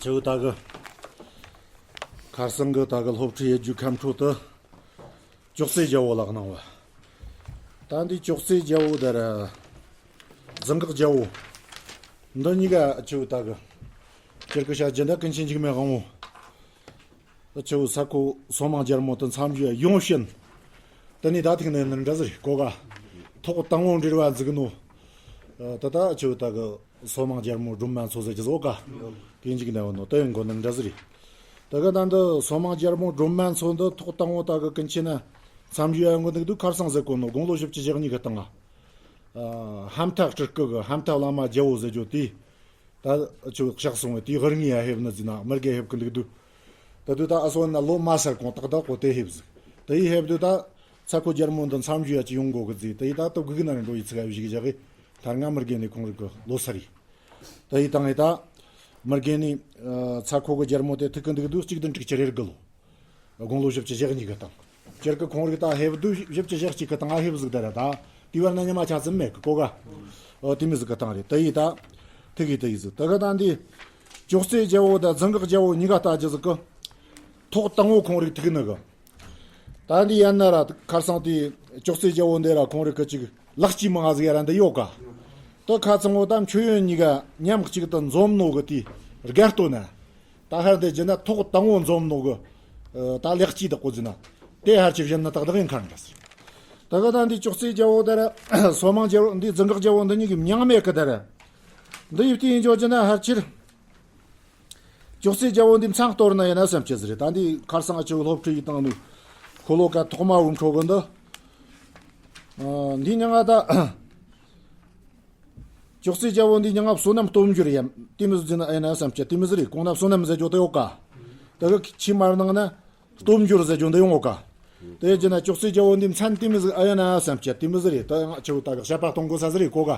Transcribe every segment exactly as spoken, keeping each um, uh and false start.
ཆེ་བོ་ད་གི་ཁར་སང་གི་ད་གི་སློབ་ཁྲིད་ཡེད་རྒྱུ་ཁམས་ཁྲོད་དུ་ཅོག་ཙེ་རྒྱལ་བོ་ལགས་གནང་བ། ད་འདི་ཅོག་ཙེ་རྒྱལ་བོ་དེ་ར་རྫིང་འགག་རྒྱལ་བོ། འདི་གཉིས་ཀ་ཆེ་བོ་ད་གི་སྤྱིར་གི་བཤད་རྒྱུ་འདྲ་ཀུན་མཁྱེན་འཇིགས་མེད་དབང་བོ། ཆེ་བོ་ས་ཁོ་སོ་མང་རྒྱལ་མོ་དུ་མཚམས་ཞུ་ཡ་ཡོང་ཕྱིན། དེ་ནས་ད་ཐིག་ནས་ནི་འདྲ་ཟིག་གོ་ག་ཐོག་དང་བོ་འབྲེལ་བ་འཛུགས་ནོ། ད་ད་ཆེ་བོ་ད་གི་སོ་མང་རྒྱལ་མོ་སྒྲོལ་མ་མཚོ་ཟེར་གྱི་ཟོ་ག་ཀིན་ཅིག་འདྲ་བ་ནོ་དེ་ཡང་གོ་ནི་འདྲ་ཟིག་རེད། ད་གི་ད་འདི་སོ་མང་རྒྱལ་མོ་སྒྲོལ་མ་མཚོ་འདི་ཐོག་དང་བོ་ད་གི་ཀུན་མཁྱེན་ན་མཚམས་ཞུ་ཡ་ཡོང་གི་འདུག་དུས་ཁར་སང་ཟེར་གོ་ནོ་དགུང་ལོ་བཞི་བཅུ་ཞེ་གཉིས་གི་སྟེང་ང་། ཧམ་ཐག་སྤྲུལ་སྐུ་གི་ཧམ་ཐག་བླ་མ་རྒྱལ་བོ་ཟེར་རྒྱུ་དེ། ད་ཆུ་གཤགས་སོང་བས་དེའི་དབུ་བརྙེས་ཡ་ཕེབས་ནི་ཟིན་ན་མི་རྒན་ཕེབས་ཀི་འདུག་འདུག་ད་དུས་ད་ཨ་སོ་ན་ལོ་མ་སར་གོང་ཏག་ཏག་གོ་དེ་ཕེབས་ཟིག་དེ་ཡི་ཕེབས་དུས་ད་ཚ་ཁོ་རྒྱལ་མོ་འདི་མཚམས་ཞུ་ཡ་ཅི་ཡོང་གོ་གི་ཟིག་དེ་ཡི་ད་སྟོབས་གི་ན་རིང་འགྲོ་ཡི་ཚིག་ཨ་བཞི་གི་བཞག་གི་ཐར་ང་མི་རྒན་ནི་ཁོང་རིག་གི་ལོ་སར་ཡི། དེ་ཡི་དང་ཡི་ད་མི་རྒན་ནི་ཚ་ཁོ་གི་རྒྱལ་མོ་དེ་ཐུག་གི་འདུག་འདུག་གཅིག་བདུན་དྲུག་ཅུ་རེ་དགུ་ལོ། དགུང་ལོ་བཞི་བཅུ་ཞེ་གཉིས་གི་སྟེང་། སྤྱིར་གི་ཁོང་རིགས་ད་ཕེབས་དུས་བཞི་བཅུ་ཞེ་གཅིག་གི་སྟེང་ང་ཕེབས་ཟིག་དེ་ར་ད། དེ་བར་ན་ཉི་མ་ཆ་ཙམ་མེད་གི་གོ་ག་ཨོ་དེ་མི་ཟིག་གི་སྟེང་རེད་དེ་ཡི་ད། ཐུག་གི་དེ་ཡི་ཟིག་དེ་གི་ད་འདི། ཅོག་ཙེ་རྒྱལ་བོ་དང་རྫིང་འགག་རྒྱལ་བོ་གཉིས་ཀ་ལྟ་རྒྱུ་ཟིག་གི་ཐོག་དང་བོ་ཁོང་རིགས་ཐུག་ནི་གི་ད་འདི་ཡན་ན་ར་ཁར་སང་དེ་ཅོག་ཙེ་རྒྱལ་བོ་འདི་ར་ཁོང་རིགས་གི་ཅིག་ལག་སྐྱེས་མང་ཟིག་ཡ་ར་འདི་ཡོད་ག་ད་ཁ་ཚང་བོ་ད་མཆོད་ཡོན་གཉིས་ཀ་མཉམ་གཅིག་ཏུ་འཛོམས་ནོ་གི་དེ་དགའ་སྟོན་ན། ད་ཧར་དེ་བརྒྱུད་ན་ཐོག་དང་བོ་འཛོམས་ནོ་གི་ད་ལེགས་སྐྱིད་དག་གོ་ཟིན་ན། དེ་ཧར་ཆེ་བཞིན་ན་དག་དག་ཡིན་ཁར་འདྲ་ཟེར། ད་ག་ད་འདི་ཅོག་ཙེ་རྒྱལ་བོ་དེ་ར་སོ་མང་རྒྱལ་བོ་འདི་རྫིང་འགག་རྒྱལ་བོ་འདི་གཉིས་ཀྱི་མྱིང་མེད་གི་དེ་ར། འདི་ཡིབ་དེ་ཡིན་འཇོག་རྒྱུ་ན་ཧར་ཆེར། ཅོག་ཙེ་རྒྱལ་བོ་འདི་མཚང་གཏོར་ན་ཡིན་ན་བསམ་ཆེ་ཟེར་རེད་ད་འདི་ཁར་སང་ཨ་ཆེ་བོ་སློབ་ཁྲིད་ཡི་དང་ནི། ཁོ་ལོ་ཀ་ཐོག་མ་བུ་འཕྲོ་གི་འདི། འདི་མྱིང་ང་ད། ཅོག་ཙེ་རྒྱལ་བོ་འདི་མྱིང་ང་བསོད་ནམས་སྟོབས་འབྱོར་ཡམ་དེ་མི་ཟིག་ན་ཨེ་ན་བསམ་སྤྱད་དེ་མི་ཟིག་རེད་གོང་ན་བསོད་ནམས་ཟེར་རྒྱུ་དེ་ཡོད་ཀ་ད་གི་ཆི་མར་ནང་ན་སྟོབས་འབྱོར་ཟེར་རྒྱུ་འདི་ཡོང་ཡོད་ཀ་དེ་རྒྱུ་ན་ཅོག་ཙེ་རྒྱལ་བོ་འདི་མཚན་དེ་མི་ཟིག་ཨེ་ན་བསམ་སྤྱད་དེ་མི་ཟིག་རེད་ད་ང་ཆེ་བོ་ད་གི་བཤད་པ་གཏོང་དགོས་ས་ཟིག་རེད་གོ་ག་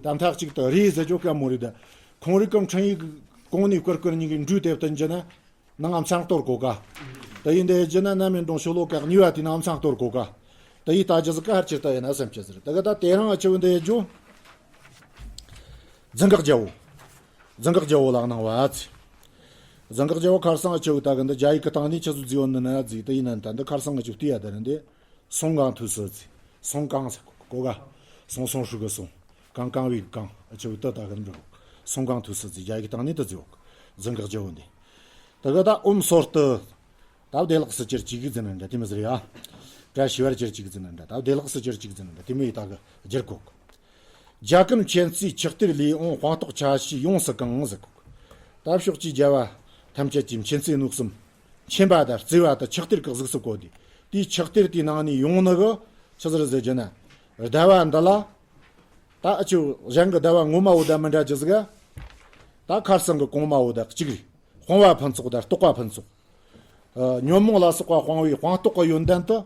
ད་མཐའ་གཅིག་ཏུ་རེད་ཟེར་རྒྱུ་ཀ་མོ་རེད་ད་ཁོང་རིགས་ཀྱི་འཕྲིན་ཡིག་གོང་ནས་བསྐུར་བསྐུར་གཉིས་ཀྱི་འབྲུ་དེབ་ཏུ་འགྱུར་ན། ནང་ང་མཚང་གཏོར་གོ་ག་ད་ཡིན་དེ་རྒྱུ་ན་ན་མེ་འབྲོང་ཤོ་ལོ་ཀ་གཉིས་པ་དེ་ནང་མཚང་གཏོར་གོ་ག་ད་ཡིན་ད་རྒྱུ་ཟིག་ག་ཧར་ཆེར་ལྟ་ཡིན་ན་བསམ་ཆེ་ཟེར་ད་ག་ད་དེ་རང་ཨ་ཆེ་བོ་འདི་རྒྱུ། རྫིང་འགག་རྒྱལ་བོ། རྫིང་འགག་རྒྱལ་བོ་ལག་གནང་བ་ཚེ། རྫིང་འགག་རྒྱལ་བོ་ཁར་སང་ཨ་ཆེ་བོ་ད་ག་འདི་རྒྱ་ཡིག་གི་སྟེང་ནས་ཆི་ཟིག་བརྫིས་ཡོད་ནི་ན་རྫིག་ད་ཡིན་ན་ད་འདི་ཁར་སང་ཨ་ཆེ་བོ་དེ་ཡ་ད་ར་འདི། སོང་གང་ཐུགས་སུ་ཚེ། སོང་གང་ཟེར་གོ་ག་སོང་སོང་ཧྲུག་གི་སོང་། གང་གང་བའི་གང་ཨ་ཆེ་བོ་ད་ད་ག་འདི་འགྲོ། སོང་གང་ཐུགས་སུ་ཚེ་རྒྱ་ཡིག་གི་སྟེང་ནས་ད་རྫིག་ཡོད། རྫིང་འགག་རྒྱལ་བོ་འདི། ད་ག་ད་ཨོམ་སོར་དུ། ད་བདེ་ལེགས་སུ་གྱུར་ཅིག་ཟེར་ན་འདྲ་དེ་མི་ཟེར་ཡ། བཀྲ་ཤིས་པར་གྱུར་ཅིག་ཟེར་ན་འདྲ་ད་བདེ་ལེགས་སུ་གྱུར་ཅིག་ཟེར་ན་འདྲ་དེ་མི་ཡི་ད་གི་སྒྱུར་གོ་གི་རྒྱ་གམ་མཁྱེན་བརྩེའི་ཆགས་གཏེར་ལས་འོངས་དཔང་རྟགས་ཆ་ཤས་ཡོངས་སུ་གང་ཟེར་གོ་གི་ད་ཕྱོགས་ཀྱི་རྒྱལ་བ་ཐམས་ཅད་ཀྱི་མཁྱེན་བརྩེ་གནོད་གསུམ། མཁྱེན་པ་དང་བརྩེ་བ་དང་ཆགས་གཏེར་གྱི་གཟུགས་སུ་བཀོད་དེ། དེའི་ཆགས་གཏེར་དེའི་ནང་ནས་ཡོང་ནི་གི་ཆི་ཟེར་ཟེར་རྒྱུ་ན། ཟླ་བ་འདི་ལ། ད་ཨ་ཆུ་གཞན་གྱི་ཟླ་བ་ངོ་མ་བོ་དང་མི་འདྲ་རྒྱུ་ཟིག་ག་ད་ཁར་སང་གི་གོང་མ་བོ་དང་གཅིག་རེད། སྤང་བ་ཕུན་ཚོགས་དང་རྟོགས་པ་ཕུན་ཚོགས། ཨ། ཉོན་མོངས་ལ་སོགས་པ་སྤང་བའི་སྤངས་རྟོགས་ཀྱི་ཡོན་ཏན་དུ།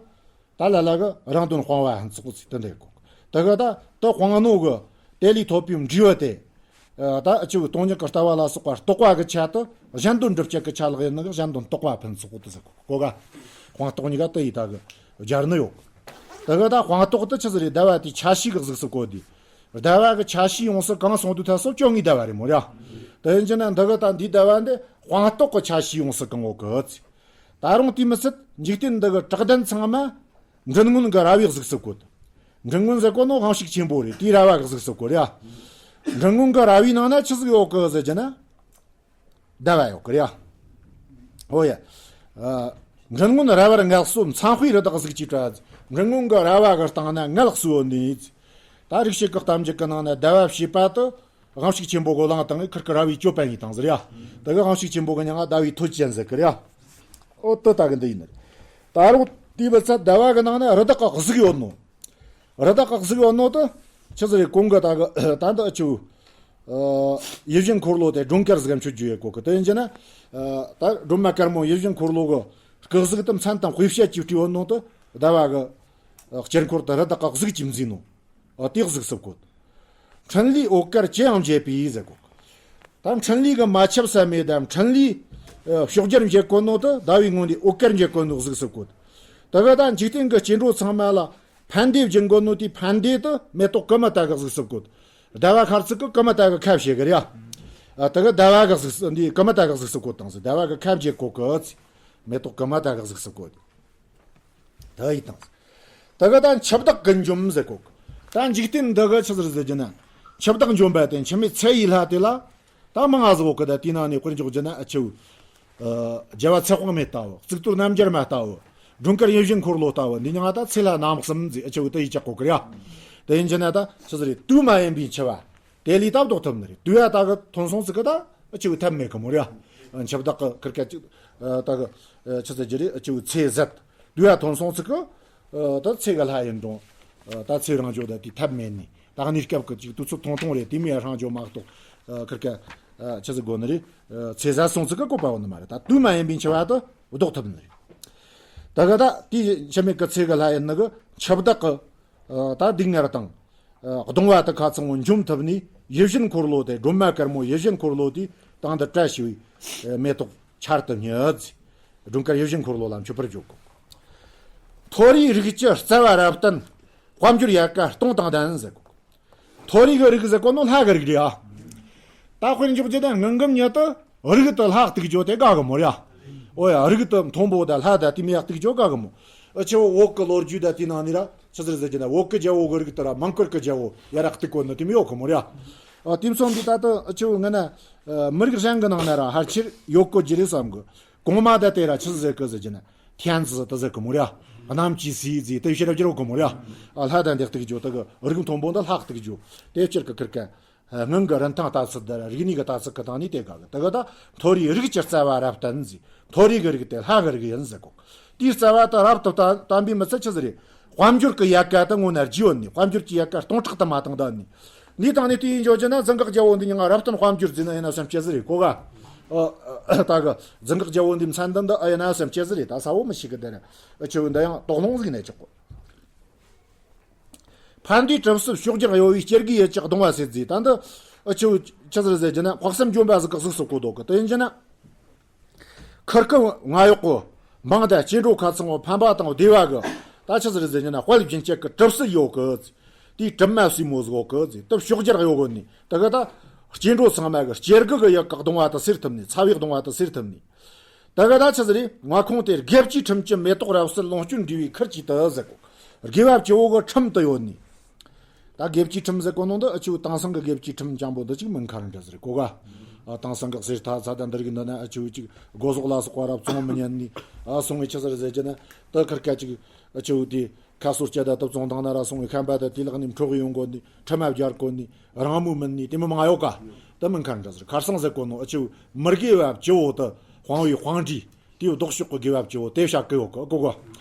ད་ལ་ལ་གི་རང་དོན་སྤང་བ་ཕུན་ཚོགས་ཟེར་དེ་འདྲ་གོ། དེ་གི་ད་དེ་སྤངས་ནོ་གི་དེ་ལས་ཐོབ་པའི་འབྲས་བུ་དེ། ཨ། ད་ཨ་ཆུ་སྟོང་ཉིད་ཀྱི་ལྟ་བ་ལ་སོགས་པ་རྟོགས་པ་གི་ཆ་དུ་གཞན་དོན་སྒྲུབ་བྱེད་ཀྱི་ཆ་ལག་ཡིན་ནི་གི་གཞན་དོན་རྟོགས་པ་ཕུན་ཚོགས་དེ་ཟེར་གོ་ག་སྤངས་རྟོགས་གཉིས་ཀ་དེ་ཡི་ད་གི་སྦྱར་ནི་ཡོད། དེ་གི་ད་སྤངས་རྟོགས་དེ་ཆི་ཟིག་རེད་ཟླ་བ་དེའི་ཆ་ཤས་གི་གཟུགས་སུ་བཀོད་དེ། ཟླ་བ་གི་ཆ་ཤས་ཡོངས་སུ་གང་སོང་དུས་ཐ་སོ་བཅོ་ལྔའི་ཟླ་བ་རེད་མོ་ར། དེ་ཡིན་གྱི་ན་འདི་གི་ད་འདིའི་ཟླ་བ་འདི་སྤངས་རྟོགས་ཀྱི་ཆ་ཤས་ཡོངས་སུ་གང་འོག་གི་ཚེ། ད་རུང་དེ་མི་ཚད་འཇིག་རྟེན་འདི་གི་གྲགས་ལྡན་ཚང་མ་མགྲིན་སྔོན་གི་ར་བའི་གཟུགས་སུ་བཀོད། མགྲིན་སྔོན་ཟེར་གོ་ནོ་དབང་ཕྱུག་ཆེན་པོ་རེད་དེའི་ར་བ་གི་གཟུགས་སུ་བཀོད་རེད་ཡ། མགྲིན་སྔོན་གི་ར་བའི་ནང་ན་ཆི་ཟིག་ཡོད་གི་ཟེར་གྱི་ན། ཟླ་བ་ཡོད་གི་རེད་ཡ། ཨོ་ཡ། ཨ། མགྲིན་སྔོན་ར་བར་མངལ་གསོ་མཚན་དཔེའི་རི་དྭགས་གཟུགས་ཀྱི་གྲས། མགྲིན་སྔོན་གྱི་ར་བ་གི་སྟེང་ན་མངལ་གསོ་ནས། ད་རིག་བྱེད་ཀྱི་གཏམ་རྒྱུད་ཀྱི་ནང་ན་ཟླ་བ་བྱེད་པ་དུ་དབང་ཕྱུག་ཆེན་པོ་གོ་ལང་དང་ཁིར་གི་ར་བའི་ཅོ་པན་ཡིན་དང་ཟེར་ཡ། དེ་གི་དབང་ཕྱུག་ཆེན་པོ་གི་མྱིང་ང་ཟླ་བའི་ཐོད་ཅན་ཟེར་གི་རེད་ཡ། ཨོ་དེ་ད་གི་འདི་ཡིན་ནི། ད་རུང་དེའི་བུ་ཚ་ཟླ་བ་གི་ནང་ན་རི་དྭགས་ཀྱི་གཟུགས་ཡོད་ནོ། རི་དྭགས་ཀྱི་གཟུགས་ཡོད་ནོ་དེ། ཆི་ཟིག་རེད་གོང་གི་ད་གི་ད་འདི་ཨ་ཆུ། ཨ། ཡིད་བཞིན་འཁོར་ལོ་དེ་སྒྲོན་དཀར་ཟིག་གམ་ཆུ་རྒྱུ་ཡོད་གོ་གི་དེ་ཡིན་གྱི་ན། ཨ། ད་སྒྲོལ་མ་དཀར་མོ་ཡིད་བཞིན་འཁོར་ལོ་གི་སྐུ་གཟུགས་དེ་མཚན་དང་དཔེ་བྱད་ཀྱིས་སྤྲས་ཡོད་ནོ་དེ་ཟླ་བ་གི། ཨ། དཀྱིལ་འཁོར་དེ་རི་དྭགས་ཀྱི་གཟུགས་ཀྱིས་མཛེས་ནོ། ཨ། དེ་གཟུགས་སུ་བཀོད། འཕྲིན་ལས་འོད་དཀར་ཅི་ཡང་འབྱེད་པའི་ཟེར་གོ། ད་འཕྲིན་ལས་གི་མ་ཆབ་ས་མེད་དམ་འཕྲིན་ལས། ཨ། ཕྱོགས་བརྒྱར་འབྱེད་གོ་ནོ་དེ་ཟླ་བའི་ངོས་འདི་འོད་དཀར་འབྱེད་གོ་ནོ་གཟུགས་སུ་བཀོད། དེ་གི་ད་འཇིག་རྟེན་གི་སྐྱེ་འགྲོ་ཚང་མ་ལ་ཕན་བདེ་སྦྱིན་གོ་ནོ་དེའི་ཕན་བདེ་དེ་མེ་ཏོག་ཀུ་མུ་ད་གི་གཟུགས་སུ་བཀོད། ཟླ་བ་ཁར་ཚིག་གི་ཀུ་མུ་ད་གི་ཁ་བྱེད་གི་རེད་ཡ། ཨ། དེ་གི་ཟླ་བ་གི་གཟུགས་སུ་འདི་ཀུ་མ་ཏ་གི་གཟུགས་སུ་བཀོད་བཏང་ཟེར། ཟླ་བ་གི་ཁ་འབྱེད་བཀོད་གི་ཟེར། མེ་ཏོག་ཀུ་མ་ཏ་གི་གཟུགས་སུ་བཀོད། ད་ཡིག་བཏང་ཟེར། དེ་གི་ད་འཆི་བདག་གི་འཇོམས་ཟེར་གོ། ད་འཇིག་རྟེན་འདི་གི་ཆི་ཟེར་ཟེར་རྒྱུ་ན། འཆི་བདག་འཇོམས་པ་དེ་འཆི་མེད་ཚེ་ཡི་ལྷ་དེ་ལ། ད་མང་ང་ཟིག་གོ་གི། ད་དེའི་ནང་ནས་དཔེར་འཇོག་རྒྱུ་ན་ཨ་ཆེའུ། ཨ། རྒྱལ་བ་ཚེ་དཔག་མེད་ལྟ་བུ། གཙུག་ཏོར་རྣམ་རྒྱལ་མ་ལྟ་བུ། སྒྲོལ་དཀར་ཡིད་བཞིན་འཁོར་ལོ་ལྟ་བུ། འདི་མྱིང་ང་ད་ཚེ་ལྷ་རྣམ་གསུམ་ཟེར་ཨ་ཆེའུ་དེ་ཡི་ཅག་གོ་གི་རེད་ཡ། དེ་ཡིན་རྒྱུ་ན་ད་ཆི་ཟེར་རེད། དུས་མ་ཡིན་པའི་འཆི་བ། དེ་ལས་ད་བཟློག་ཐུབ་ནི་རེད། དུས་ཡ་ད་གི་ཐོན་སོང་ཚིག་གི་ད་ཨ་ཆེའུ་ཐབས་མེད་གི་མོ་རེད་ཡ། འཆི་བདག་གི་ཁིར་ཀ་ཅིག་ཨ། ད་གི་ཨ། ཆི་ཟེར་རྒྱུ་རེད། ཨ་ཆེའུ་ཚེ་ཟད། དུས་ཡ་ཐོན་སོང་ཚིག་གི་ཨ། ད་ཚེ་གི་ལྷ་ཡིན་རུང་། ཨ། ད་ཚེ་རང་འཇོག་ད་དེ་ཐབས་མེད་ནི། ད་གནས་སྐབས་ཀྱི་ཅིག་དུས་ཚོད་ཐུང་ཐུང་རེད། དེ་མོ་ཡ་རང་འཇོག་མ་གཏོགས། ཨ། ཁིར་ཀ་ཨ། ཆི་ཟེར་དགོས་ནི་རེད། ཨ། ཚེ་ཟད་སོང་ཚིག་གི་བཀོད་པ་ཡོད་ནི་མ་རེད། ད་དུས་མ་ཡིན་པའི་འཆི་བ་ད་བཟློག་ཐུབ་ནི་རེད། ད་གི་ད་དེའི་འཆི་མེད་ཀྱི་ཚེ་གི་ལྷ་ཡིན་ནི་གི་འཆི་བདག་གི་ཨ། ད་སྡུག་བསྔལ་དང་། ཨ། གདུང་བ་དེ་ཁ་ཚང་བོ་འཇོམས་ཐུབ་ནི་ཡིད་བཞིན་འཁོར་ལོ་དེ། སྒྲོལ་མ་དཀར་མོ་ཡིད་བཞིན་འཁོར་ལོ་དེ་དང་དུ་བྲལ་ཞི་བའི་མེ་ཏོག་ཆར་དུ་བརྙས། སྒྲོལ་དཀར་ཡིད་བཞིན་འཁོར་ལོ་ལ་མཆོད་པར་བརྗོད་གོ། མཐོ་རིས་རིགས་ཀྱི་རྩ་བ་རབ་བརྟན། དཔལ་འབྱོར་ཡལ་ག་སྟོང་དང་ལྡན་ཟེར་གོ། མཐོ་རིས་ཀྱི་རིགས་ཟེར་གོ་ནོ་ལྷ་གི་རིགས་རེད་ཨ། ད་དཔེར་འཇོག་རྒྱུ་དེ་སྔོན་གི་མྱི་དེ་རིགས་དེ་ལྷ་གཏུག་རྒྱུ་དེ་དགའ་གི་མོ་རེད་ཨ། ཨོ་ཡ། རིགས་དེ་མཐོན་པོ་ད་ལྷ་ད་དེ་མོ་ཡ་གཏུག་རྒྱུ་དགའ་གི་མོ། ཨ་ཆེ་བོ་བོད་གི་ལོ་རྒྱུས་ད་དེའི་ནང་ནས་ར་ཆི་ཟེར་ཟེར་རྒྱུ་ན། བོད་གི་རྒྱལ་བོ་གི་རིགས་དེ་ར་མང་བཀུར་གི་རྒྱལ་བོ་ཡ་ར་གཏུག་གོ་ནི་དེ་མོ་ཡོད་གི་མོ་རེད་ཨ། དེ་མཚོན་འདི་ད་ལྟ་ཨ་ཆེ་བོ་ངན་ན་མི་རིགས་གཞན་གི་ནང་ན་ར་ཕལ་ཆེར་ཡོད་གོ་རྒྱུ་རེད་བསམ་གི། གོང་མ་ད་དེ་ར་ཆི་ཟེར་གི་ཟེར་རྒྱུ་ན། ཐན་ཟི་ད་ཟེར་གི་མོ་ར། གནམ་གྱི་སྲས་ཟེར་དེ་ཕྱིར་རྒྱུ་རོ་གི་མོ་ར། ཨ་ལྷ་དང་འདི་གཏུག་རྒྱུ་དེ་གི་རིགས་མཐོན་པོ་འདི་ལྷ་གཏུག་རྒྱུ་དེ་ཕྱིར་གི་ཁིར་ཀ། སྔོན་གི་རིན་ཐང་ལྟ་ཚུལ་དེ་ར་རིག་གནས་གི་ལྟ་ཚུལ་གི་སྟེང་ནས་དེ་དགའ་གི། དེ་གི་ད་མཐོ་རིས་རིགས་ཀྱི་རྩ་བ་རབ་བརྟན་ཟེར། མཐོ་རིས་གི་རིགས་དེ་ལྷ་གི་རིགས་ཡིན་ཟེར་གོ། དེའི་རྩ་བ་དེ་རབ་ཏུ་བརྟན་པའི་མི་ཚད་ཆི་ཟིག་རེད། དཔལ་འབྱོར་གྱི་ཡལ་ག་དེ་སྔོན་ན་རྒྱས་ཡོད་ནི། དཔལ་འབྱོར་གྱི་ཡལ་ག་སྟོང་ཕྲག་དུ་མ་བཏང་ད་ནི། འདིའི་སྟེང་ནས་དེ་ཡིན་འཇོག་རྒྱུ་ན་རྫ་འགག་རྒྱལ་པོ་འདི་མྱིང་ང་རབ་བརྟན་དཔལ་འབྱོར་ཟེར་ན་ཡིན་ན་བསམ་སྐྱེ་ཟིག་རེད་གོ་ག། ཨ། ད་གི་རྫ་འགག་རྒྱལ་པོ་འདི་མཚན་འདི་འདི་ཨ་ཡིན་ན་བསམ་སྐྱེ་ཟིག་རེད། ད་ས་བོ་མི་ཤེས་གི། དེ་ར་ཨ་ཆེ་བོ་འདི་ཡང་དོགས་སློང་ཟིག་ནས་ཆོག་གོ། ཕན་བདེའི་གྲིབ་སེལ་ཕྱོགས་བརྒྱར་གཡོ་བའི། སྐྱེ་རྒུའི་ཡིད་ཀྱི་གདུང་བ་སེལ་ཟེར། ད་འདི་ཨ་ཆེ་བོ་ཆི་ཟིག་རེད་ཟེར་རྒྱུ་ན། དཔག་བསམ་འཇོམས་པ་ཟིག་གི་གཟུགས་སུ་བཀོད་འདུག་གི། དེ་ཡིན་རྒྱུ་ན། ཁིར་ཀི་ང་གཡོག་གོ། འབངས་དང་སྐྱེ་འགྲོ་ཁ་ཚང་བོ་ཕན་པ་དང་བདེ་བ་གི། ད་ཆི་ཟིག་རེད་ཟེར་རྒྱུ་ན། དཔལ་སྦྱིན་སྤྱོད་ཀྱི་གྲིབ་སེལ་ཡོད་གི། དེའི་གྲིབ་མ་སེལ་མོ་ཟིག་ཡོད་གི་ཟེར། དེ་ཕྱོགས་བརྒྱར་གཡོ་གོ་ནི། དེ་གི་ད་སྐྱེ་འགྲོ་ཚང་མ་གི་སྐྱེ་རྒུ་གི་ཡིད་ཀྱི་གདུང་བ་དེ་སེལ་ཐུབ་ནི། ཚ་བའི་གདུང་བ་དེ་སེལ་ཐུབ་ནི། དེ་གི་ད་ཆི་ཟིག་རེད། མངའ་ཁོངས་དེར་དགེ་བཅུའི་ཁྲིམས་ཀྱི་མེ་ཏོག་རབ་གསལ། ལོངས་སྤྱོད་འབྲས་བུའི་ཁུར་གྱིས་དུ་ཟེར་གོ། དགེ་བ་བཅུ་བོ་གི་ཁྲིམས་དེ་ཡོད་ནི། ད་དགེ་བཅུའི་ཁྲིམས་ཟེར་གོ་ནོ་འདི་ཨ་ཆེ་བོ་དེང་སང་གི་དགེ་བཅུའི་ཁྲིམས་ཅན་པོ་འདི་ཅིག་མིན་ཁ་རང་འདྲ་ཟིག་རེད་གོ་ག། ཨ། དེང་སང་གི་གསེར་ཐག་ཚ་དང་འདི་རིགས་འདི་ན་ཨ་ཆེ་བོ་ཅིག་སྒོ་ཟོག་ལ་སོགས་པ་ར་བཙོང་མི་ཉན་ནི། ཨ། སོང་བའི་ཆི་ཟིག་རེད་ཟེར་རྒྱུ་ན། དེ་ཁིར་ཀ་ཅིག་ཨ་ཆེ་བོ་དེ་ཁ་གསོ་སྤྱད་ད་དེ་བཙོང་སྟངས་ན་ར་སོང་བའི་ཤན་པ་དེ་དེ་ལག་ནས་འཕྲོག་ཡོང་གོ་ནི། ཁྲིམས་མ་སྦྱར་གོ་ནི། རང་མོས་མིན་ནི། དེ་མོ་མང་ཡོད་ག། དེ་མིན་ཁ་རང་འདྲ་ཟིག་རེད། ཁར་སང་ཟེར་གོ་ནོ་ཨ་ཆེ་བོ་མི་དགེ་བ་བཅུ་བོ་དེ་སྤང་བའི་དཔང་འབྲས། དེའི་ལྡོག་ཕྱོགས་ཀྱི་དགེ་བ་བཅུ་བོ་དེ་བཤད་གི་ཡོད་གི་གོ་གོ།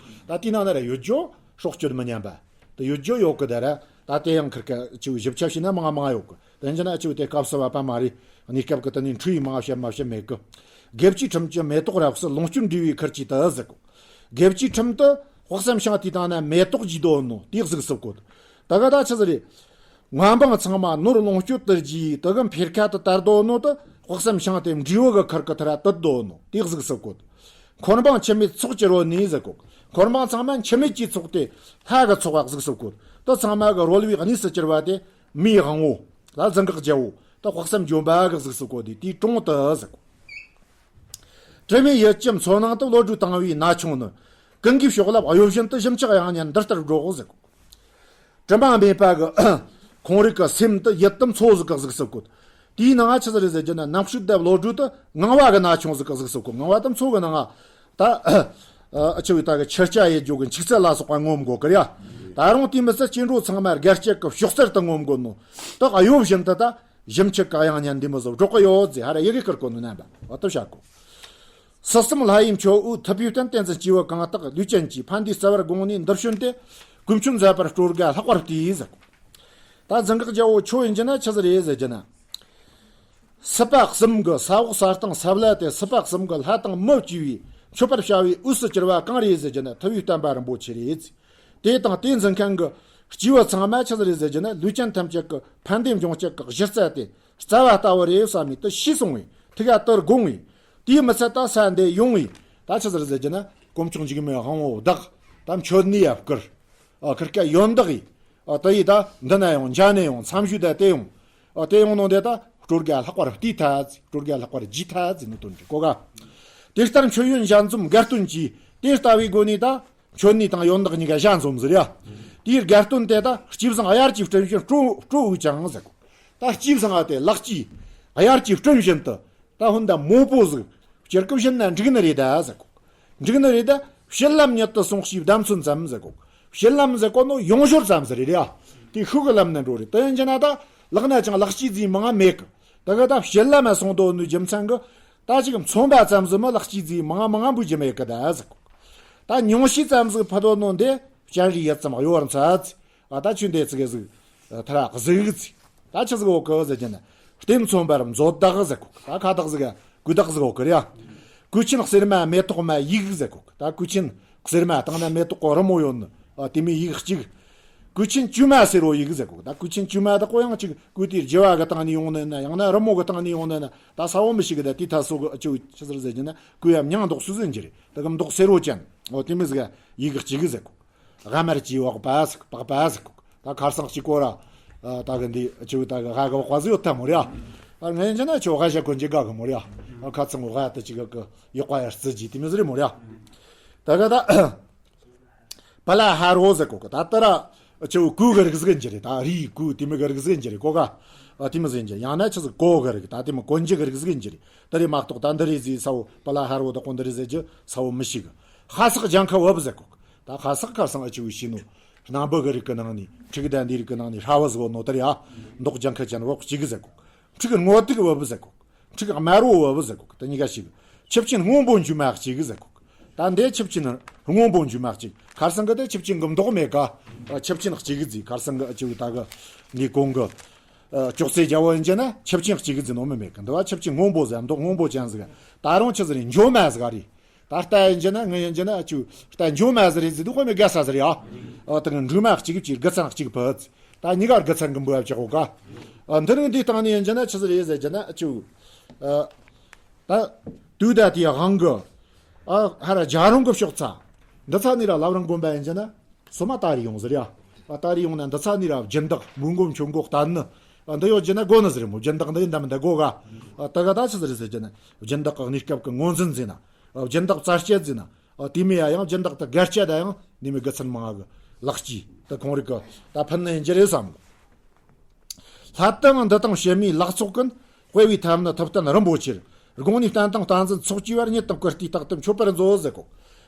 ད་དེའི་ནང་ན་ར་ཡོད་རྒྱུ་སྲོག་གཅོད་མི་ཉན་པ་དེ་ཡོད་རྒྱུ་ཡོད་གི། དེ་ར་ད་དེ་ཡང་ཁིར་ཀ་ཆེ་བོ་ཞིབ་ཆ་བྱས་ན་མང་མང་ཡོད་གི། དེ་ཡིན་རྒྱུ་ན་ཆེ་བོ་དེ་སྐབས་སུ་བབ་པ་མ་རེད། གནས་སྐབས་ཀྱི་དེ་ནས་འཁྲུལ་ཡིག་མང་བཤད་མ་བཤད་མེད་གི། དགེ་བཅུའི་ཁྲིམས་ཀྱི་མེ་ཏོག་རབ་གསལ། ལོངས་སྤྱོད་འབྲས་བུའི་ཁུར་གྱིས་དུ་ཟེར་གོ། དགེ་བཅུའི་ཁྲིམས་དེ་དཔག་བསམ་ཤིང་དེའི་སྟེང་ན་མེ་ཏོག་རྒྱས་འདུག་ནོ་དེའི་གཟུགས་སུ་བཀོད། དེ་གི་ད་ཆི་ཟིག་རེད། མངའ་འབངས་ཚང་མ་ནོར་ལོངས་སྤྱོད་དུ་རྒྱས། དེ་གི་འཕེལ་ཁ་དེ་དར་འདུག་ནོ་དེ་དཔག་བསམ་ཤིང་དེ་འབྲས་བུ་གི་ཁུར་གི་ཐུར་ར་དུད་འདུག་ནོ་དེའི་གཟུགས་སུ་བཀོད། འཁོར་འབངས་འཆི་མེད་ཚོགས་ཀྱི་རོལ་ནི་ཟེར་གོ། འཁོར་འབངས་ཚང་མ་འཆི་མེད་ཀྱི་ཚོགས་དེ་ལྷ་གི་ཚོགས་པ་གཟུགས་སུ་བཀོད། དེ་ཚང་མ་གི་རོལ་བའི་གནས་སུ་གྱུར་པ་དེ་མིའི་དབང་བོ་ལ་རྫ་འགག་རྒྱལ་བོ་དེ་དཔག་བསམ་འཇོམས་པ་གི་གཟུགས་སུ་བཀོད་དེ་དེའི་དྲུང་དུ་ཟེར་གོ། དྲི་མེད་ཡུལ་གྱི་མཚོ་ནང་དུ། བློ་གྲོས་དྭངས་པའི་ན་ཆུང་ནི། ཀུན་གྱི་མཆོག་ལ་གཡོ་ཞིང་དུ། གཞོམ་ཆགས་དབྱངས་སྙན་འདི་ལྟར་སྒྲོགས་ཟེར་གོ། དྲི་མ་མེད་པ་གི་ཁོང་རིགས་ཀྱི་སེམས་དེ་ཡུལ་དུ་མཚོ་ཟིག་གི་གཟུགས་སུ་བཀོད། དེའི་ནང་ང་ཆི་ཟིག་རེད་ཟེར་རྒྱུ་ན། རྣམ་དཔྱོད་དང་བློ་གྲོས་དེ་ངང་བ་གི་ན་ཆུང་ཟིག་གི་གཟུགས་སུ་བཀོད། ངང་བ་དེ་མཚོ་གི་ནང་ང་ད་ཨ་ཆི་བོ་ད་གི་ཆུ་སྐྱ་ཡེ་རྒྱུ་གི་འཁྱུག་ཚད་ལ་སོགས་པ་ངོམ་གོ་གི་ར། ད་རུང་དེ་མི་ཚད་སྐྱེ་འགྲོ་ཚང་མ་རྒྱ་སྐྱེགས་ཀྱི་གཤོག་རྩལ་དུ་ངོམ་གོ་ནོ་དེ་གཡོ་བཞིན་དུ་ད། གཞོམ་ཆགས་ཀྱི་དབྱངས་སྙན་འདི་མོ་ཟིག་སྒྲོག་གི་ཡོད་ཟེར། ཧ་ར་ཡི་གེ་བསྐུར་གོ་ནོ་རྣམ་པ་འོ་ད་བཤད་གོ། སྲིད་གསུམ་ལྷ་ཡི་མཆོད་འོས་ཐུབ་པའི་བསྟན། བསྟན་འཛིན་སྐྱེས་བུ་གང་དག་ལུས་ཅན་གྱི། ཕན་བདེའི་རྩ་བར་དགོངས་ནས་འདིར་བྱོན་ཏེ། ཀུན་མཆོད་མཛད་པར་སྤྲོ་དགའ་ལྷག་པར་བལྟས་ཟེར་གོ། ད་རྫ་འགག་རྒྱལ་བོ་ཁྱོད་ཡིན་རྒྱུ་ན་ཆི་ཟིག་རེད་ཟེར་རྒྱུ་ན། སྲིད་པ་གསུམ་གྱི་ས་འོག་ས་སྟེང་ས་བླ་དེ། སྲིད་པ་གསུམ་གྱི་ལྷ་དང་མི་བཅས་པས་མཆོད་པར་བྱ་བའི་འོས་སུ་གྱུར་པ་གང་རེད་ཟེར་རྒྱུ་ན། ཐུབ་པའི་བསྟན་པ་རིན་པོ་ཆེ་རེད། དེ་དང་དེ་འཛིན་མཁན་གྱི་སྐྱེས་བུ་ཚང་མ་ཆི་ཟིག་རེད་ཟེར་རྒྱུ་ན། ལུས་ཅན་ཐམས་ཅད་ཀྱི་ཕན་བདེ་འབྱུང་བྱེད་ཀྱི་གཞི་རྩ་དེ་རྩ་བ་ལྟ་བུ་རེད་བསམ་ནས་དེ་ཤེས་སོང་བས། ཐུགས་ཀ་དེར་དགོངས་བས། དེའི་མི་ཚད་ད་ས་འདི་ཡོང་བས། ད་ཆི་ཟིག་རེད་ཟེར་རྒྱུ་ན། དཀོན་མཆོག་འཇིགས་མེད་དབང་པོ་བདག་ད་མཆོད་གནས་ཡ་བསྐུར། ཨ། ཁིར་ཀ་ཡོན་བདག་ཡིས། ཨ། དེ་ཡིས་ད་འདི་ན་ཡོང་། འཇའ་ནས་ཡོང་། མཚམས་ཞུས་ད་དེ་ཡོང་། ཨ། དེ་ཡོང་ནོ་དེ་ད་ སྤྲོ་དགའ་ལྷག་པར་བལྟས་ཐལ་ཟེར། སྤྲོ་དགའ་ལྷག་པར་བགྱིས་ཐལ་ཟེར་ནི་དོན་རེད་གོ་ག། དེ་ལྟར་མཆོད་ཡོན་ཞལ་འཛོམས་དགའ་སྟོན་གྱིས། དེ་ལྟ་བུའི་སྒོ་ནས་ད་མཆོད་གནས་དང་ཡོན་བདག་གཉིས་ཀ་ཞལ་འཛོམས་ཟེར་ཡ། དེའི་དགའ་སྟོན་དེ་ད་སྐྱེས་བཟང་དབྱར་གྱི་སྤྲིན་བཞིན་སྤྲོ་སྤྲོ་འོས་ཀྱང་ཟེར་གོ། ད་སྐྱེས་བཟང་ང་དེ་ལེགས་སྐྱེས་དབྱར་གྱི་སྤྲིན་བཞིན་དུ། ད་ཧོན་ད་མོ་པོ་ཟིག་སྤྱིར་གི་བཞིན་ན་འགྲིག་ནི་རེད་ད་ཟེར་གོ། འགྲིག་ནི་རེད་ད། བྱིན་རླབས་ཉིད་དུ་སོང་ཞེས་བདམས་ཚུལ་ཙམ་ཟེར་གོ། བྱིན་རླབས་ཟེར་གོ་ནོ་ཡོང་ཞོར་ཙམ་ཟེར་རེད་ཡ། དེ་ཤུགས་གི་ལམ་ནས་འགྲོ་རེད། དེ་ཡིན་གྱི་ན་ད་ལག་ན་ཅང་ལེགས་སྐྱེས་ཟིག་མང་ང་མེད་གི། ད་གི་ད་བྱིན་རླབས་མ་སོང་དོ་ནི་རྒྱུ་མཚན་གི། ད་ཅིག་མཚོན་པ་ཙམ་ཟིག་མི་ལེགས་སྐྱེས་ཟིག་མང་ང་མང་ང་འབུལ་རྒྱུ་མེད་གི་ད་ཟེར་གོ། ད་ཉུང་ཤས་ཙམ་ཟིག་ཕུལ་དོ་ནོ་འདི་སྤྱན་རས་གཟིགས་ཙམ་གཡོ་བར་འཚལ། ཨ་ད་ཆོས་འདི་ཚིག་གི་ཟིག་ཐ་ར་གཟིག་ཟིག། ད་ཆི་ཟིག་འོག་གི་ཟེར་གྱི་ན། རྟེན་མཚོན་པར་མཛོད་བདག་ཟེར་གོ། ད་ཁ་བདག་ཟིག་ག་གོས་བདག་ཟིག་འོག་གི་རེད་ཡ། གོས་ཆེན་གསེར་མ་མེ་ཏོག་མ་ཡིག་ཟེར་གོ། ད་གོས་ཆེན་གསེར་མ་དང་ན་མེ་ཏོག་གི་རི་མོ་ཡོད་ནི། ཨ་དེ་མོ་ཡིག་གཅིག། གོས་ཆེན་བཅོས་མ་སེར་བོ་ཡིག་ཟེར་གོ། ད་གོས་ཆེན་བཅོས་མ་དག་གོ་ཡང་གཅིག་གོས་དེ་རྒྱུ་བ་གི་སྟེང་ནས་ཡོང་ནི་ན། ཡང་ན་རི་མོ་གི་སྟེང་ནས་ཡོང་ནི་ན། ད་ས་བོ་མི་ཤེས་གི། ད་དེ་ཐ་སོ་གི་ཨ་ཆུ་ཆི་ཟེར་ཟེར་གྱི་ན། གོས་ཡ་མྱང་འདོགས་སུ་ཟིན་གྱི་རེད། ད་གི་མདོག་སེར་བོ་ཅན། ཨོ་དེ་མོ་ཟིག་ག་ཡིག་གཅིག་ཟེར་གོ། ཨ་མར་གྱི་འོག་པ་ཟིག་པགས་པ་ཟིག་གོ། ད་ཁར་སང་གཅིག་གོ་ར། ཨ་ད་གི་འདི་ཆུ་ད་གི་ཧ་གི་བག་པ་ཟིག་ཡོད་ཐལ་མོ་རེད་ཡ། ཨ་ངས་འཇོན་ན་ཆུ་ཧ་ཞག་གོན་གྱི་དགའ་གི་མོ་རེད་ཡ། ཨ་ཁ་ཚང་གོ་ཧ་ད་ཅིག་གི་ཡོག་པ་ཡར་རྩི་རྒྱུ་དེ་མོ་ཟིག་རེད་མོ་རེད་ཡ། ད་གི་ད་པ་ལ་ཧ་རོ་ཟེར་གོ་གི། ད་ད་ར་ཆུ་གོས་གི་རིགས་ཟིག་ཡིན་གྱི་རེད། ད་རིའི་གོས་དེ་མོ་གི་རིགས་ཟིག་ཡིན་གྱི་རེད་གོ་ག། ཨ་དེ་མོ་ཟིག་ཡིན་གྱི། ཡང་ན་ཆི་ཟིག་གོ་གི་རིགས། ད་དེ་མོ་གོན་རྒྱུ་གི་རིགས་ཟིག་ཡིན་གྱི་རེད། ད་རེད་མ་གཏོགས་ད་འདི་རེད་ཟེར་ས་བོ་པ་ལ་ཧ་རོ་ད་གོ་འདི་རེད་ཟེར་རྒྱུ་ས་བོ་མི་ཤེས་གི། ཧ་སག་ལྗང་ཁ་བབ་ཟེར་གོ་གི། ད་ཧ་སག་ཁར་སང་ཨ་ཆུ་བའི་ཤི་ནོ། སྣམ་བུ་གི་རིགས་ཀྱི་ནང་ནས་ཕྲུ་གུ་ད་འདི་རིགས་ཀྱི་ནང་ནས་ཧྲ་བ་ཟིག་བོ་ནོ་དར་ཡ། མདོག་ལྗང་ཁ་ཅན་བབ་གཅིག་གི་ཟེར་གོ། ཕྲུ་གུ་སྔོ་ཐིག་བབ་ཟེར་གོ། ཕྲུ་གུ་དམར་བོ་བབ་ཟེར་གོ། ད་གཉིས་ཀ་ཞིག། ཆུ་ཆེན་སྔོན་པོ་འཇུ་མ་གཅིག་གི་ཟེར་གོ། ད་འདི་ཆུ་ཆེན་སྔོན་པོ་འཇུ་མ་གཅིག། ཁར་སང་གི་ད་ཆུ་ཆེན་གི་མདོག་མེད་ཀ། ཆུ་ཆེན་གཅིག་གི་ཟིག། ཁར་སང་གི་ཨ་ཆུ་ད་གི་འདི་གོང་གི། ཨ་ཅོག་ཙེ་རྒྱལ་བོ་ཡིན་གྱི་ན་ཆུ་ཆེན་གཅིག་གི་ཟིག་ནོ་མི་མེད་གི། འདི་བ་ཆུ་ཆེན་སྔོན་པོ་ཟིག། མདོག་སྔོན་པོ་ཅན་ཟིག། ད་རུང་ཆི་ཟིག་རེད། འཇོ་མ་ཟིག་རེད། ད་རྟ་ཡིན་གྱི་ན་ངི་ཡིན་གྱི་ན་ཨ་ཆུ་རྟ་འཇོ་མ་ཟིག་རེད་ཟེར་དུས་ཁོ་མི་དགའ་ས་ཟིག་རེད་ཡ། ཨ་ད་གི་འབྲུ་མ་གཅིག་གི་རྒྱུ་མཚན་གཅིག་ཕུད། ད་གཉིས་ཀ་རྒྱུ་མཚན་གི་འབུལ་བ་བཅག་གོ་ག། ཨ་འདི་རིང་འདི་སྟེང་ནས་ཡིན་གྱི་ན་ཆི་ཟིག་རེད་ཟེར་གྱི་ན་ཨ་ཆུ། ཨ་ད་དུས་ད་དེའི་དབང་གི། ཨ་ཧ་ར་རྒྱལ་རོང་གི་ཕྱོགས་ཚ། འདི་ཚ་ནི་ར་ལབ་རང་དགོན་པ་ཡིན་གྱི་ན། སོ་མ་ད་རེ་ཡོང་ཟེར་ཡ། ཨ་ད་རེ་ཡོང་ན་འདི་ཚ་ནི་ར་སྦྱིན་བདག་མོན་གོམ་ཆོས་འགོག་བསྟན་ནི། ཨ་འདི་ཡོད་ཀྱི་ན་དགོ་ནི་ཟེར་མོ། སྦྱིན་བདག་འདི་ཡིན་ད་མིན་ད་དགོ་ག། ཨ་ད་ག་ད་ཆི་ཟིག་རེད་ཟེར་གྱི་ན། སྦྱིན་བདག་གི་གནས་སྐབས་ཀྱི་ངོས་འཛིན་ཟེར་ན། ཨ་སྦྱིན་བདག་རྩ་བཅད་ཟེར་ན། ཨ་དེ་མི་ཡ་ཡང་སྦྱིན་བདག་ཏུ་དགར་བཅད་ད་ཡང་ནི་མི་དགེ་མཚན་མང་གི་ལག་སྐྱེས་ད་ཁོང་རིག་གི་ད་ཕན་ནི་ཡིན་གྱི་རེད་བསམ་གི། ལྷ་དང་འདི་དང་བྱེ་མའི་ལག་ཚོགས་ཀུན། དཔེ་བའི་ཐབས་ནི་ཐུབ་བསྟན་རིན་པོ་ཆེར། དགོངས་ནས་བསྟན་དང་བསྟན་འཛིན་ཚོགས་བཅས་པར། ཉིད་དང་བཀུར་སྟིའི་རྟགས་དུ་མཆོད་པར་མཛོད་ཟེར་གོ།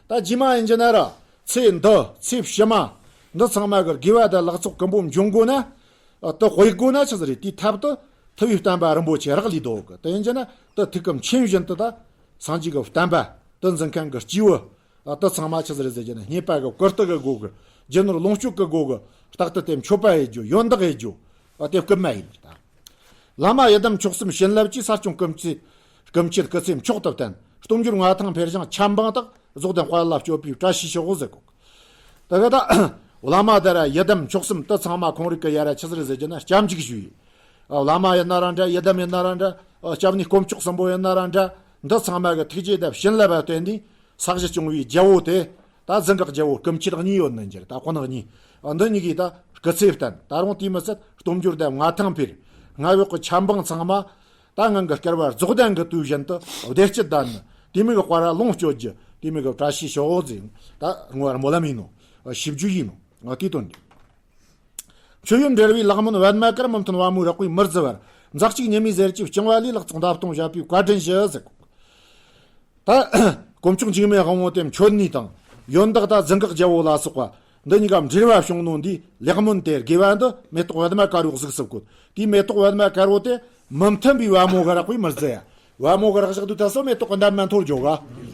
ད་རྗེས་མ་ཡིན་གྱི་ན་ར། ཚེ་འདི་ཚེ་ཕྱི་མ་འདི་ཚང་མ་གི་དགེ་བ་དང་ལག་ཚོགས་ཀུན་པོ་འབྱུང་དགོས་ན། དུ་དཔེ་དགོས་ན་ཆི་ཟིག་རེད། དེའི་ཐབས་དུ་ཐུབ་པའི་བསྟན་པ་རིན་པོ་ཆེ་རག་ལས་འདུག་གི། དེ་ཡིན་གྱི་ན་དུ་ཐུགས་ཀྱི་མཁྱེན་བཞིན་དུ་ད་སངས་རྒྱས་ཀྱི་བསྟན་པ་དུ་འཛིན་མཁན་གྱི་སྐྱེས་བུ། ཨ་དེ་ཚང་མ་ཆི་ཟིག་རེད་ཟེར་གྱི་ན། རྙེད་པ་གི་བཀུར་སྟི་གི་སྒོ་གི། རྒྱུ་ནོར་ལོངས་སྤྱོད་ཀྱི་སྒོ་གི། རྟག་ཏུ་དེ་མཆོད་པ་ཡེད་རྒྱུ། ཡོན་བདག་ཡེད་རྒྱུ། ཨ་དེ་བསྐུལ་མ་ཡིན་པར་ཐལ། བླ་མ་ཡི་དམ་མཆོག་གསུམ་བྱིན་རླབས་ཀྱིས། ས་སྐྱོང་སྐུ་མཆེད། སྐུ་མཆེད་སྐུ་ཚེ་མཆོག་ཏུ་བརྟན། སྟོབས་འབྱོར་མངའ་ཐང་འཕེལ་ཞིང་ཆབ་འབངས་དག། རྫོགས་ལྡན་དཔལ་ལ་སྤྱོད་པའི་བཀྲ་ཤིས་ཤོག་ཟེར་གོ། དེ་ག་ད་བླ་མ་དེ་ར་ཡི་དམ་མཆོག་གསུམ་དེ་ཚང་མ་ཁོང་རིག་གི་ཡ་ར་ཆི་ཟིག་རེད་ཟེར་གྱི་ན། སྐྱབས་འཇུག་ཞུ་ཡི། ཨ་བླ་མ་ཡིན་ན་ར་འདྲ། ཡི་དམ་ཡིན་ན་ར་འདྲ། ཨ་སྐྱབས་གནས་དཀོན་མཆོག་གསུམ་པོ་ཡིན་ན་ར་འདྲ། འདི་ཚང་མ་གི་ཐུགས་རྗེ་དང་བྱིན་རླབས་པ་བརྟེན་ནས་ས་གཞི་སྐྱོང་བའི་རྒྱལ་པོ་དེ། ད་ཛྙཱ་གི་རྒྱལ་པོ་སྐུ་མཆེད་གཉིས་ཡོད་ནི་འགྱུར། ད་དཔོན་གཉིས། ཨ་འདི་གཉིས་ཀྱིས་ད་སྐུ་ཚེ་བརྟན། ད་རུང་དེས་མི་ཚད་སྟོབས་འབྱོར་དང་མངའ་ཐང་འཕེལ། རྔ་བོད་ཀྱི་ཆབ་འབངས་ཚང་མ་ད་ངང་གི་བསྐལ་པ་རྫོགས་ལྡན་གྱི་དུས་བཞིན་དུ་བདེ་སྐྱིད་ལྡན་ནི། དེ་མོ་གི་དཔལ་ལ་ལོངས་སྤྱོད་རྒྱུ། དེ་མོ་གི་བཀྲ་ཤིས་ཤོག་ཟེར། ད་བསྔོ་བ་སྨོན་ལམ་ཡིན་ནོ། ཞིབ་འཇུག་ཡིན་ནོ། དེའི་དོན་འདི། མཆོད་ཡོན་འབྲེལ་བའི་ལེགས་སྨོན་པདྨ་གར། མི་མཐུན་པ་མོའི་རེག་པས་མི་བརྫི་བར། འཛག་ཅིང་ཉི་མའི་ཟེར་གྱིས་བཅིངས་པ་ལས། ལག་ཚོགས་མདའ་ལྟོང་བཞད་པའི་བཀའ་དྲིན་ཞུ་ཟེར། ད་དཀོན་མཆོག་འཇིགས་མེད་དབང་པོ་དེ་མཆོད་ནི་དང་། ཡོན་བདག་ད་ཛྙཱ་གི་རྒྱལ་པོ་ལ་སོགས་པ་འདི་གཉིས་ཀ་འབྲེལ་བ་བྱུང་ནོ་འདིའི་ལེགས་སྨོན་དེ་དགེ་བ་འདི་མེ་ཏོག་པདྨ་དཀར་པོ་གཟུགས་སུ་བཀོད། དེའི་མེ་ཏོག་པདྨ་དཀར་པོ་དེ་མི་མཐུན་པའི་པད་མོ་གི་རེག་པས་མི་བརྫི་ཡ། པད་མོ་གི་རེག་བཞག་དུས་ད་སོ་མེ་ཏོག་གི་འདབ་མ་འཐོར་འགྱོ་ག།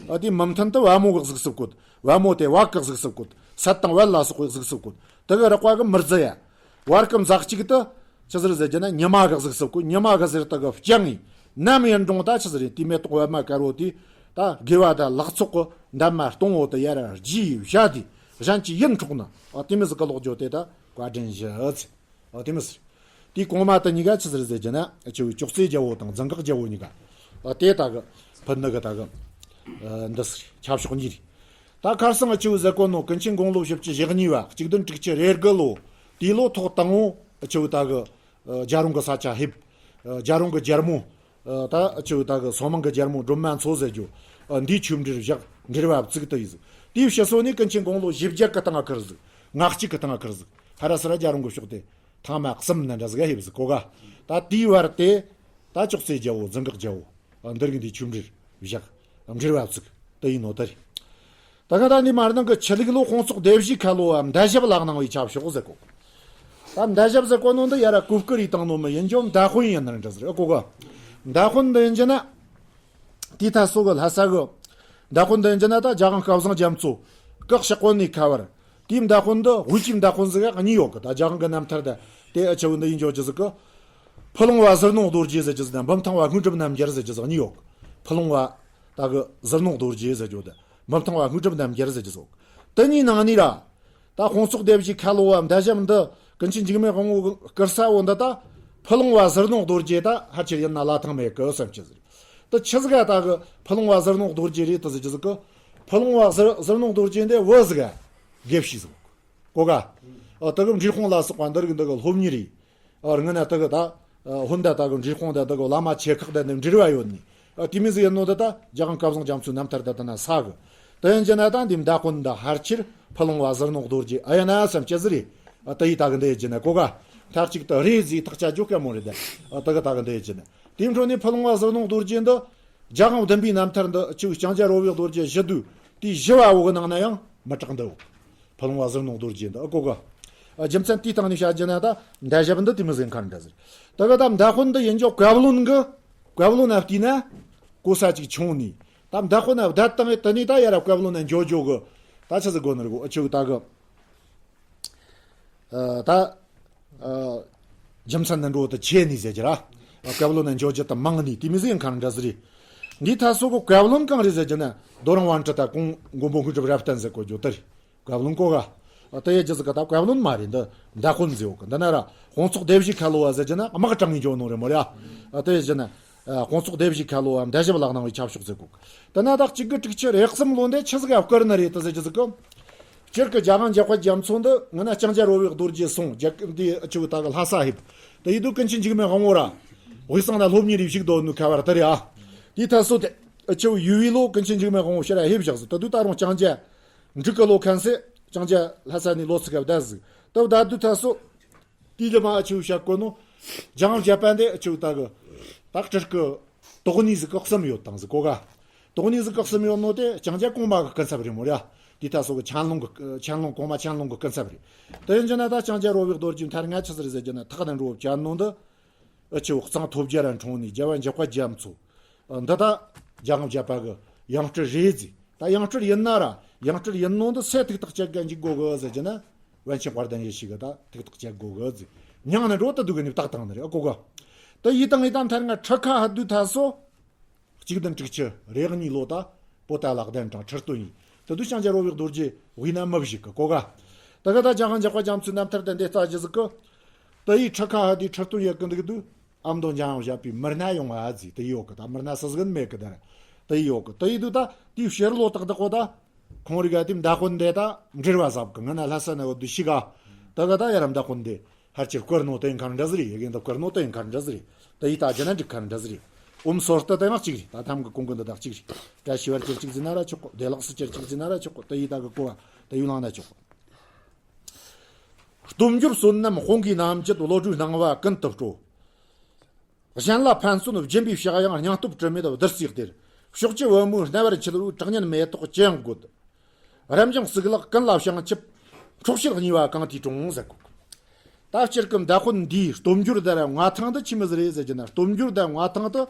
ཨ་དེ་མི་མཐུན་དུ་པད་མོ་གི་གཟུགས་སུ་བཀོད། པད་མོ་དེ་བག་གི་གཟུགས་སུ་བཀོད། སད་དང་བད་ལ་སོགས་པའི་གཟུགས་སུ་བཀོད། དེ་གི་རེག་པ་གིས་མི་བརྫི་ཡ། བར་གི་འཛག་ཅིག་ཏུ་ཆི་ཟིག་རེད་ཟེར་གྱི་ན། ཉི་མ་གི་གཟུགས་སུ་བཀོད། ཉི་མ་གི་ཟེར་དེ་གིས་བཅིངས་ནས་ནམ་ཡིན་རུང་ད་ཆི་ཟིག་རེད། དེ་མེ་ཏོག་པདྨ་དཀར་པོ་དེ་ད་དགེ་བ་དང་ལག་ཚོགས་ཀྱི་འདབ་མ་སྟོང་པོ་དེ་ཡར་རྒྱས་བཞག་དེ་གཞན་གྱི་ཡིད་འཕྲོག་ནི། ཨ་དེ་མོ་ཟིག་གི་ལོག་རྒྱུ་དེ་ད་བཀའ་དྲིན་ཞུ་ཟེར། ཨ་དེ་མོ་ཟེར། དེའི་གོང་མ་དེ་གཉིས་ཀ་ཆི་ཟིག་རེད་ཟེར་གྱི་ན། ཨ་ཆུ་བོའི་ཅོག་ཙེ་རྒྱལ་པོ་དང་ཛྙཱ་གི་རྒྱལ་པོ་གཉིས་ཀ། ཨ་དེ་ད་གི་ཕུད་ནི་གི་ད་གི་ཨ་འདི་ཟེར། ཁྱབ་ཕྱོགས་གཉིས་རེད། ད་ཁར་སང་ཨ་ཆུ་བོ་ཟེར་གོ་ནོ་ཀུན་མཁྱེན་དགུང་ལོ་བཞི་བཅུ་ཞེ་གཉིས་པ། གཅིག་བདུན་དྲུག་ཅུ་རེ་དགུ་ལོ། དེའི་ལོ་ཐོག་དང་པོ་ཨ་ཆུ་བོ་ད་གི་ཨ་རྒྱལ་རོང་གི་ས་ཆ་ཕེབས། རྒྱལ་རོང་གི་རྒྱལ་མོ། ད་ཆུ་ད་གི་སོ་མང་གི་རྒྱལ་མོ་སྒྲོལ་མ་མཚོ་ཟེར་རྒྱུ། འདིའི་ཆོས་འབྲེལ་བཞག་འབྲེལ་བ་བཙུགས་དུ་ཡིན་ཟིག་དེའི་ཕྱི་སོ་ནས་ཀུན་མཁྱེན་དགུང་ལོ་བཞི་བརྒྱ་གི་སྟེང་ཁུར་ཟིག་ང་གཅིག་གི་སྟེང་ཁུར་ཟིག་ཧ་ར་སི་ར་རྒྱལ་རོང་གི་ཕྱོགས་དེ་ཐང་མ་གསུམ་ན་འདྲ་ཟིག་ཧེབ་ཟིག་གོ་ག་ད་དེའི་བར་དེ་ད་ཅོག་ཙེ་རྒྱལ་བོ་ཛིན་གག་རྒྱལ་བོ། འདི་རིགས་འདིའི་ཆོས་འབྲེལ་བཞག་འབྲེལ་བ་བཙུགས་དུ་ཡིན་ནོ་དེ་རེད། ད་ག་ད་འདི་མར་ནང་གི་ཆི་ལིག་ལོ་དཔུང་ཚོགས་སྡེ་བཞིའི་ཁ་ལོ་བ་མདའ་ཞབས་ལག་གནང་བའི་ཆབ་ཤོག་ཟེར་གོ་ད་མདའ་ཞབས་ཟེར་གོ་ནོ་འདི་ཡ་ར་གོ་བསྐུར་ཡི་བཏང་ནོ་མི་ཡིན་རྒྱུ་མདའ་དཔོན་ཡིན་ནི་འདྲ་ཟེར་ཨ་གོ་ག་མདའ་དཔོན་འདི་ཡིན་རྒྱུ་ན། དེའི་ཐད་སོ་གི་ལྷ་ས་གི་མདའ་དཔོན་འདི་ཡིན་རྒྱུ་ན་ད་རྒྱལ་དབང་སྐལ་བཟང་རྒྱ་མཚོ་སྐུ་གཤེགས་གོ་ནི་ཁ་བར། དེའི་མདའ་དཔོན་འདི་དབུས་ཀྱི་མདའ་དཔོན་ཟིག་གཉིས་ཡོད་གི་ད་རྒྱལ་དབང་གི་རྣམ་ཐར་ད་དེ་ཨ་ཆེ་བོ་འདི་ཡིན་འཇོག་རྒྱུ་ཟིག་གི་ཕུ་ལུང་བ་ཟུར་སྣང་རྡོ་རྗེ་ཟེར་རྒྱུ་ཟིག་དང་འབུམ་ཐང་བ་དངོས་གྲུབ་རྣམ་རྒྱལ་ཟེར་རྒྱུ་ཟིག་གཉིས་ཡོད་གི་ཕུ་ལུང་བ་ད་གི་ཟུར་སྣང་རྡོ་རྗེ་ཟེར་རྒྱུ་དང་འབུམ་ཐང་བ་དངོས་གྲུབ་རྣམ་རྒྱལ་ཟེར་རྒྱུ་ཟིག་དེ་གཉིས་ནང་ནས་ར། ད་དཔུང་ཚོགས་སྡེ་བཞིའི་ཁ་ལོ་བ་མདའ་ཞབས་འདི་ཀུན་མཁྱེན་འཇིགས་མེད་དབང་པོ་བསྐུར་ས་བོ་འདི་ད་ཕུ་ལུང་བ་ཟུར་སྣང་རྡོ་རྗེ་ད་ཧ་ཆེར་ཡིན་ན་ལ་ཐང་མེད་གི་བསམ་གྱི་ཟིག་ད་ཆི་ཟིག་ག་ད་གི་ཕུ་ལུང་བ་ཟུར་སྣང་རྡོ་རྗེ་རེད་དུ་ཟེར་གྱི་ཟིག་གི་ཕུ་ལུང་བ་ཟུར་ཟུར་སྣང་རྡོ་རྗེ་འདི་བུ་ཟིག་ག་དགེ་བཤེས་ཟིག་གོ་ག་ཨ་ད་གི་འབྲས་སྤུངས་ལ་སོགས་པ་འདི་རིགས་འདི་གི་སློབ་གཉེར་རེད། ཨ་རི་ང་ན་ད་གི་ད་ཧོན་ད་ད་གི་འབྲས་སྤུངས་ད་ད་གི་བླ་མ་ཆེ་ཁག་ད་ནི་འབྲེལ་བ་ཡོད་ནི། ཨ་དེ་མི་ཟིག་ཡིན་ནོ་ད་ད་རྒྱལ་དབང་སྐལ་བཟང་རྒྱ་མཚོའི་རྣམ་ཐར་ད་ད་ན་ས་གི་ད་ཡིན་རྒྱུ་ན་ད་འདི་མདའ་དཔོན་ད་ཧར་ཆེར་ཕུ་ལུང་བ་ཟུར་སྣང་རྡོ་རྗེ་ཨ་ཡ་ན་བསམ་ཅི་ཟིག་རེད། ཨ་ད་ཡི་ད་གི་འདི་ཡི་རྒྱུ་ན་གོ་ག་མཐའ་གཅིག་ཏུ་རེད་ཟིག་ཐག་ཆ་རྒྱོ་དཀའ་མོ་རེད་ད། ཨ་ད་གི་ད་གི་འདི་ཡི་རྒྱུ་ན་དེའི་འཕྲོ་ནས་ཕུ་ལུང་བ་ཟུར་སྣང་རྡོ་རྗེ་འདི་རྒྱལ་དབང་བདུན་པའི་རྣམ་ཐར་འདི་ཆུ་ལྕང་སྐྱ་རོལ་བའི་རྡོ་རྗེ་བཞི་བསྡུས་དེའི་བཞི་བ་བོ་གི་ནང་ན་ཡང་མི་དྲག་འདི་བོ། ཕུ་ལུང་བ་ཟུར་སྣང་རྡོ་རྗེ་འདི་ཨ་གོ་ག་ཨ་རྒྱུ་མཚན་དེའི་སྟེང་ནས་བཤད་རྒྱུ་ན་ད་མདའ་ཞབས་འདི་དེ་མི་ཟིན་མཁན་འདྲ་ཟེར། ད་ག་ད་མདའ་དཔོན་འདི་ཡིན་ཅོག་བཀའ་བློན་གི་བཀའ་བློན་ན་བལྟས་ན་གོ་ས་ཅིག་ཆུང་ནི། ད་མདའ་དཔོན་ན་བསྡད་བཏང་ངས་དེ་ནས་ད་ཡ་ར་བཀའ་བློན་ན་འཇོ་འཇོ་གི་ད་ཆི་ཟིག་དགོ་ནི་རེད་གོ་ཨ་ཆུ་ད་གི་ཨ་ད་ཨ་རྒྱུ་མཚན་ནི་འགྲོ་དུ་ཆེ་ནི་ཟེར་གྱི་ར། བཀའ་བློན་ན་འཇོ་རྒྱུ་དུ་མང་ནི་དེ་མི་ཟིན་མཁན་འདྲ་ཟེར་རེད། འདི་ད་སོ་གི་བཀའ་བློན་གང་རེད་ཟེར་གྱི་ན་རྡོ་རིང་དབང་ཁྲིད་ད་གོང་མགོན་པོ་དངོས་གྲུབ་རབ་བརྟན་ཟེར་གོ་རྒྱུ་དེ་རེད། བཀའ་བློན་གོ་ག་ཨ་ད་ཡ་རྒྱུ་ཟིག་ག་ད་བཀའ་བློན་མ་རེད་འདི་མདའ་དཔོན་ཟེར་བོ་གི་འདི་ན་ར་དཔུང་ཚོགས་སྡེ་བཞིའི་ཁ་ལོ་བ་ཟེར་གྱི་ན་དམག་དྲངས་ངེས་འཇོག་ནོ་རེད་མོ་ར། ཨ་ད་ཡ་རྒྱུ་ན་ཨ་དཔུང་ཚོགས་སྡེ་བཞིའི་ཁ་ལོ་བ་མདའ་ཞབས་ལག་གནང་བའི་ཆབ་ཤོག་ཟེར་གོ་གི་འདི་ན་ད་གཅིག་དགུ་དྲུག་ཅུ་རེ་གསུམ་ལོ་འདི་ཆི་ཟིག་ག་བསྐུར་ནི་རེད་དུ་ཟེར་གྱི་ཟིག་གི་སྤྱིར་གི་རྒྱལ་དབང་འཇམ་དཔལ་རྒྱ་མཚོ་འདི་ང་ན་ལྕང་སྐྱ་རོལ་བའི་རྡོ་རྗེ་སོང་རྒྱལ་ཁབ་འདི་ཨ་ཆུ་ད་གི་ལྷ་ས་ཧིབ་དེ་ཡི་དུ་ཀུན་མཁྱེན་འཇིགས་མེད་དབང་བོ་ར། དབུས་གཙང་ན་སློབ་གཉེར་རེ་ཞིག་དོ་ནུ་ཁ་བར་དར་ཡ། དེའི་ཐད་སོ་དེ་ཨ་ཆུ་ཡུ་བི་ལོ་ཀུན་མཁྱེན་འཇིགས་མེད་དབང་བོ་ཕྱིར་ཧིབ་བཞག་སོ་ད་དུ་ད་རུང་ལྕང་སྐྱ་འབྲུག་གི་ལོ་ཁན་སེ་ལྕང་སྐྱ་ལྷ་ས་ནས་ལོ་ཚིགས་ག་བདའ་ཟིག་ད་བདའ་དུ་ཐད་སོ། དེའི་ལི་མ་ཨ་ཆུ་བཤད་གོ་ནོ། རྒྱང་བརྒྱབ་པ་འདི་ཨ་ཆུ་ད་གི། ད་སྤྲུལ་སྐུ། དོགས་གནས་ཟིག་གི་གསུམ་ཡོད་དང་ཟིག་གོ་ག་དོགས་གནས་ཟིག་གི་གསུམ་ཡོད་ནོ་དེ་ལྕང་སྐྱ་གོང་མ་གི་སྐུ་ཚབ་རེད་མོ་ར། དེ་ད་སོ་གི་ཆན་ལུང་གི་ཆན་ལུང་གོང་མ་ཆན་ལུང་གི་སྐུ་ཚབ་རེད། དེ་ཡིན་རྒྱུ་ན་ད་ལྕང་སྐྱ་རོལ་བའི་རྡོ་རྗེ་མཐར་ང་ཆི་ཟིག་རེད་ཟེར་རྒྱུ་ན་ཐག་ནས་འགྲོ་བཅར་ནོ་འདི། ཨ་ཆུ་གཙང་ཐོབ་རྒྱལ་ར་འཁྲུངས་ནས་རྒྱལ་བ་འཇམ་དཔལ་རྒྱ་མཚོ། འདི་ད་རྒྱལ་དབང་བརྒྱད་པ་གི་ཡང་སྤྲུལ་རེད་ཟེར། ད་ཡང་སྤྲུལ་ཡིན་ན་ར་ཡང་སྤྲུལ་ཡིན་ནོ་འདི་སེ་ཐིག་ཐག་བཅད་ག་འཇིག་དགོ་གི་ཟེར་གྱི་ན། པཎ་ཆེན་དཔལ་ལྡན་ཡེ་ཤེས་གི་ད་ཐིག་ཐག་བཅད་དགོ་གི་ཟེར། མྱང་ནི་འགྲོ་ད་སྡུག་གི་ནི་བཏགས་བཏང་ནི་རེད་ཨ་གོ་ག་ད་ཡི་དང་ཡི་དང་མཐར་ང་ཁྲི་ཁ་ཧ་དུ་ཐ་སོ། གཅིག་བདུན་དྲུག་ཅུ་རེ་གཉིས་ལོ་ད་པོ་ཏ་ལག་ལྡན་དྲང་ཁྲི་སྟོན་ཡིན། ད་དུ་ལྕང་སྐྱ་རོལ་བའི་རྡོ་རྗེ་དབུས་ན་མི་བཞུགས་གི་གོ་ག་ད་ག་ད་རྒྱལ་དབང་འཇམ་དཔལ་རྒྱ་མཚོའི་རྣམ་ཐར་དེ་འདི་རྩ་རྒྱུ་ཟིག་གི་ད་ཡི་ཁྲི་ཁ་ཧ་དུའི་ཁྲི་སྟོན་ཡེ་གི་འདུག་དུས། ཨ་མདོ་འཇམ་དབྱངས་བཞད་པའི་མི་སྣ་ཡོང་བ་ཟིག་དེ་ཡོད་གི་ད་མི་སྣ་སུ་ཟིག་མེད་གི་ད་དེ་ཡོད་གི་ད་ཡི་དུས་ད་དེའི་ཕྱིར་ལོ་ཏག་ཏག་གོ་ད་ཁོང་རིག་ག་དེ་མདའ་དཔོན་འདི་ད་འབྲེལ་བ་ཟབ་གི་ང་ན་ལྷ་ས་ན་བོ་དུ་ཤི་ག་ད་ག་ད་ཡ་ར་མདའ་དཔོན་འདི་ཧར་ཅིར་བཀུར་ནོ་དེ་ཡིན་ཁར་འདྲ་ཟིག་རེད། ཡི་གེ་འདི་བཀུར་ནོ་དེ་ཡིན་ཁར་འདྲ་ཟིག་རེད། ད་ཡི་ད་རྒྱ་ན་འགྲིག་ཁར་འདྲ་ཟིག་རེད། ཨོམ་སོར་ཏི་དེ་ཡང་གཅིག་རེད། ད་ཐམ་གི་གོང་གི་འདི་དག་གཅིག་རེད། བཀྲ་ཤིས་པར་ཅིར་གཅིག་ཟིན་ན་ར་ཆོག་གོ་དེ་ལགས་སུ་ཅིར་གཅིག་ཟིན་ན་ར་ཆོག་གོ་ད་ཡི་ད་གི་གོ་བ་ད་ཡུལ་ལང་ན་ཆོག་གོ་སྟོབས་འབྱོར་བསོད་ནམས་དཔུང་གིས་རྣམ་བསྐྱེད། བློ་གྲོས་སྣང་བ་ཀུན་ཏུ་སྤྲོ། གཞན་ལ་ཕན་བརྩོན་སྦྱིན་པའི་ཕྱག་གཡང་། སྙིང་སྟོབས་དྲི་མེད་བདུད་རྩིའི་གཏེར། ཕྱོགས་ཀྱི་བུ་མོའི་རྣ་བར་འཁྱིལ་བའི། གྲགས་སྙན་མེ་ཏོག་ཅི་ཡང་དགོད། རབ་འབྱམས་གཙུག་ལག་ཀུན་ལ་བྱང་ཆུབ། འཕྲོག་བྱེད་གཉིས་པ་གང་དེའི་དྲུང་ཟེར་གོ། ད་སྤྱིར་གི་མདའ་དཔོན་འདིའི་སྟོབས་འབྱོར་དང་མངའ་ཐང་དུ་ཆི་མི་ཟིག་རེད་ཟེར་གྱི་ན། སྟོབས་འབྱོར་དང་མངའ་ཐང་དུ་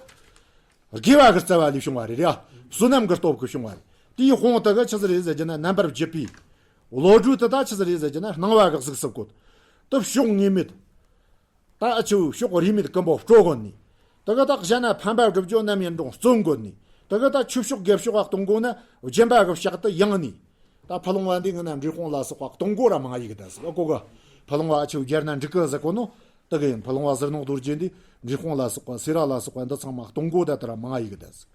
དགེ་བ་གི་རྩ་བ་ལས་བྱུང་བ་རེད་ར། བསོད་ནམས་གི་སྟོབས་གི་བྱུང་བ་རེད། དེའི་དཔུང་དུ་གི་ཆི་ཟིག་རེད་ཟེར་གྱི་ན་རྣམ་པར་བརྒྱུད་པའི་བློ་གྲོས་དུ་ད་ཆི་ཟིག་རེད་ཟེར་གྱི་ན་སྣང་བ་གི་གཟུགས་སུ་བཀོད། དུ་ཕྱོགས་ངེས་མེད། ད་ཨ་ཆུ་ཕྱོགས་རིས་མེད་ཀུན་པོ་སྤྲོ་དགོ་ནི། དེ་ག་ད་གཞན་ན་ཕན་པ་སྒྲུབ་རྒྱུ་རྣམ་གཡེང་འགྲོ་བརྩོན་དགོ་ནི། དེ་ག་ད་ཆུ་ཕྱོགས་རྒྱལ་ཕྱོགས་ལ་གཏོང་དགོ་ན་སྦྱིན་པ་གི་ཕྱག་ཏུ་ཡང་ནི། ད་ཕ་ལོང་བ་འདི་ངི་ན་འབྲས་སྤུངས་ལ་སོགས་པ་གཏོང་དགོ་ར་མང་ཡི་གི་ད་ཟིག་ཨ་གོ་ག་ཕ་ལོང་བ་ཨ་ཆུ་རྒྱལ་ན་འགྲིག་གི་ཟེར་གོ་ནོ། དེ་གི་ཡིན་ཕ་ལོང་བ་ཟུར་སྣང་རྡོ་རྗེ་འདི་འབྲས་སྤུངས་ལ་སོགས་པ་སེ་ར་ལ་སོགས་པ་འདི་ཚང་མ་གཏོང་དགོ་ད་དེ་ར་མང་ཡི་གི་ད་ཟིག་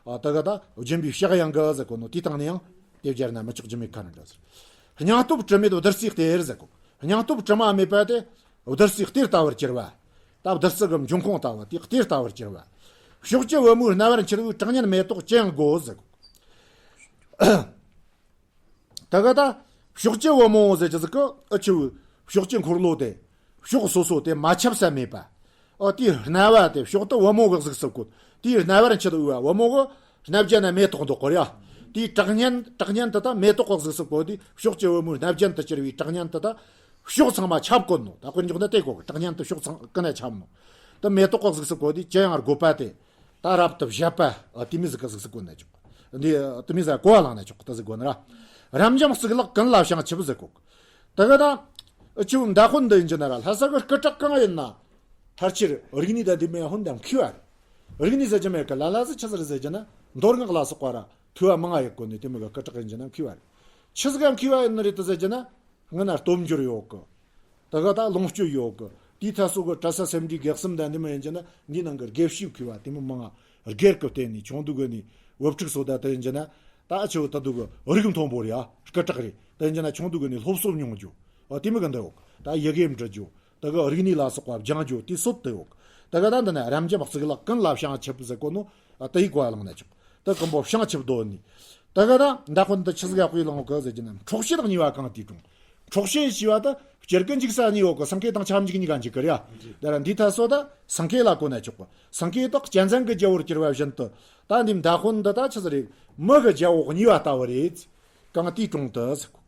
ཨ་དེ་ག་ད་སྦྱིན་པའི་ཕྱག་ཡང་གི་ཟེར་གོ་ནོ་དེའི་སྟེང་ནས་ཡང་དེ་སྦྱར་ན་མི་ཆོག་རྒྱུ་མེད་ཁ་ན་འདྲ་ཟིག་སྙིང་སྟོབས་དྲི་མེད་བདུད་རྩིའི་གཏེར་ཟེར་གོ། སྙིང་སྟོབས་དྲི་མ་མེད་པ་དེ་བདུད་རྩིའི་གཏེར་ལྟ་བུར་གྱུར་བ། ད་ ད་བདུད་རྩི་གི་འབྱུང་ཁུངས་ལྟ་བུ་དེ་དེ་ལྟ་བུར་གྱུར་པ། ཕྱོགས་བཅུ་བུ་མོའི་རྣ་བར་འཁྱིལ་བའི་གྲགས་སྙན་མེ་ཏོག་ཅི་ཡང་དགོས་ཟེར། ད་ག་ད་ཕྱོགས་བཅུ་བུ་མོ་ཟེར་གྱི་ཟིག་གི་ཨ་ཆུ་ཕྱོགས་བཅུ་འཁོར་ལོ་དེ་ཕྱོགས་སོ་སོ་དེ་མ་ཁྱབ་ས་མེད་པ། ཨ་དེའི་རྣ་བ་དེ་ཕྱོགས་དུ་བུ་མོ་གི་གཟུགས་སུ་བཀོད། དེའི་རྣ་བར་འཁྱིལ་བའི་བུ་མོ་གི་སྣ་བརྒྱ་ན་མེ་ཏོག་འདོགས་གོ་ར། དེའི་གྲགས་སྙན་གྲགས་སྙན་དེ་དག་མེ་ཏོག་གི་གཟུགས་སུ་བཀོད་དེ་ཕྱོགས་བཅུ་བུ་མོའི་སྣ་བརྒྱ་དུ་གྱུར་བའི་གྲགས་སྙན་དེ་དག་ཕྱོགས་ཚང་མ་ཁྱབ་གོ་ནོ། ད་དཔེར་འཇོག་ན་དེ་གོ་གི་གྲགས་སྙན་དེ་ཕྱོགས་ཚང་ཀུན་ན་ཁྱབ་ནོ། དེ་མེ་ཏོག་གི་གཟུགས་སུ་བཀོད་དེ་ཅི་ཡང་དགོས་པ་དེ། ད་རབ་ཏུ་བཞད་པ། ཨ་དེ་མོ་ཟིག་གི་གཟུགས་སུ་བཀོད་ན་ཆོག་འདི་དེ་མོ་ཟིག་གོ་བ་བླངས་ན་ཆོག་ད་ཟིག་གོ་ན་ར། རབ་འབྱམས་གཙུག་ལག་ཀུན་ལ་བྱང་ཆུབ་ཟེར་གོ། ད་ག་ད་ཨ་ཆུ་མདའ་དཔོན་འདི་ཡིན་གྱི་ན་ར། ལྷ་ས་གི་སྐུ་དྲག་གང་ཡིན་ན། མཐར་ཕྱིར་རིག་གནས་དང་འདི་མོ་ཧོན་དང་མཁས་པ་རེད། རིག་གནས་ཟེར་གྱི་མེད་གི། ལ་ལ་ཟིག་ཆི་ཟིག་རེད་ཟེར་གྱི་ན། མདོ་སྔགས་ལ་སོགས་པ་ར་ཐོས་པ་མང་ང་ཡོད་གོ་ནི་དེ་མོ་གི་སྐུ་དྲག་ཡིན་གྱི་ན་མཁས་པ་རེད། ཆི་ཟིག་ག་མཁས་པ་ཡིན་ནི་རེད་དེ་ཟེར་གྱི་ན། སྔོན་ན་སྟོབས་འབྱོར་ཡོད་གི། ད་ག་ད་ལོངས་སྤྱོད་ཡོད་གི། དེའི་ཐད་སོགས་གི་གྲྭ་ས་སེ་འབྲས་དགེ་གསུམ་དང་འདི་མོ་ཡིན་གྱི་ན་འདིའི་ནང་གི་དགེ་བཤེས་མཁས་པ་དེ་མོ་མང་ང་། སྒེར་གི་སྟེང་ནས་ཆུང་དུས་གི་ནས་བུ་ཕྲུག་སོ་ད་དེ་ཡིན་གྱི་ན། ད་ཨ་ཆུ་ད་དུ་གི་རིགས་མཐོན་པོ་རེད་ཨ། སྐུ་དྲག་རེད། དེ་ཡིན་གྱི་ན་ཆུང་དུས་གི་ནས་སློབ་གསོ་མྱོང་རྒྱུ། ཨ་དེ་མོ་གི་འདི་ཡོད། ད་ཡི་གེ་འབྲི་རྒྱུ། ད་གི་རིག་གནས་ལ་སོགས་པ་སྦྱང་རྒྱུ་དེ་སོད་དེ་ཡོད། ད་གི་ད་འདི་ན་རབ་འབྱམས་གཙུག་ལག་ཀུན་ལ་བྱང་ཆུབ་ཟེར་གོ་ནོ། ཨ་དེ་ཡི་གོ་བ་བླངས་ན་ཆོག་ད་ཀུན་པོ་བྱང་ཆུབ་འདོད་ནི། ད་ག་ད་མདའ་དཔོན་དུ་ཆི་ཟིག་ཡག་པོ་ལངས་གི་ཟེར་གྱི་ན། འཕྲོག་བྱེད་གཉིས་པ་གང་དེའི་དྲུང་། འཕྲོག་བྱེད་ཞེས་པ་ད་སྤྱིར་གི་འཇིགས་ས་གཉིས་ཡོད་གི། སེང་གེ་དང་ཁྱབ་འཇུག་གཉིས་ཀ་འཇིགས་གི་རེད། ད་ར་འདིའི་ཐད་སོ་ད་སེང་གེ་ལ་གོ་ན་ཆོག་གི། སེང་གེ་དག་གཅན་གཟན་གི་རྒྱལ་པོར་གྱུར་པ་བཞིན་དུ། ད་འདི་མདའ་དཔོན་འདི་ད་ཆི་ཟིག་རེད། མི་གི་རྒྱལ་པོ་གཉིས་པ་ལྟ་བུ་རེད། གང་དེའི་དྲུང་དུ་ཟེར་གོ་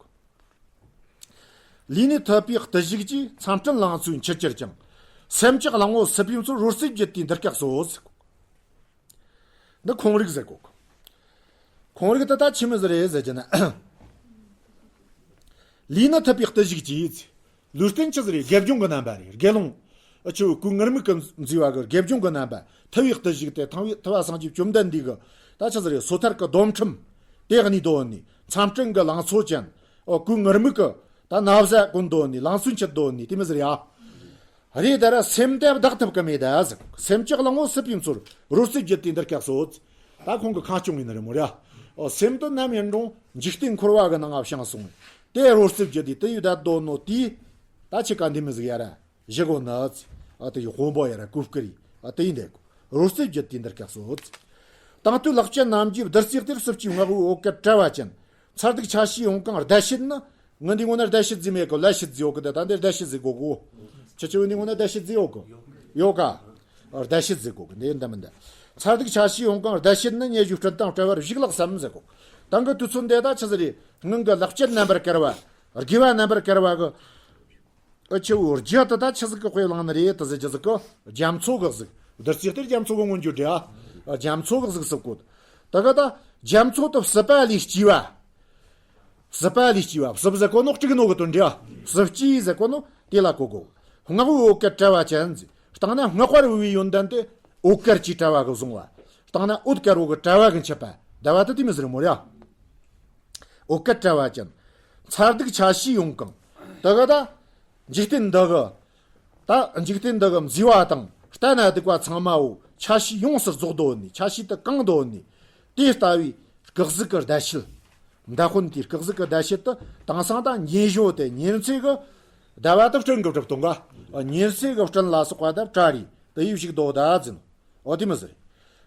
གི། ལུས་ནི་ཐུབ་པའི་བརྟུལ་ཞུགས་ཀྱིས། མཚམས་སྤྲིན་ལང་ཚོས་འཁྱུད་གྱུར་ཀྱང་། སེམས་ཀྱི་གླང་པོ་སྲིད་པའི་མཚོར། རོལ་རྩེད་བརྒྱུད་དེ་འདིར་སྐྱེལ་སོ་ཟེར་གོ། འདི་ཁོང་རིག་ཟེར་གོ། ཁོང་རིག་ད་ད་ཆི་མོ་ཟིག་རེད་ཟེར་གྱི་ན། ལུས་ནི་ཐུབ་པའི་བརྟུལ་ཞུགས་ཀྱིས། ལུས་རྟེན་ཆི་ཟིག་རེད། དགེ་སྦྱོང་གི་རྣམ་པ་རེད། དགེ་སློང་། ཨ་ཆུ་སྐུ་ངུར་སྨྲིག་གིས་མཛེས་པ་གི་དགེ་སྦྱོང་གི་རྣམ་པ། ཐུབ་པའི་བརྟུལ་ཞུགས་དེ་ཐང་བའི་ཐུབ་པ་སངས་རྒྱས་བཅོམ་ལྡན་འདས་ཀྱི་ད་ཆི་ཟིག་རེད། སོ་ཐར་གྱི་སྡོམ་ཁྲིམས་དེ་གཉིས་འདོད་ནི། མཚམས་སྤྲིན་གྱི་ལང་ཚོ་ཅན། ཨོ་སྐུ་ངུར་སྨྲིག་གི་ད་ན་བཟའ་གོན་འདོད་ནི། ལང་ཚོ་འཁྱུད་འདོད་ནི་དེ་མོ་ཟིག་རེད་ཨ། རེད། ད་ར་སེམས་དེ་བདག་ཐུབ་ཀྱི་མེད་ད་ཟེར། སེམས་ཀྱི་གླང་པོ་སྲིད་པའི་མཚོར། རོལ་རྩེད་བརྒྱུད་དེ་འདིར་སྐྱེལ་སོ། ད་ཁོང་གི་ཁ་སྐྱོང་ཡིན་ནི་རེད་མོ་ར། ཨོ་སེམས་དེ་ནམ་ཡིན་རུང་འཇིག་རྟེན་འཁོར་བ་གི་ནང་ང་བྱང་སོང་། དེ་རོལ་རྩེད་བརྒྱུད་དེ་དེ་ཡི་བདག་འདོད་ནོ་དེ། ད་ཆི་ག་འདི་མོ་ཟིག་ཡ་ར་བཞི་གོ་ནི། ཨ་དེ་ཡི་དཔོན་པོ་ཡ་ར་གུ་བཀུར་ཡི། ཨ་དེ་ཡིན་དེ་གོ། རོལ་རྩེད་བརྒྱུད་དེ་འདིར་སྐྱེལ་སོ། དང་དུས་ལེགས་སྤྱད་རྣམས་ཀྱིས་བདུད་རྩིའི་གཏེར། སྲིབ་ཀྱི་སྔགས་འོད་དཀར་བཀྲ་བ་ཅན། མཚར་སྡུག་ཆ་བྱད་ཡོངས་གང་བརྡལ་བྱེད་ནི། ངི་འདི་ངོ་ན་བརྡལ་བྱེད་ཟེར་མེད་གི། བརླད་བྱེད་ཟེར་ཡོད་གི། ད་ད་འདི་བརྡལ་བྱེད་ཟེར་གོ་གོ། ཁྱེད་ཆོ་འདི་ངོ་ན་བརྡལ་བྱེད་ཟེར་ཡོད་གི། ཡོད་ག། བརྡལ་བྱེད་ཟེར་གོ་གི། འདི་འདི་མིན་འདི། མཚར་སྡུག་ཆ་བྱད་ཡོངས་གང་བརྡལ་བྱེད་ནི། སྙན་ཞུའི་སྤྲིན་དང་བྲལ་བར་བཞུགས་ལགས་སམ་ཟེར་གོ། དང་གི་དུས་ཚོད་འདི་ད་ཆི་ཟིག་རེད། སྔོན་གི་ལེགས་སྤྱད་རྣམ་པར་དཀར་བ། དགེ་བ་རྣམ་པར་དཀར་བ་གི། ཨ་ཆུ་བོ་རྒྱུ་དེ་ད་ཆི་ཟིག་གི་དཔེ་བླངས་ནི་རེད་དེ་ཟེར་རྒྱུ་ཟིག་གི། རྒྱ་མཚོ་གི་གཟུགས། བདུད་རྩིའི་གཏེར་རྒྱ་མཚོ་གི་མངོན་གྱུར་འདྲ། རྒྱ་མཚོ་གི་གཟུགས་སུ་བཀོད། ད་ག་ད་རྒྱ་མཚོ་དེ་བསིལ་བ་ལས་སྐྱེས་པ། བསིལ་བ་ལས་སྐྱེས་པ། བསིལ་ཟེར་གོ་ནོ་དཀྲུག་ནོ་གི་དོན་འདྲ། བསིལ་སྐྱེས་ཟེར་གོ་ནོ་དེ་ལ་གོ་དགོས། སྔགས་འོད་དཀར་བཀྲ་བ་ཅན་ཟེར། བཏང་ན་སྔགས་པར་བུ་བའི་ཡོན་ཏན་དེ་འོད་དཀར་གྱི་བཀྲ་བ་གིས་བཟུང་བ། བཏང་ན་འོད་དཀར་བོ་གི་བཀྲ་བ་གིས་མཆེད་པ། ཟླ་བ་དེ་དེ་མོ་ཟེར་མོ་ར། འོད་དཀར་བཀྲ་བ་ཅན། མཚར་སྡུག་ཆ་བྱད་ཡོངས་གང་། ད་ག་ད། འཇིག་རྟེན་འདི་གི། ད་འཇིག་རྟེན་འདི་གི་མཛེས་པ་དང་ལྟ་ན་སྡུག་པ་ཚང་མའོ་ཆ་བྱད་ཡོངས་སུ་རྫོགས་འདོད་ནི། ཆ་བྱད་དེ་གང་འདོད་ནི། དེ་ལྟ་བུའི་སྐུ་གཟུགས་ཀྱི་བརྡལ་བྱེད། མདའ་དཔོན་དེའི་སྐུ་གཟུགས་ཀྱི་བརྡལ་བྱེད་དེ་དེང་སང་ད་ཉིན་ཞོ་དེ་ཉིན་མཚན་གི་ཟླ་བ་དེ་སྤྲིན་གི་གྲིབ་སྟོང་ག། ཉིན་མཚན་གི་སྤྲིན་ལ་སོགས་པ་དེ་བཀྲ་རེ་དེ་ཡི་བཞུགས་འདོད་ད་ཟེར། འོ་དེ་མོ་ཟེར།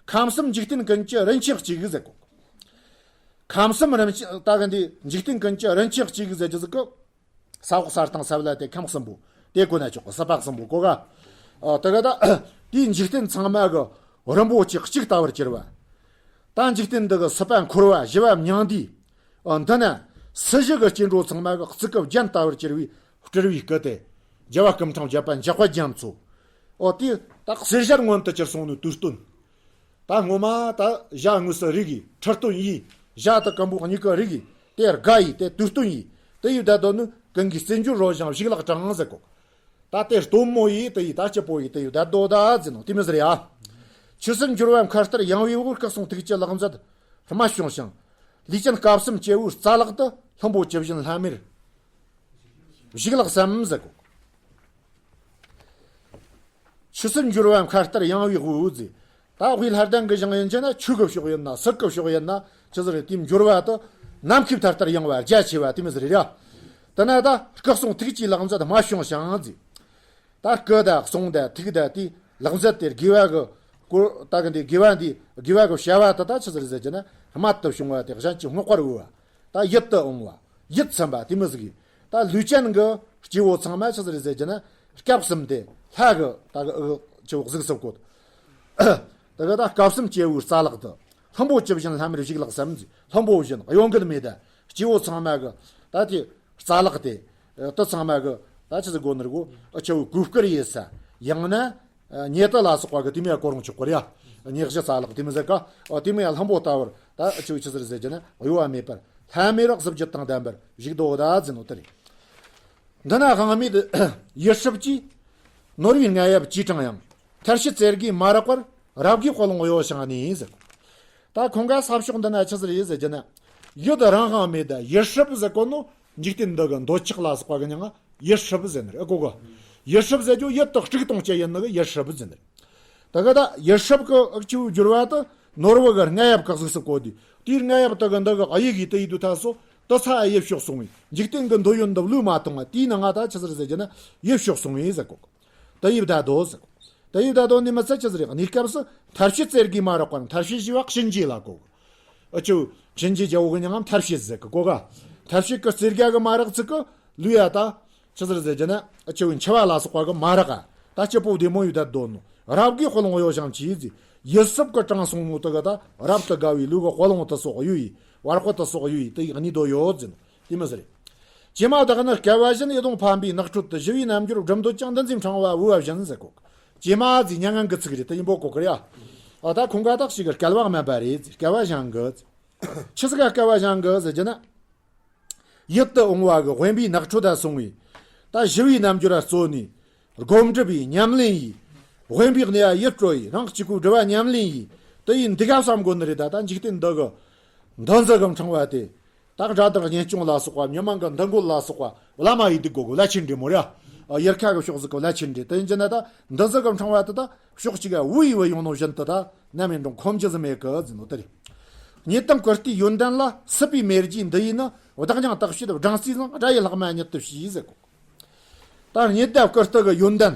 ཁམས་གསུམ་འཇིག་རྟེན་ཀུན་གྱི་རིན་ཆེན་གཅིག་ཟེར་གོ། ཁམས་གསུམ་རིན་ཆེན་ད་གི་འདི་འཇིག་རྟེན་ཀུན་གྱི་རིན་ཆེན་གཅིག་ཟེར་རྒྱུ་ཟིག་གི། ས་འོག་ས་སྟེང་ས་བླ་དེ་ཁམས་གསུམ་པོ། དེ་གོ་ན་ཆོག་གི། སྲིད་པ་གསུམ་པོ་གོ་ག། ཨ་ད་ག་ད། དེའི་འཇིག་རྟེན་ཚང་མ་གི་རིན་པོ་ཆེ་གཅིག་ལྟ་བུར་གྱུར་པ། ད་འཇིག་རྟེན་འདི་གི་སྲིད་པ་འཁོར་བ་ཞི་བ་མྱང་འདས། ཨ་འདི་ན་སྲིད་ཞི་གི་སྐྱེ་འགྲོ་ཚང་མ་གི་གཙུག་གི་རྒྱན་ལྟ་བུར་གྱུར་པའི་སྤྲུལ་པའི་སྐུ་དེ། རྒྱལ་བ་སྐུ་ཕྲེང་བརྒྱད་པ་འཇམ་དཔལ་རྒྱ་མཚོ། ཨོ་དེ་ད་གསེར་ཞལ་མངོན་དུ་གྱུར་སོང་ནོ་དུས་སྟོན། ད་སྔོན་མ་ད་ཞྭ་དངོས་སུ་རིག་གི་ཁྲི་སྟོན་ཡིན། ཞྭ་དེ་སྐམ་པོ་གཉིས་ཀ་རིག་གི་དེ་དགའ་ཡི་དེ་དུས་སྟོན་ཡིན། དེ་ཡི་བདག་དོན་ནི་ཀུན་གྱི་བརྩོན་འགྲུས་རོལ་ཞིང་བཞུགས་ལག་དྲངས་ཟེར་གོ། ད་དེ་སྟོན་མོ་ཡིས་དེ་ཡི་ད་སྐྱིད་པོ་ཡིས་དེ་ཡི་བདག་དོ་ད་ཟེར་ནོ་དེ་མོ་ཟེར་ཡ། ཆོས་སྲིད་འབྱོར་བ་མཁའ་ལྟར་ཡངས་པའི་འོག་སྐུ་གསུང་ཐུགས་ཀྱི་ལག་མཛོད་རྨད་བྱུང་ཞིང་། ལུས་ཅན་སྐབས་གསུམ་སྐྱེ་བོའི་རྩ་ལག་ཏུ་ལྷུན་པོ་ཇི་བཞིན་ལྷམ་མེར་བཞུགས་ལགས་སམ་ཟེར་གོ། ཆོས་སྲིད་འབྱོར་བ་མཁའ་ལྟར་ཡངས་པའི་དབུས་ཟེར། ད་དབུས་ལྷ་ལྡན་གྱི་ཞིང་ཡིན་གྱི་ན་ཆོས་ཀྱི་ཕྱོགས་ཡིན་ན་སྲིད་ཀྱི་ཕྱོགས་ཡིན་ན་ཆི་ཟེར་དེའི་འབྱོར་བ་དེ་ནམ་མཁའི་མཐའ་ལྟར་ཡངས་པ་རྒྱ་ཆེ་བ་དེ་མོ་ཟེར་རེད་ཡ། དེ་ན་ད་སྐུ་གསུང་ཐུགས་ཀྱི་ལག་མཛོད་རྨད་བྱུང་ཞིང་ཟེར། ད་སྐུ་དང་གསུང་དང་ཐུགས་དང་དེའི་ལག་མཛད་དེ་དགེ་བ་གི་སྐོར། ད་གི་འདི་དགེ་བ་འདི་དགེ་བ་གི་བྱ་བ་དེ་ད་ཆི་ཟིག་རེད་ཟེར་རྒྱུ་ན། རྨད་དུ་བྱུང་བ་དེ་གཞན་གྱིས་བསྔགས་པར་འོས་པ། ད་ཡིད་དུ་འོང་བ། ཡིད་ཚིམ་པ་དེ་མོ་ཟིག་ཡིན། ད་ལུས་ཅན་གྱི་སྐྱེ་བོ་ཚང་མ་ཆི་ཟིག་རེད་ཟེར་རྒྱུ་ན། སྐྱབས་གསུམ་དེ་ལྷ་གི་ད་གི་ཨུ་ཆི་བོ་གཟུགས་སུ་བཀོད། ད་གི་ད་སྐབས་གསུམ་སྐྱེ་བོའི་རྩ་ལག་ཏུ། ལྷུན་པོ་ཇི་བཞིན་ལྷམ་མེར་བཞུགས་ལགས་སམ། ལྷུན་པོ་བཞིན་གཡོ་འགུལ་མེད་དེ། སྐྱེ་བོ་ཚང་མ་གི་ད་དེ་རྩ་ལག་དེ། ད་ཚང་མ་གི་ད་ཆི་ཟིག་དགོས་ནི་རེད་གོ། ཨ་ཆི་བོ་གོས་དཀར་ཡེ་ས། ཡང་ན་ཉེ་དུ་ལ་སོགས་པ་གི་དེ་མོ་ཡ་གོ་རུང་ཆོག་གོ་རེད་ཡ། ཉེ་ཞི་རྩ་ལག་དེ་མོ་ཟེར་ག། ཨ་དེ་མོ་ཡ་ལྷུན་པོ་ལྟ་བུར་ད་ཨ་ཆི་བོ་ཆི་ཟིག་རེད་ཟེར་རྒྱུ་ན། གཡོ་བ་མེད་པར་ལྷམ་མེ་རག་གཟི་བརྗིད་དང་ལྡན་པར་བཞུགས་འདུག་ད་ཟེར་ནོ་དེ་རེད། འདི་ན་དབང་མེད་ཡིད་སྲིབ་ཀྱིས། ནོར་བུའི་རྔ་ཡབ་ཅིས་དྲངས་ཡང་། མཐར་བྱེད་རྩེ་དགུའི་མ་རེག་པར། རབ་དགའི་དཔལ་ལོངས་གཡོ་བྱང་ནས་ཟེར། ད་ཁོང་ག་ས་ཕྱོགས་འདི་ན་ཆི་ཟིག་རེད་ཟེར་རྒྱུ་ན། ཡིད་རང་དབང་མེད་དེ་ཡིད་སྲིབ་ཟེར་གོ་ནོ། འཇིག་རྟེན་འདི་གི་འདོད་ཆགས་ལ་སོགས་པ་གི་མྱིང་ང་ཡིད་སྲིབ་ཟེར་ནི་རེད། ཨ་གོ་གོ། ཡིད་སྲིབ་ཟེར་རྒྱུ་ཡིད་དུ་དཀྲུག་གཏོང་བྱེད་ཡིན་ནི་གི་ཡིད་སྲིབ་ཟེར་ནི་རེད། ད་ག་ད་ཡིད་སྲིབ་གི་ཨ་ཆི་བོ་སྦྱོར་བ་དེ་ནོར་བུ་གི་རྔ་ཡབ་གི་གཟུགས་སུ་བཀོད་དེ། དེའི་རྔ་ཡབ་དེ་གི་འདི་གི་གཡུག་གི་དེ་ཡི་དུས་ཐ་སོ། དེ་ཚ་ཡིད་ཕྱོགས་སོང་བས་འཇིག་རྟེན་གི་འདོད་ཡོན་འདི་བློས་མ་ཐོངས་པ། དེའི་ནང་ང་ད་ཆི་ཟིག་རེད་ཟེར་རྒྱུ་ན་ཡིད་ཕྱོགས་སོང་བས་ཟེར་གོ། དེ་ཡི་བདག་རྡོ་ཟེར་གོ། དེ་ཡི་བདག་རྡོ་ནི་མི་ཚད་ཆི་ཟིག་རེད། གནས་སྐབས་སུ་མཐར་བྱེད་རྩེ་དགུའི་མ་རེག་པར། མཐར་བྱེད་ཞེས་པ་གཤིན་རྗེ་ལ་གོ་གི། ཨ་ཆི་བོ་གཤིན་རྗེ་རྒྱལ་པོ་གི་མྱིང་ང་མཐར་བྱེད་ཟེར་གི་གོ་ག། མཐར་བྱེད་ཀྱི་རྩེ་དགུ་གི་མ་རེག་ཚིག་གི་ལུས་ཡ་ད་ཆི་ཟིག་རེད་ཟེར་རྒྱུ་ན། ཨ་ཆི་བོ་འཆི་བ་ལ་སོགས་པ་གི་མ་རེག་ག། ད་སྐྱིད་པོ་བདེ་མོ་ཡི་བདག་རྡོ་ནོ། རབ་དགའི་དཔལ་ལོངས་གཡོ་བྱང་ཅིག་ཟེར། ཡིད་སྲིབ་གི་དྲང་སོང་ནོ་དེ་གི་ད་རབ་ཏུ་དགའ་བའི་ལུས་གི་དཔལ་ལོངས་དེ་སོགས་གཡོ་ཡི། བར་དཔལ་དེ་སོགས་གཡོ་ཡི་དེ་ཡི་གནས་དོ་ཡོད་ཟེར་ནོ། དེ་མོ་ཟིག་རེད། ཀྱེ་མ་བདག་ནི་བསྐལ་པ་བཞིན། ཡིད་འོང་ཕན་པའི་ནགས་ཁྲོད་དུ། ཞི་བའི་རྣམ་འགྱུར་སྒྲུབ་འདོད་ཀྱང་། འདི་འཛིན་ཕྲེང་བ་བོས་པ་བཞིན་ཟེར་གོ། ཀྱེ་མ་ཟེར་མྱ་ངན་གི་ཚིག་རེད། དེ་ཡིན་པོ་གོ་གི་རེད་ཡ། ཨ་ད་ཁོང་ག་དག་ཞིག་གི་བསྐལ་པ་དམན་པ་རེད་ཟེར། བསྐལ་པ་བཞེངས་གི་ཟེར། ཆི་ཟིག་ག་བསྐལ་པ་བཞེངས་གི་ཟེར་རྒྱུ་ན། ཡིད་དུ་འོང་བ་གི་དབེན་པའི་ནགས་ཁྲོད་ད་སོང་བས། ད་ཞི་བའི་རྣམ་འགྱུར་ལ་བརྩོན་ནས། སྒོམ་སྒྲུབ་པའི་ཉམས་ལེན་ཡིས། དབེན་པའི་གནས་ཡ་ཡིད་སྤྲོ་ཡིས། རང་གཅིག་པུའི་སྒྲུབ་པ་ཉམས་ལེན་ཡིས། དེ་ཡིས་འདི་ག་བསམ་དགོས་ནི་རེད། ད་ད་འཇིག་རྟེན་འདི་གི་འདུ་འཛི་གི་ཕྲེང་བ་དེ། ད་དགྲ་དག་གཉེན་སྐྱོང་ལ་སོགས་པ། མྱི་མང་གི་འདུ་འགོད་ལ་སོགས་པ། བླ་མ་ཡི་འདུག་གོ་གི་བླ་ཆེན་འདྲེ་མོ་ར། ཡུལ་ཁ་གི་ཕྱོགས་ཟིག་གི་བླ་ཆེན་འདྲེ། དེ་ཡིན་རྒྱུ་ན་ད་འདུ་འཛི་གི་ཕྲེང་བ་དེ་ད་ཕྱོགས་གཅིག་ག་བུ་ཡི་བུ་ཡོང་ནོ་བཞིན་དུ་ད་ནམ་ཡིན་རུང་ཁོམ་རྒྱུ་ཟིག་མེད་གི་ཟེར་ནོ་དེ་རེད། རྙེད་དང་བཀུར་སྟིའི་ཡོན་ཏན་ལ། སྲིད་པའི་མེ་རྒྱུའི་འདུ་ཡི་ནི། བདག་ཀྱང་བརྟག་དཔྱད་སྦྲང་རྩིས་བཟང་། དགྲ་ཡི་ལྷག་མ་ཉིད་དུ་ཞི་ཟེར་གོ། ད་རྙེད་དང་བཀུར་སྟི་གི་ཡོན་ཏན།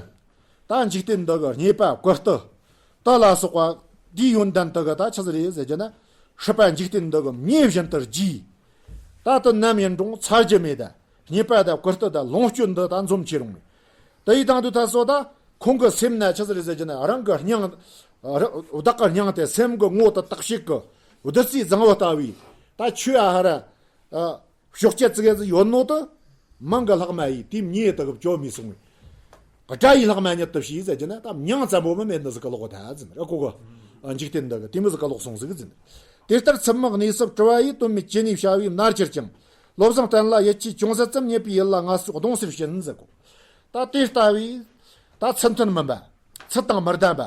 ད་འཇིག་རྟེན་འདི་གི་རྙེད་པ་བཀུར་སྟི། དེ་ལ་སོགས་པ་དེའི་ཡོན་ཏན་དེ་གི་ད་ཆི་ཟིག་རེད་ཟེར་རྒྱུ་ན། སྲིད་པ་འཇིག་རྟེན་འདི་གི་མེ་བཞིན་དུ་རྒྱུས། ད་དེ་ནམ་ཡིན་རུང་ཚར་རྒྱུ་མེད། ད་རྙེད་པ་དང་བཀུར་སྟི་དང་ལོངས་སྤྱོད་འདི་ད་འཛོམས་ཆེ་རུང་མེད། དེ་ཡི་དང་དུ་ད་སོ་ད་ཁོང་གི་སེམས་ན་ཆི་ཟིག་རེད་ཟེར་རྒྱུ་ན། རང་གི་སྙིང་། བདག་གི་སྙིང་དེ་སེམས་གི་ངོ་དེ་བརྟག་དཔྱད་གི་བདུད་རྩིའི་རྫིང་བུ་ལྟ་བུའི་ད་ཆོས་ཨ་ཧ་ར། ཕྱོགས་ཆ་ཙི་གེ་ཟིག་ཡོད་ནོ་དེ། མང་གི་ལྷག་མ་ཡིས་དེའི་མེ་དེ་གི་བཅོ་མི་སོང་བས། དགྲ་ཡི་ལྷག་མ་ཉིད་དུ་ཞི་ཟེར་རྒྱུ་ན། ད་མྱིང་ཙམ་པོ་མི་མེད་ནི་ཟིག་གི་ལོག་ད་ཟིན་ར་གོ་གོ། འཇིག་རྟེན་འདི་གི་དེ་མོ་ཟིག་གི་ལོག་སོང་ཟིག་ཟིན། དེ་ལྟར་ཚུལ་མིན་གནས་སུ་གྲུབ་པ་ཡིས། དོན་མེད་ཅི་ནུས་བྱ་བས་མནར་གྱུར་ཀྱང་། བློ་བཟང་བསྟན་ལ་ཡིད་ཆེས་ཅུང་ཟད་ཙམ། རྙེད་པའི་ཡུལ་ལ་ངལ་གསོས་གདུང་སེམས་བྱིན་ཟེར་གོ། ད་དེ་ལྟ་བུའི་ད་ཚུལ་མཐུན་མིན་པ། ཚུལ་དང་མི་ལྡན་པ།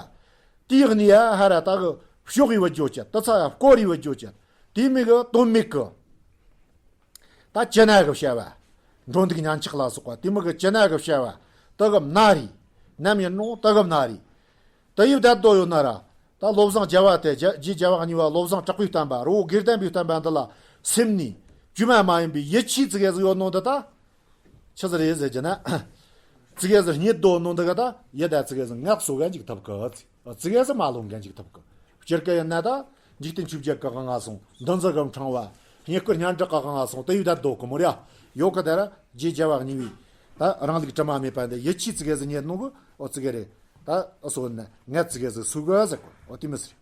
དེའི་གནས་ཡ་ཧ་ར་ད་གི་ཕྱོགས་ཡི་བུ་ཇོ་ཅན། དེ་ཚ་ཡ་སྐོར་ཡི་བུ་ཇོ་ཅན། དེ་མོ་གི་དོན་མེད་གི། ད་ཅི་ན་གི་བྱ་བ། འགྲོ་འདུག་ཉལ་འཆག་ལ་སོགས་པ་དེ་མོ་གི་ཅི་ན་གི་བྱ་བ། དེ་གི་མནར་རེད། ནམ་ཡིན་རུང་དེ་གི་མནར་རེད། དེ་ཡི་བདག་རྡོ་ཡོད་ན་ར། ད་བློ་བཟང་རྒྱལ་བ་དེ་རྒྱ་རྗེ་རྒྱལ་བ་གཉིས་པ་བློ་བཟང་གྲགས་པའི་བསྟན་པ། རི་བོ་དགེ་ལྡན་པའི་བསྟན་པ་འདི་ལ་སེམས་ནས་བཅོས་མ་མ་ཡིན་པའི་ཡིད་ཆེས་ཙི་གེ་ཟིག་ཡོད་ནོ་འདི་ད། ཆི་ཟིག་རེད་ཟེར་རྒྱུ་ན། ཙི་གེ་ཟིག་རྙེད་དོ་ནོ་འདི་ག་ད་ཡི་ད་ཙི་གེ་ཟིག་ངལ་གསོ་ག་འཇུག་ཐུབ་གི། ཙི་གེ་ཟིག་མ་ལོང་ག་འཇུག་ཐུབ་གི། སྤྱིར་ག་ཡིན་ན་ད་འཇིག་རྟེན་ཆོས་བརྒྱད་ཀྱི་དབང་ང་སོང་། འདུ་འཛི་གི་ཕྲེང་བ། རྙེད་བཀུར་སྙན་གྲགས་ཀྱི་དབང་ང་སོང་། དེ་ཡི་ད་རྡོ་གི་མོ་ར་ཡོད་གི། ད་ར་རྗེ་རྒྱལ་བ་གཉིས་པའི་ད་རང་ལུགས་དྲི་མ་མེད་པ་འདི་ཡིད་ཆེས་ཙི་གེ་ཟིག་རྙེད་ནོ་གི། འོ་ཙི་གེ་རེད། ད་སོ་ན་ངལ་ཙི་གེ་ཟིག་གསོ་གི་ཟེར་གོ། འོ་དེ་མོ་ཟིག་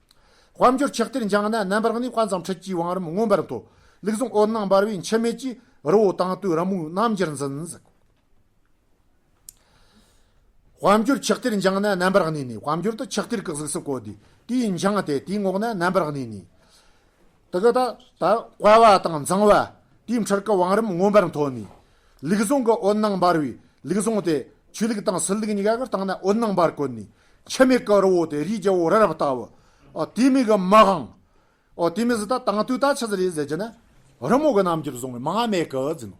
རེད། དཔལ་འབྱོར་ཆགས་གཏེར་འགྱིང་ན་རྣམ་པར་གནས། དཔལ་བཟང་འཕྲུལ་གྱི་བང་རིམ་མངོན་པར་མཐོ། ལུགས་བཟང་འོད་སྣང་འབར་བའི་འཆི་མེད་ཀྱི། རི་བོ་དང་དུས་རི་མོའི་རྣམ་འགྱུར་འཛིན་ཟེར། དཔལ་འབྱོར་ཆགས་གཏེར་འགྱིང་ན་རྣམ་པར་གནས་ནས། དཔལ་འབྱོར་དེ་ཆགས་གཏེར་གྱི་གཟུགས་སུ་བཀོད་དེ། དེའི་འགྱིང་སྟེ་དེའི་ངོགས་ན་རྣམ་པར་གནས་ནས། དེ་གི་ད་ད་བསྐལ་པ་དང་འཛིང་བ་དེའི་འཕྲུལ་གྱི་བང་རིམ་མངོན་པར་མཐོ་ནས། ལུགས་བཟང་གི་འོད་སྣང་འབར་བའི། ལུགས་བཟང་དེ་ཆོས་ལུགས་དང་སྲིད་ལུགས་གཉིས་ཀ་གི་སྟེང་ན་འོད་སྣང་འབར་བཀོད་ནས། འཆི་མེད་ཀྱི་རི་བོ་དེ་རིའི་རྒྱལ་པོ་རི་རབ་ལྟ་བུ། ཨོ་དེ་མོ་གི་མི་དབང་། ཨོ་དེ་མོ་ཟིག་ད་དང་དུས་ད་ཆི་ཟིག་རེད་ཟེར་རྒྱུ་ན། རི་མོ་གི་རྣམ་འགྱུར་བཟུང་བའི་མང་ང་མེད་གི་ཟེར་ནོ།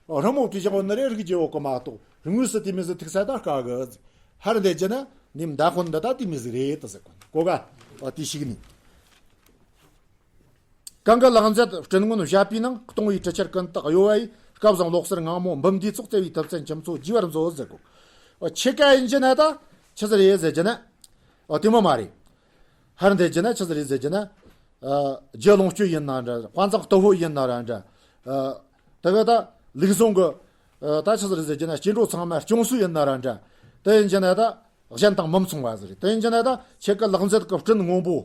ཨོ་རི་མོ་དེ་བཞག་ནི་རེ་རིགས་རྒྱལ་པོ་གི་མ་གཏོགས་དངོས་སུ་དེ་མོ་ཟིག་ཐུག་ས་ད་དཀའ་གི་ཟེར། ཧར་འདེད་རྒྱུ་ན་ནི་མདའ་དཔོན་འདི་ད་དེ་མོ་ཟིག་རེད་ད་ཟེར་གོ་གོ་ག། ཨོ་དེ་ཞིག་ནི། གང་གི་ལག་མཛད་སྤྲིན་སྔོན་བཞད་པའི་ནང་། སྟོང་བའི་གྲི་ཆར་ཀུན་ཏུ་གཡོ་བ་ཡི། སྐལ་བཟང་ལོག་སྲིད་ངང་མོ་འབུམ་འདིའི་ཚོགས། བརྩེ་བའི་ཐུབ་བསྟན་ཁྱིམ་མཚོ་རྒྱས་པར་མཛོད་ཟེར་གོ། ཨོ་ཕྱེད་ཀ་ཡིན་གྱི་ན་ད་ཆི་ཟིག་རེད་ཟེར་གྱི་ན། ཨོ་དེ་མོ་མ་རེད། ཧར་འདེད་ཀྱི་ན་ཆི་ཟིག་རེད་ཟེར་གྱི་ན། ཨ་རྒྱུ་ལོངས་སྤྱོད་ཡིན་ན་འདྲ། དཔའ་མཛངས་སྟོབས་པོ་ཡིན་ན་ར་འདྲ། ཨ་དེ་ག་ད་ལུགས་ཟུང་གི་ཨ་ད་ཆི་ཟིག་རེད་ཟེར་གྱི་ན་སྐྱེ་འགྲོ་ཚང་མ་སྐྱོང་སུ་ཡིན་ན་ར་འདྲ། དེ་ཡིན་གྱི་ན་ད་གཞན་དང་མི་མཚུངས་པ་ཟིག་རེད། དེ་ཡིན་གྱི་ན་ད་ཁྱེད་ཀྱི་ལག་མཛད་ཀྱི་སྤྲིན་སྔོན་པོ་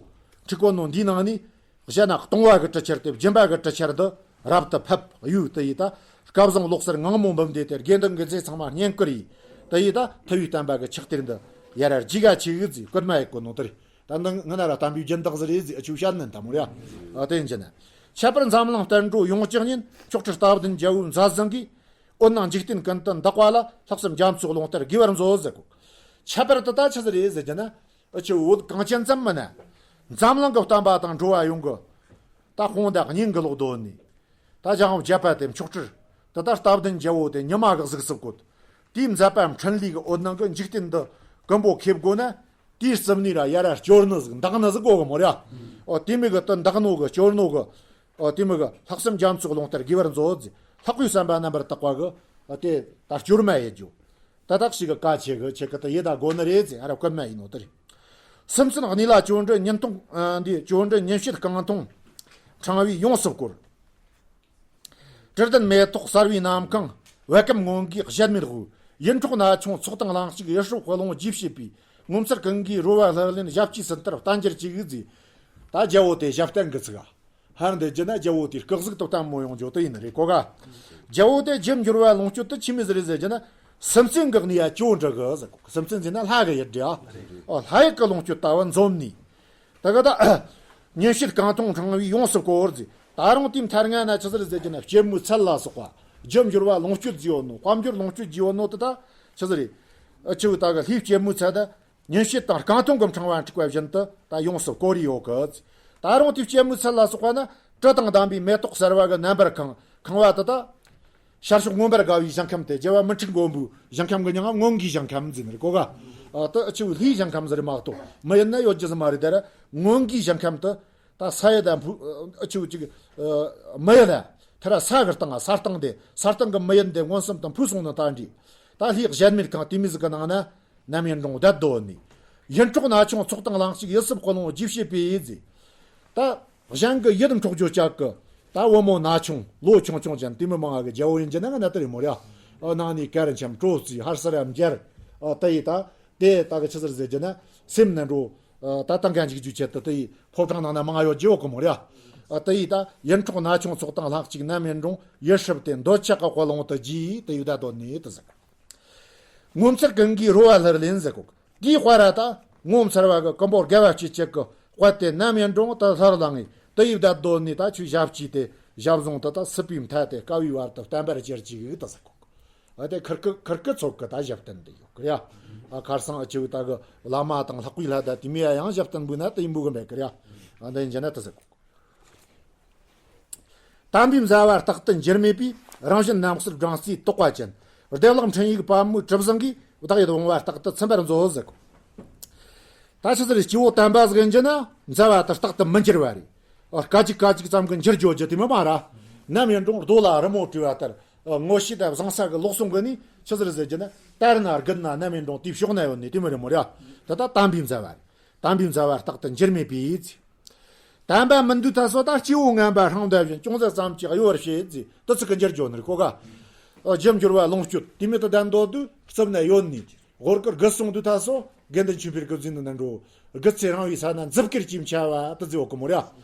འཁྲིགས་གོ་ནོ་འདིའི་ནང་ནས། གཞན་ན་སྟོང་པ་གི་གྲུ་ཆར་དེ་སྦྱིན་པ་གི་གྲུ་ཆར་འདི་རབ་ཏུ་ཕེབས་ཡོད་དེ་ཡིས་ད། སྐལ་བཟང་ལོག་སར་ངང་མོ་འབུམ་འདས་ཏེ། དགེ་འདུན་དགེ་རྩེ་ཚང་མ་བསྙེན་བཀུར་ཡིས། དེ་ཡིས་ད་ཐུབ་པའི་བསྟན་པ་གི་ཕྱག་གཏེར་འདི་ཡར་རྒྱས་ག་ཆེ་གི་ཟིག་བསྐུལ་མ་ཡེད་གོ་ནོ་དེ་རེད། ད་འདི་ང་ན་ར་དམ་པའི་སྦྱིན་བདག་ཟིག་རེད་ཟིག་ཨ་ཆུ་བཤད་ནན་དམ་རེད། ཨ་དེ་ཡིན་གྱི་ན། ཁྱད་པར་འཛམ་གླིང་བསྟན་འགྲོ་ཡོངས་ཀྱི་གཉེན། མཆོག་སྤྲུལ་རྟ་བདུན་རྒྱལ་པོའི་མཛད་བཟང་གིས། འོད་སྣང་འཇིག་རྟེན་ཀུན་ཏུ་འདག་པ་ལ། ལྷག་བསམ་རྒྱ་མཚོའི་རླུང་ལྟར་རྒྱས་པར་མཛོད་ཟེར་གོ། ཁྱད་པར་དུ་ད་ཆི་ཟིག་རེད་ཟེར་གྱི་ན། ཨ་ཆུ་བོད་གངས་ཅན་ཙམ་མིན་ན། འཛམ་གླིང་གི་བསྟན་པ་དང་འགྲོ་བ་ཡོངས་ཀྱི་ད་དཔུང་དང་སྙིང་གི་ལོག་འདོད་ནས། ད་རྒྱལ་དབང་བརྒྱད་པ་དེ་མཆོག་སྤྲུལ་དེ་ད་རྟ་བདུན་རྒྱལ་པོ་དེ་ཉི་མ་གི་གཟུགས་སུ་བཀོད། དེའི་མཛད་པ་འཕྲིན་ལས་ཀྱི་འོད་སྣང་གིས་འཇིག་རྟེན་འདི་ཀུན་པོ་ཁེབས་དགོས་ན། དེའི་རྩིབས་ནས་ར་ཡར་ར་སྐྱོར་ནི་ཟིག་འདག་ནི་ཟིག་དགོས་གི་མོ་ར། ཨོ་དེ་མོ་གི་དེ་འདག་ནོ་གི་སྐྱོར་ནོ་གི། ཨོ་དེ་མོ་གི་ལྷག་བསམ་རྒྱ་མཚོའི་རླུང་ལྟར་རྒྱས་པར་མཛོད་ཟེར། ལྷག་པའི་བསམ་པ་རྣམ་པར་དག་པ་གིས་ཨ་དེ་ད་སྐྱོར་མ་ཡེད་རྒྱུ། ད་དག་ཞིག་གི་བཀའ་ཆེ་གི་ཆེ་གི་ད་ཡེ་ད་དགོ་ནི་རེད་ཟེར། ཨ་ར་བཀོད་མ་ཡིན་ནོ་དེ་རེད། སེམས་ཅན་གནས་ལ་སྐྱོན་བྲལ་ཉེན་སྟོང་། ཨ་འདི་སྐྱོན་བྲལ་ཉེན་བཤད་རྐང་འཐུང་ཕྲེང་བས་ཡོངས་སུ་བསྐོར། དྲི་ལྡན་མེ་ཏོག་གསར་བའི་གནམ་གང་། བད་ཀན་མངོན་དགའི་གཞལ་མེད་དབུས། ཡིད་འཕྲོག་ན་ཆུང་ཚོགས་དང་གླེང་གཅིག་ཡིད་སྲུབས་ཀློང་། རྗེས་བྱེད་པའི་ངོ་མཚར་ཀུན་གྱི་རོལ་བ་ལྷུར་ལེན། ཞབས་ཀྱི་ཟིན་ལྟར་བརྟན་གྱུར་ཅིག་ཟེར། ད་རྒྱལ་པོ་དེ་ཞབས་བརྟན་གི་ཚིག་ག་ཧར་འདི་བགྱིས་ན་རྒྱལ་པོ་དེའི་སྐུ་གཟུགས་དེ་བརྟན་མོ་ཡོང་རྒྱུ་དེ་ཡིན་ནི་རེད་གོ་ག་རྒྱལ་པོ་དེ་རྒྱུ་འབྱོར་བ་ལོངས་སྤྱོད་དེ་ཆི་མོ་ཟིག་རེད་ཟེར་རྒྱུ་ན། སེམས་ཅན་གི་གནས་ཡ་སྐྱོ་འདྲི་གི་ཟེར་གོ། སེམས་ཅན་ཟེར་ན་ལྷ་གི་ཡུལ་འདྲ། ཨོ་ལྷ་ཡུལ་གི་ལོངས་སྤྱོད་ལྟ་བུ་འཛོམས་ནས། ད་ག་ད་ཉེན་བཤད་རྐང་འཐུང་ཕྲེང་བས་ཡོངས་སུ་བསྐོར་ཟེར། ད་རུང་དེའི་མཐའ་ལྔ་ན་ཆི་ཟིག་རེད་ཟེར་རྒྱུ་ན། སྐྱེད་མོས་ཚལ་ལ་སོགས་པ། རྒྱུ་འབྱོར་བ་ལོངས་སྤྱོད་བགྱིས་ཡོད་ནོ། དཔལ་འབྱོར་ལོངས་སྤྱོད་བགྱིས་ཡོད་ནོ་དེ་ད་ཆི་ཟིག་རེད། ཨ་ཆུ་ད་གི་ལྷའི་སྐྱེད་མོས་ཚལ་ད། ཉེན་བཤད་དང་རྐང་འཐུང་གི་ཕྲེང་བ་འཁྲིགས་པ་བཞིན་དུ་ད་ཡོངས་སུ་བསྐོར་ཡོད་གི། ད་རུང་དེའི་སྐྱེད་མོས་ཚལ་ལ་སོགས་པ་ན་དྲི་དང་ལྡན་པའི་མེ་ཏོག་གསར་བ་གི་རྣམ་པར་ཁེངས་ཁེངས་པ་དེ་ད། ཤར་ཕྱོགས་མངོན་པར་དགའ་བའི་ཞིང་ཁམས་ཏེ། རྒྱལ་བ་མི་འཁྲུགས་མགོན་པོའི་ཞིང་ཁམས་ཀྱི་མྱིང་ང་མངོན་དགའི་ཞིང་ཁམས་ཟེར་ནི་རེད་གོ་ག་ཨ་ད་ཨ་ཆུ་ལྷའི་ཞིང་ཁམས་ཟེར་མ་གཏོགས་མི་ཡུལ་ན་ཡོད་རྒྱུ་ཟིག་མ་རེད། ད་ར་མངོན་དགའི་ཞིང་ཁམས་དེ་ད་ས་ཡི་ད་འཕུ་ཨ་ཆུ་ཅིག་ཨ་མི་ཡུལ་ད་དེ་ར་ས་གི་སྟེང་ང་ས་སྟེང་དེ་ས་སྟེང་གི་མི་ཡུལ་འདི་མངོན་སུམ་དུ་འཕུ་སོང་ནི་ད་འདྲ། ད་ལྷའི་གཞལ་མེད་ཁང་དེ་མོ་ཟིག་གི་ནང་ན། ནམ་ཡིན་རུང་བསྡད་སྡོད་ནས། ཡིད་འཕྲོག་ན་ཆུང་ཚོགས་དང་གླེང་གཅིག་ཡིད་སྲུབས་ཀློང་། རྗེས་བྱེད་པའི་ཟེར། ད་གཞན་གྱི་ཡིད་འཕྲོག་རྒྱུ་ཅག་གི་ད་བུ་མོ་ན་ཆུང་ལོ་ཆུང་ཆུང་ཅན་དེ་མོ་མང་ང་གི་རྒྱལ་པོ་ཡིན་གྱི་ན་ང་ན་དེ་རེད་མོ་ར། ཨ་ནང་ནས་གར་འཆམ་སྤྲོ་རྩིས་ཧར་སར་ཡང་འབྱར། ཨ་དེ་ཡི་ད་དེ་ད་གི་ཆི་ཟིག་རེད་ཟེར་རྒྱུ་ན། སེམས་ནི་འགྲོ། ཨ་ད་ད་འགན་འཇིགས་རྒྱུ་ཆེད་དུ་དེ་ཡི་ཕོ་བྲང་ནང་ན་མང་ང་ཡོད་རྒྱུ་ཡོད་གི་མོ་ར། ཨ་དེ་ཡི་ད་ཡིད་འཕྲོག་ན་ཆུང་ཚོགས་དང་གླེང་གཅིག་ནམ་ཡིན་རུང་ཡིད་སྲུབས་ཏེ་འདོད་ཆགས་ཀྱི་ཀློང་དུ་རྒྱུས་དེ་ཡི་ད་དོན་ནི་དེ་ཟེར། ངོ་མཚར་ཀུན་གྱི་རོལ་བ་ལྷུར་ལེན་ཟེར་གོ། དེའི་དཔལ་ར་ད་ངོ་མཚར་བ་གི་ཀུན་པོ་དགའ་བ་སྐྱེད་བྱེད་ཀྱི་དཔལ་དེ་ནམ་ཡིན་རུང་ད་ལྷུར་བླངས་ངེ་དེ་ཡི་བསྡད་སྡོད་ནས། ད་ཆུ་ཞབས་ཀྱིས་དེ་ཞབས་ཟུང་དེ་ད་སྲིད་པའི་མཐའ་དེ་དཀའ་བའི་བར་དུ་བརྟན་པར་གྱུར་ཅིག་ད་ཟེར་གོ། ཨ་དེ་ཁིར་ཀི་ཁིར་ཀི་ཚོགས་ཀྱི་ད་ཞབས་བརྟན་དེ་ཡོད་ཀི་ར། ཨ་ཁར་སང་ཨ་ཆུ་ད་གི་བླ་མ་དང་ལྷག་པའི་ལྷ་ད་དེ་མོ་ཡ་ཡང་ཞབས་བརྟན་འབུལ་ན་དེ་ཡིན་འབུལ་གི་མེད་ཀི་ར། ཨ་འདི་ཡིན་གྱི་ན་དེ་ཟེར་གོ། དམ་པའི་མཛད་པ་རྟག་ཏུ་འགྱུར་མེད་པའི། རང་བཞིན་རྣམ་གསལ་སྦྲང་རྩིའི་དོགས་པ་ཅན། བདེ་བླག་འཕྲིན་ཡིག་པདྨོའི་གྲུ་བཟང་གིས། བདག་ཡིད་འོང་བ་རྟག་ཏུ་ཚིམ་པར་མཛོད་ཟེར་གོ། ད་ཆི་ཟེར་སྐྱེ་བོ་དམ་པ་ཟིག་ཡིན་གྱི་ན་མཛད་པ་དེ་རྟག་ཏུ་མི་འགྱུར་བ་རེད། ཨ་སྐད་ཅིག་སྐད་ཅིག་ཙམ་གྱིས་འགྱུར་འགྱོ་རྒྱུ་དེ་མོ་མ་ར། ནམ་ཡིན་རུང་རྡོ་ལ་རི་མོ་བྲིས་པ་ལྟར། ཨ་ངོ་ཤེས་དང་བཟང་ས་གི་ལོག་སོང་གི་ནི་ཆི་ཟེར་ཟེར་གྱི་ན། དར་ན་རྒུད་ན་ནམ་ཡིན་རུང་དེའི་ཕྱོགས་ན་ཡོད་ནི་དེ་མོ་རེད་མོ་ར། ད་ད་དམ་པའི་མཛད་པ་རེད། དམ་པའི་མཛད་པ་རྟག་ཏུ་འགྱུར་མེད་པའི་ཚེ། དམ་པ་མི་འདུག་ད་སོ་ད་སྐྱེ་བོ་ངན་པ་སྲང་འདབ་བཞིན། ཅུང་ཟད་ཙམ་གྱིས་གཡོ་བར་བྱེད་ཟེར། དེ་ཚིག་གི་འགྱུར་འགྱོ་ནི་རེད་གོ་ག་ཨ་རྒྱུ་འབྱོར་བ་ལོངས་སྤྱོད་དེ་མོ་དེ་ལྡན་འདོད་དུས་རྩིབ་ན་ཡོད་ནི། ཧོར་གི་རྒུད་སོང་དུས་ད་སོ་དགེ་འདུན་ཆོས་འཕེལ་གི་ཟིན་ནི་ན་འགྲོ། རྒུད་ཚེ་རིང་བའི་ས་ན་མཛུབ་དཀར་གྱིས་འཕྱ་བ་དེ་ཟེར་བ་གི་མོ་ར།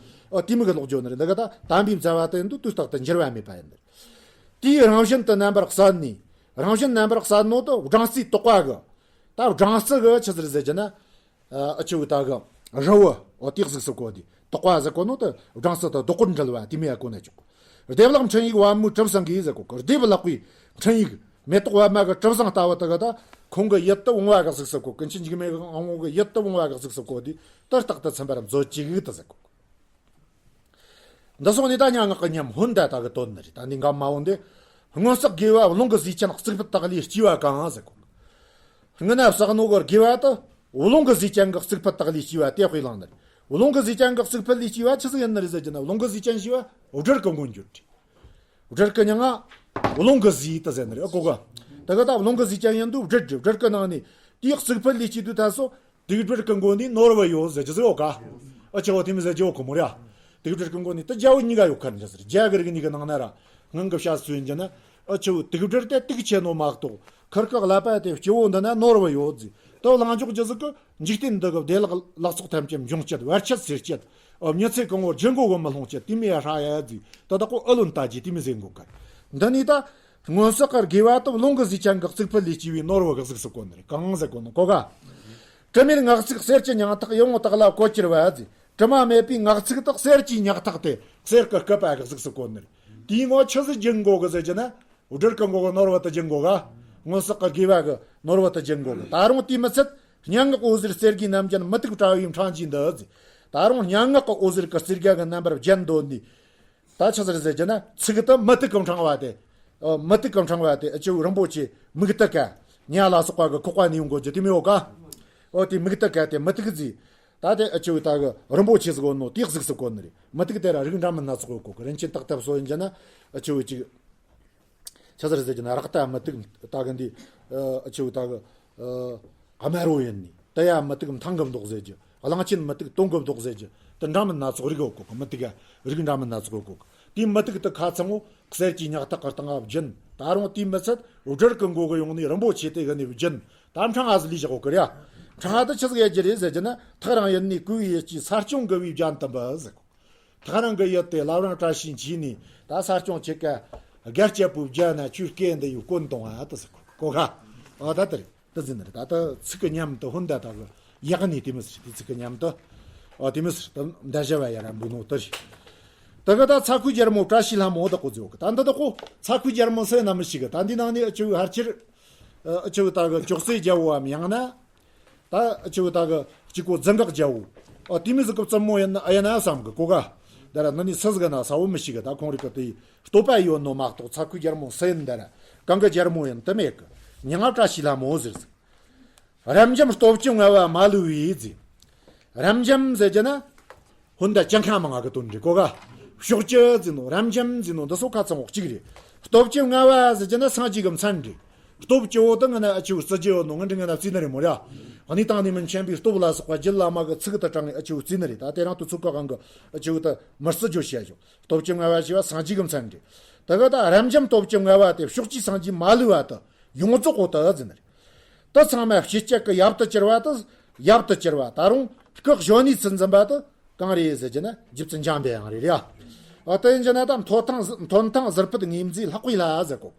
ཨ་དེ་མོ་གི་ལོག་འགྱོ་ནི་རེད། འདི་ག་ད་དམ་པའི་མཛད་པ་དེ་འདུག་དུས་རྟག་ཏུ་འགྱུར་བ་མེད་པ་ཡིན་ནི་རེད། དེའི་རང་བཞིན་དུ་རྣམ་པར་གསལ་ནས། རང་བཞིན་རྣམ་པར་གསལ་ནོ་དེ་སྦྲང་རྩིའི་དོགས་པ་གི། ད་སྦྲང་རྩི་གི་ཆི་ཟེར་ཟེར་གྱི་ན། ཨ་ཆུ་ད་གི་རི་བོ་འོ་དེ་གཟུགས་སུ་བཀོད་དེ། དོགས་པ་ཟེར་གོ་ནོ་དེ་སྦྲང་རྩི་དང་བདག་པོར་འབྲེལ་བ་དེ་མོ་ཡ་གོ་ན་ཆོག། བདེ་བླག་འཕྲིན་ཡིག་པདྨོའི་གྲུ་བཟང་གིས་ཟེར་གོ་གི། བདེ་བླག་པའི་འཕྲིན་ཡིག་མེ་ཏོག་པདྨ་གི་གྲུ་བཟང་ལྟ་བུ་དེ་གི་ད་ཁོང་གི་ཡིད་དུ་འོང་བ་གི་གཟུགས་སུ་བཀོད། ཀུན་མཁྱེན་འཇིགས་མེད་ཀྱི་དབང་པོ་གི་ཡིད་དུ་འོང་བ་གི་གཟུགས་སུ་བཀོད་དེ། དེ་རྟག་ཏུ་ཚིམ་པར་མཛོད་ཅིག་ད་ཟེར་གོ་གི། འདི་སོང་ནས་ད་སྙན་ངག་གི་ཉམས་ཧོན་ད་ད་གི་དོན་ནི་རེད། ད་འདི་འགའ་མ་འོང་དེ། སྔོན་བསགས་དགེ་བ་རླུང་གིས་བཟོས་ཀྱང་། རྩིག་པའི་དག་ལས་སྐྱེས་པ་གང་ཟེར་གོ། སྔོན་ན་བསགས་ནོ་གི་དགེ་བ་དེ་རླུང་གིས་བཟོས་ཀྱང་གི། རྩིག་པའི་དག་ལས་སྐྱེས་པ་དེ་དཔེ་བླངས་ནི་རེད། རླུང་གིས་བཟོས་ཀྱང་གི་རྩིག་པའི་ལས་སྐྱེས་པ་ཆི་ཟིག་ཡིན་ནི་རེད་ཟེར་གྱི་ན། རླུང་གིས་བཟོས་ཀྱང་ཞེས་པ་སྦྲུལ་གི་མགོན་གྱུར་ཏེ། སྦྲུལ་གི་མྱིང་ང་རླུང་གིས་བཟོས་ད་ཟེར་ནི་རེད། ཨ་གོ་ག་དེ་ག་ད་རླུང་གི་གཟུགས་ཅན་ཡིན་དུས་སྦྲུལ་རེད། སྦྲུལ་གི་ནང་ནས་དེའི་རྩིག་ཕུད་ལས་སྐྱེས་དུས་ད་སོ། དུག་སྦྲུལ་གི་མགོ་ནས་ནོར་བུ་ཡོད་ཟེར་རྒྱུ་ཟིག་ཡོད་ཀ། ཨ་ཆེ་བོ་དེ་མི་ཟེར་རྒྱུ་ཡོད་གི་མོ་ར། དུག་སྦྲུལ་གི་མགོ་ནས་དེ་རྒྱལ་བོ་གཉིས་ཀ་ཡོད་ཁར་འདྲ་ཟེར། རྒྱལ་གི་རིགས་གཉིས་ཀྱི་ནང་ན་ར། སྔོན་གྱི་བཤད་སྲོལ་ཡིན་རྒྱུ་ན། ཨ་ཆེ་བོ་དུག་སྦྲུལ་དེ་དུག་ཆེ་ནོ་མ་གཏོགས། ཁུར་གི་ཀླད་པ་དེ་སྐྱེ་བོ་འདི་ན་ནོར་བུ་ཡོད་ཟེར། དེ་བླང་འཇོག་རྒྱུ་ཟིག་གི་འཇིག་རྟེན་འདི་གི་བདེ་ལེགས་ལ་སོགས་ཐམས་ཅད་འབྱུང་བྱེད། བར་ཆད་སེལ་བྱེད། ཨ་མྱི་ཚེ་གང་བོར་ལྗིད་མགོ་གི་མི་ལྷུང་བྱེད། དེ་མོ་ཡ་ཧྲ་ཡ་ཟེར། དེ་དག་གོ་ཨ་ལོན་ལྟ་རྒྱུ་དེ་མོ་ཟེར་གོ་གི། འདི་ནས་ད། སྔོན་བསགས་ཀྱི་དགེ་བ་དེ་རླུང་གི་གཟུགས་ཅན་གྱི་རྩིག་ཕུད་ལས་སྐྱེས་པའི་ནོར་བུ་གི་གཟུགས་སུ་བཀོད་ནི་རེད། གང་ཟེར་གོ་ནི་གོ་ག། དྲི་མེད་ངག་ཚིག་གསེར་གྱི་སྙིང་ཐག། ཡིད་འོང་དག་ལ་གོ་གྱུར་པ་ཟེར། དྲི་མ་མེད་པའི་ངག་ཚིག་དག་གསེར་གྱི་སྙིང་ཐག་སྟེ། གསེར་གྱི་སྐུད་པ་གི་གཟུགས་སུ་བཀོད་ནི་རེད། དེའི་ངོ་ཆི་ཟིག་སྦྱིན་དགོ་གི་ཟེར་རྒྱུ་ན། སྦྲུལ་གྱི་མགོ་གི་ནོར་བུ་དེ་སྦྱིན་དགོ་ག། སྔོན་བསགས་ཀྱི་དགེ་བ་གི་ནོར་བུ་དེ་སྦྱིན་དགོ་གི། ད་རུང་དེའི་མི་ཚད། སྙན་ངག་འོད་ཟེར་གསེར་གྱི་རྣམ་རྒྱན། མུ་ཏིག་བཀྲ་བའི་ཕྲེང་རྒྱས་འདི་ཟེར། ད་རུང་སྙན་ངག་གི་འོད་ཟེར་གྱི་རྩེ་དགའ་གི་རྣམ་པར་བརྒྱན་འདོད་ནི། ད་ཆི་ཟིག་རེད་ཟེར་རྒྱུ་ན། ཚིག་དེ་མུ་ཏིག་གི་ཕྲེང་བ་དེ། ཨ་མུ་ཏིག་གི་ཕྲེང་བ་དེ་ཨ་ཆེ་བོ་རིན་པོ་ཆེ་མུག་ཏི་ཀ། ཉ་ལ་སོགས་པ་གི་ཁོག་པ་ནས་ཡོང་དགོས་རྒྱུ་དེ་མོ་ཡོད་ཀ། ཨོ་དེ་མུག་ཏི་ཀ་དེ་མུ་ཏིག་ཟེར། ད་དེ་ཨ་ཆེ་བོ་ད་གི་རིན་པོ་ཆེ་ཟིག་ཡོད་ནོ་དེའི་གཟུགས་སུ་བཀོད་ནི་རེད། མུ་ཏིག་དེ་ར་རིགས་འདྲ་མིན་སྣ་ཚོགས་ཡོད་གོ་གི། རིན་ཆེན་བརྟག་ཐབས་སོགས་ཡིན་རྒྱུ་ན་ཨ་ཆེ་བོ་ཅིག་ཆི་ཟེར་ཟེར་གྱི་ན། རག་ཏ་མུ་ཏིག་ད་གི་འདི། ཨ་ཆེ་བོ་ད་གི། ཨ་དམར་རོ་ཡིན་ནི། དེ་ཡ་མུ་ཏིག་མཐིང་གི་མདོག་ཟེར་རྒྱུ། གླང་ཆེན་མུ་ཏིག་དོན་གྱི་མདོག་ཟེར་རྒྱུ། དེ་འདྲ་མིན་སྣ་ཚོགས་རིགས་ཡོད་གོ་གི། མུ་ཏིག་ག་རིགས་འདྲ་མིན་སྣ་ཚོགས་ཡོད་གོ་གི། དེའི་མུ་ཏིག་དེ་ཁ་ཚང་བོ་གསེར་གྱི་སྙིང་ཐག་གི་སྟེང་ང་བརྒྱན། ད་རུང་དེའི་མི་ཚད་སྦྲུལ་གྱི་མགོ་གི་ཡོང་ནི་རིན་པོ་ཆེ་དེ་གི་ནི་བརྒྱན། ད་ཕྲེང་བ་ཟིག་ལས་བཞག་གོ་གི་རེད་ཡ། ཕྲེང་བ་དེ་ཆི་ཟིག་ཡེད་རྒྱུ་རེད་ཟེར་རྒྱུ་ན། ཐག་རིང་ཡུལ་ནས་བསྐུལ་བའི་ཡིད་ཀྱིས། ས་སྐྱོང་དགེ་བའི་རྒྱན་དུ་འབུལ་ཟེར་གོ། ཐག་རིང་གི་ཡུལ་དེ་བླ་བྲང་བཀྲ་ཤིས་འཁྱིལ་ནས། ད་ས་སྐྱོང་ཁྱེད་ཀ་སྒར་སྐྱ་པོའི་རྒྱན་ན་ཁྱོད་སྐད་འདི་ཡོད་སྐོན་གཏོང་ཨ་དེ་ཟེར་གོ་ག། ཨ་ད་དེ་རེད། དེ་ཟེར་ནི་རེད། ད་ལྟ་ཚིག་གི་ཉམས་དེ་ཧོན་ད་ད་གི་ཡག་ནི་དེ་མི་ཟེར། དེ་ཚིག་གི་ཉམས་དེ། ཨ་དེ་མི་ཟེར། ད་མདའ་བཞི་བ་ཡ་ར་འབུ་ནོ་དེ་རེད། ད་གི་ད་ཚ་ཁུའི་རྒྱལ་མོ་བཀྲ་ཤིས་ལྷ་མོ་དེ་གོ་ཟེར་གི། ད་འདི་དེ་གོ་ཚ་ཁུའི་རྒྱལ་མོ་ཟེར་ན་མི་ཤེས་གི། ད་འདི་ནང་ནས་ཨ་ཆེ་བོ་ཕལ་ཆེར། ཨ་ཆེ་བོ་ད་གི་ཅོག་ཙེ་རྒྱལ་བོའམ་ཡང་ན། ད་ཨ་ཆེ་བོ་ད་གི་གཅིག་གོ་ཛི་འགག་རྒྱལ་བོ། ཨ་དེ་མི་ཟིག་གི་བཙུན་མོ་ཡིན་ན་ཨ་ཡིན་ན་བསམ་གི་གོ་ག། ད་ར་འདི་ནི་སུ་ཟིག་ན་ས་བོ་མི་ཤེས་གི། ད་ཁོང་རིགས་གི་དེ་བསྟོད་པ་ཡོད་ནོ་མ་གཏོགས་ཚ་ཁུའི་རྒྱལ་མོ་སུ་ཡིན་ད་ར། གང་གི་རྒྱལ་མོ་ཡིན་དེ་མེད་གི། མྱིང་ང་བཀྲ་ཤིས་ལྷ་མོ་ཟེར་ཟིག། རབ་འབྱམས་སྟོབས་ཀྱི་མངའ་བ་མ་ལུས་པའི་ཟེར། རབ་འབྱམས་ཟེར་རྒྱུ་ན། ཧོན་ད་ཅང་ཁ་མང་ང་གི་དོན་རེད་གོ་ག། ཕྱོགས་བཅུ་ཟེར་ནོ། རབ་འབྱམས་ཟེར་ནོ་འདི་སོ་ཁ་ཚང་བོ་གཅིག་རེད། སྟོབས་ཀྱི་མངའ་བ་ཟེར་རྒྱུ་ན་སངས་རྒྱས་ཀྱི་མཚན་རེད། སྟོབས་སྐྱེ་བོ་དེ་ང་ན་ཨ་ཆེ་བོ་བརྩི་རྒྱུ་ཡོད་ནོ་ང་འདྲི་ང་ན་བརྩི་ནི་རེད་མོ་ར། གནས་དང་གནས་མིན་མཁྱེན་པའི་སྟོབས་ལ་སོགས་པ་རྒྱུད་བླ་མ་གི་ཚིག་ཏུ་དྲངས་ནས་ཨ་ཆེ་བོ་བརྩི་ནི་རེད། ད་དེ་རིང་དུ་ཚོད་ཀ་གང་གི་ཨ་ཆེ་བོ་དེ་མི་བརྩི་རྒྱུ་བཤད་ཞོག། སྟོབས་ཀྱི་མངའ་བ་ཞེས་པ་སངས་རྒྱས་ཀྱི་མཚན་རེད། དེ་གི་ད་རབ་འབྱམས་སྟོབས་ཀྱི་མངའ་བ་དེ་ཕྱོགས་བཅུའི་སངས་རྒྱས་མ་ལུས་པ་དེ་ཡོངས་རྫོགས་གོ་དེ་ཟེར་ནི་རེད། དེ་ཚང་མ་ཕྱི་སྐྱེད་ཀྱི་ཡབ་ཏུ་གྱུར་པ་དེ། ཡབ་ཏུ་གྱུར་པ་ད་རུང་སྐུ་གཞོན་ནུའི་ཚུལ་འཛིན་པ་དེ་གང་རེད་ཟེར་རྒྱུ་ན་རྗེ་བཙུན་འཇམ་པའི་དབྱངས་རེད་ཡ། ཨ་དེ་ཡིན་རྒྱུ་ན་ད་མཐོ་ཐང་མཐོན་ཐང་ཟུར་ཕུད་ངོས་འཛིན་ལྷག་པའི་ལྷ་ཟེར་གོ།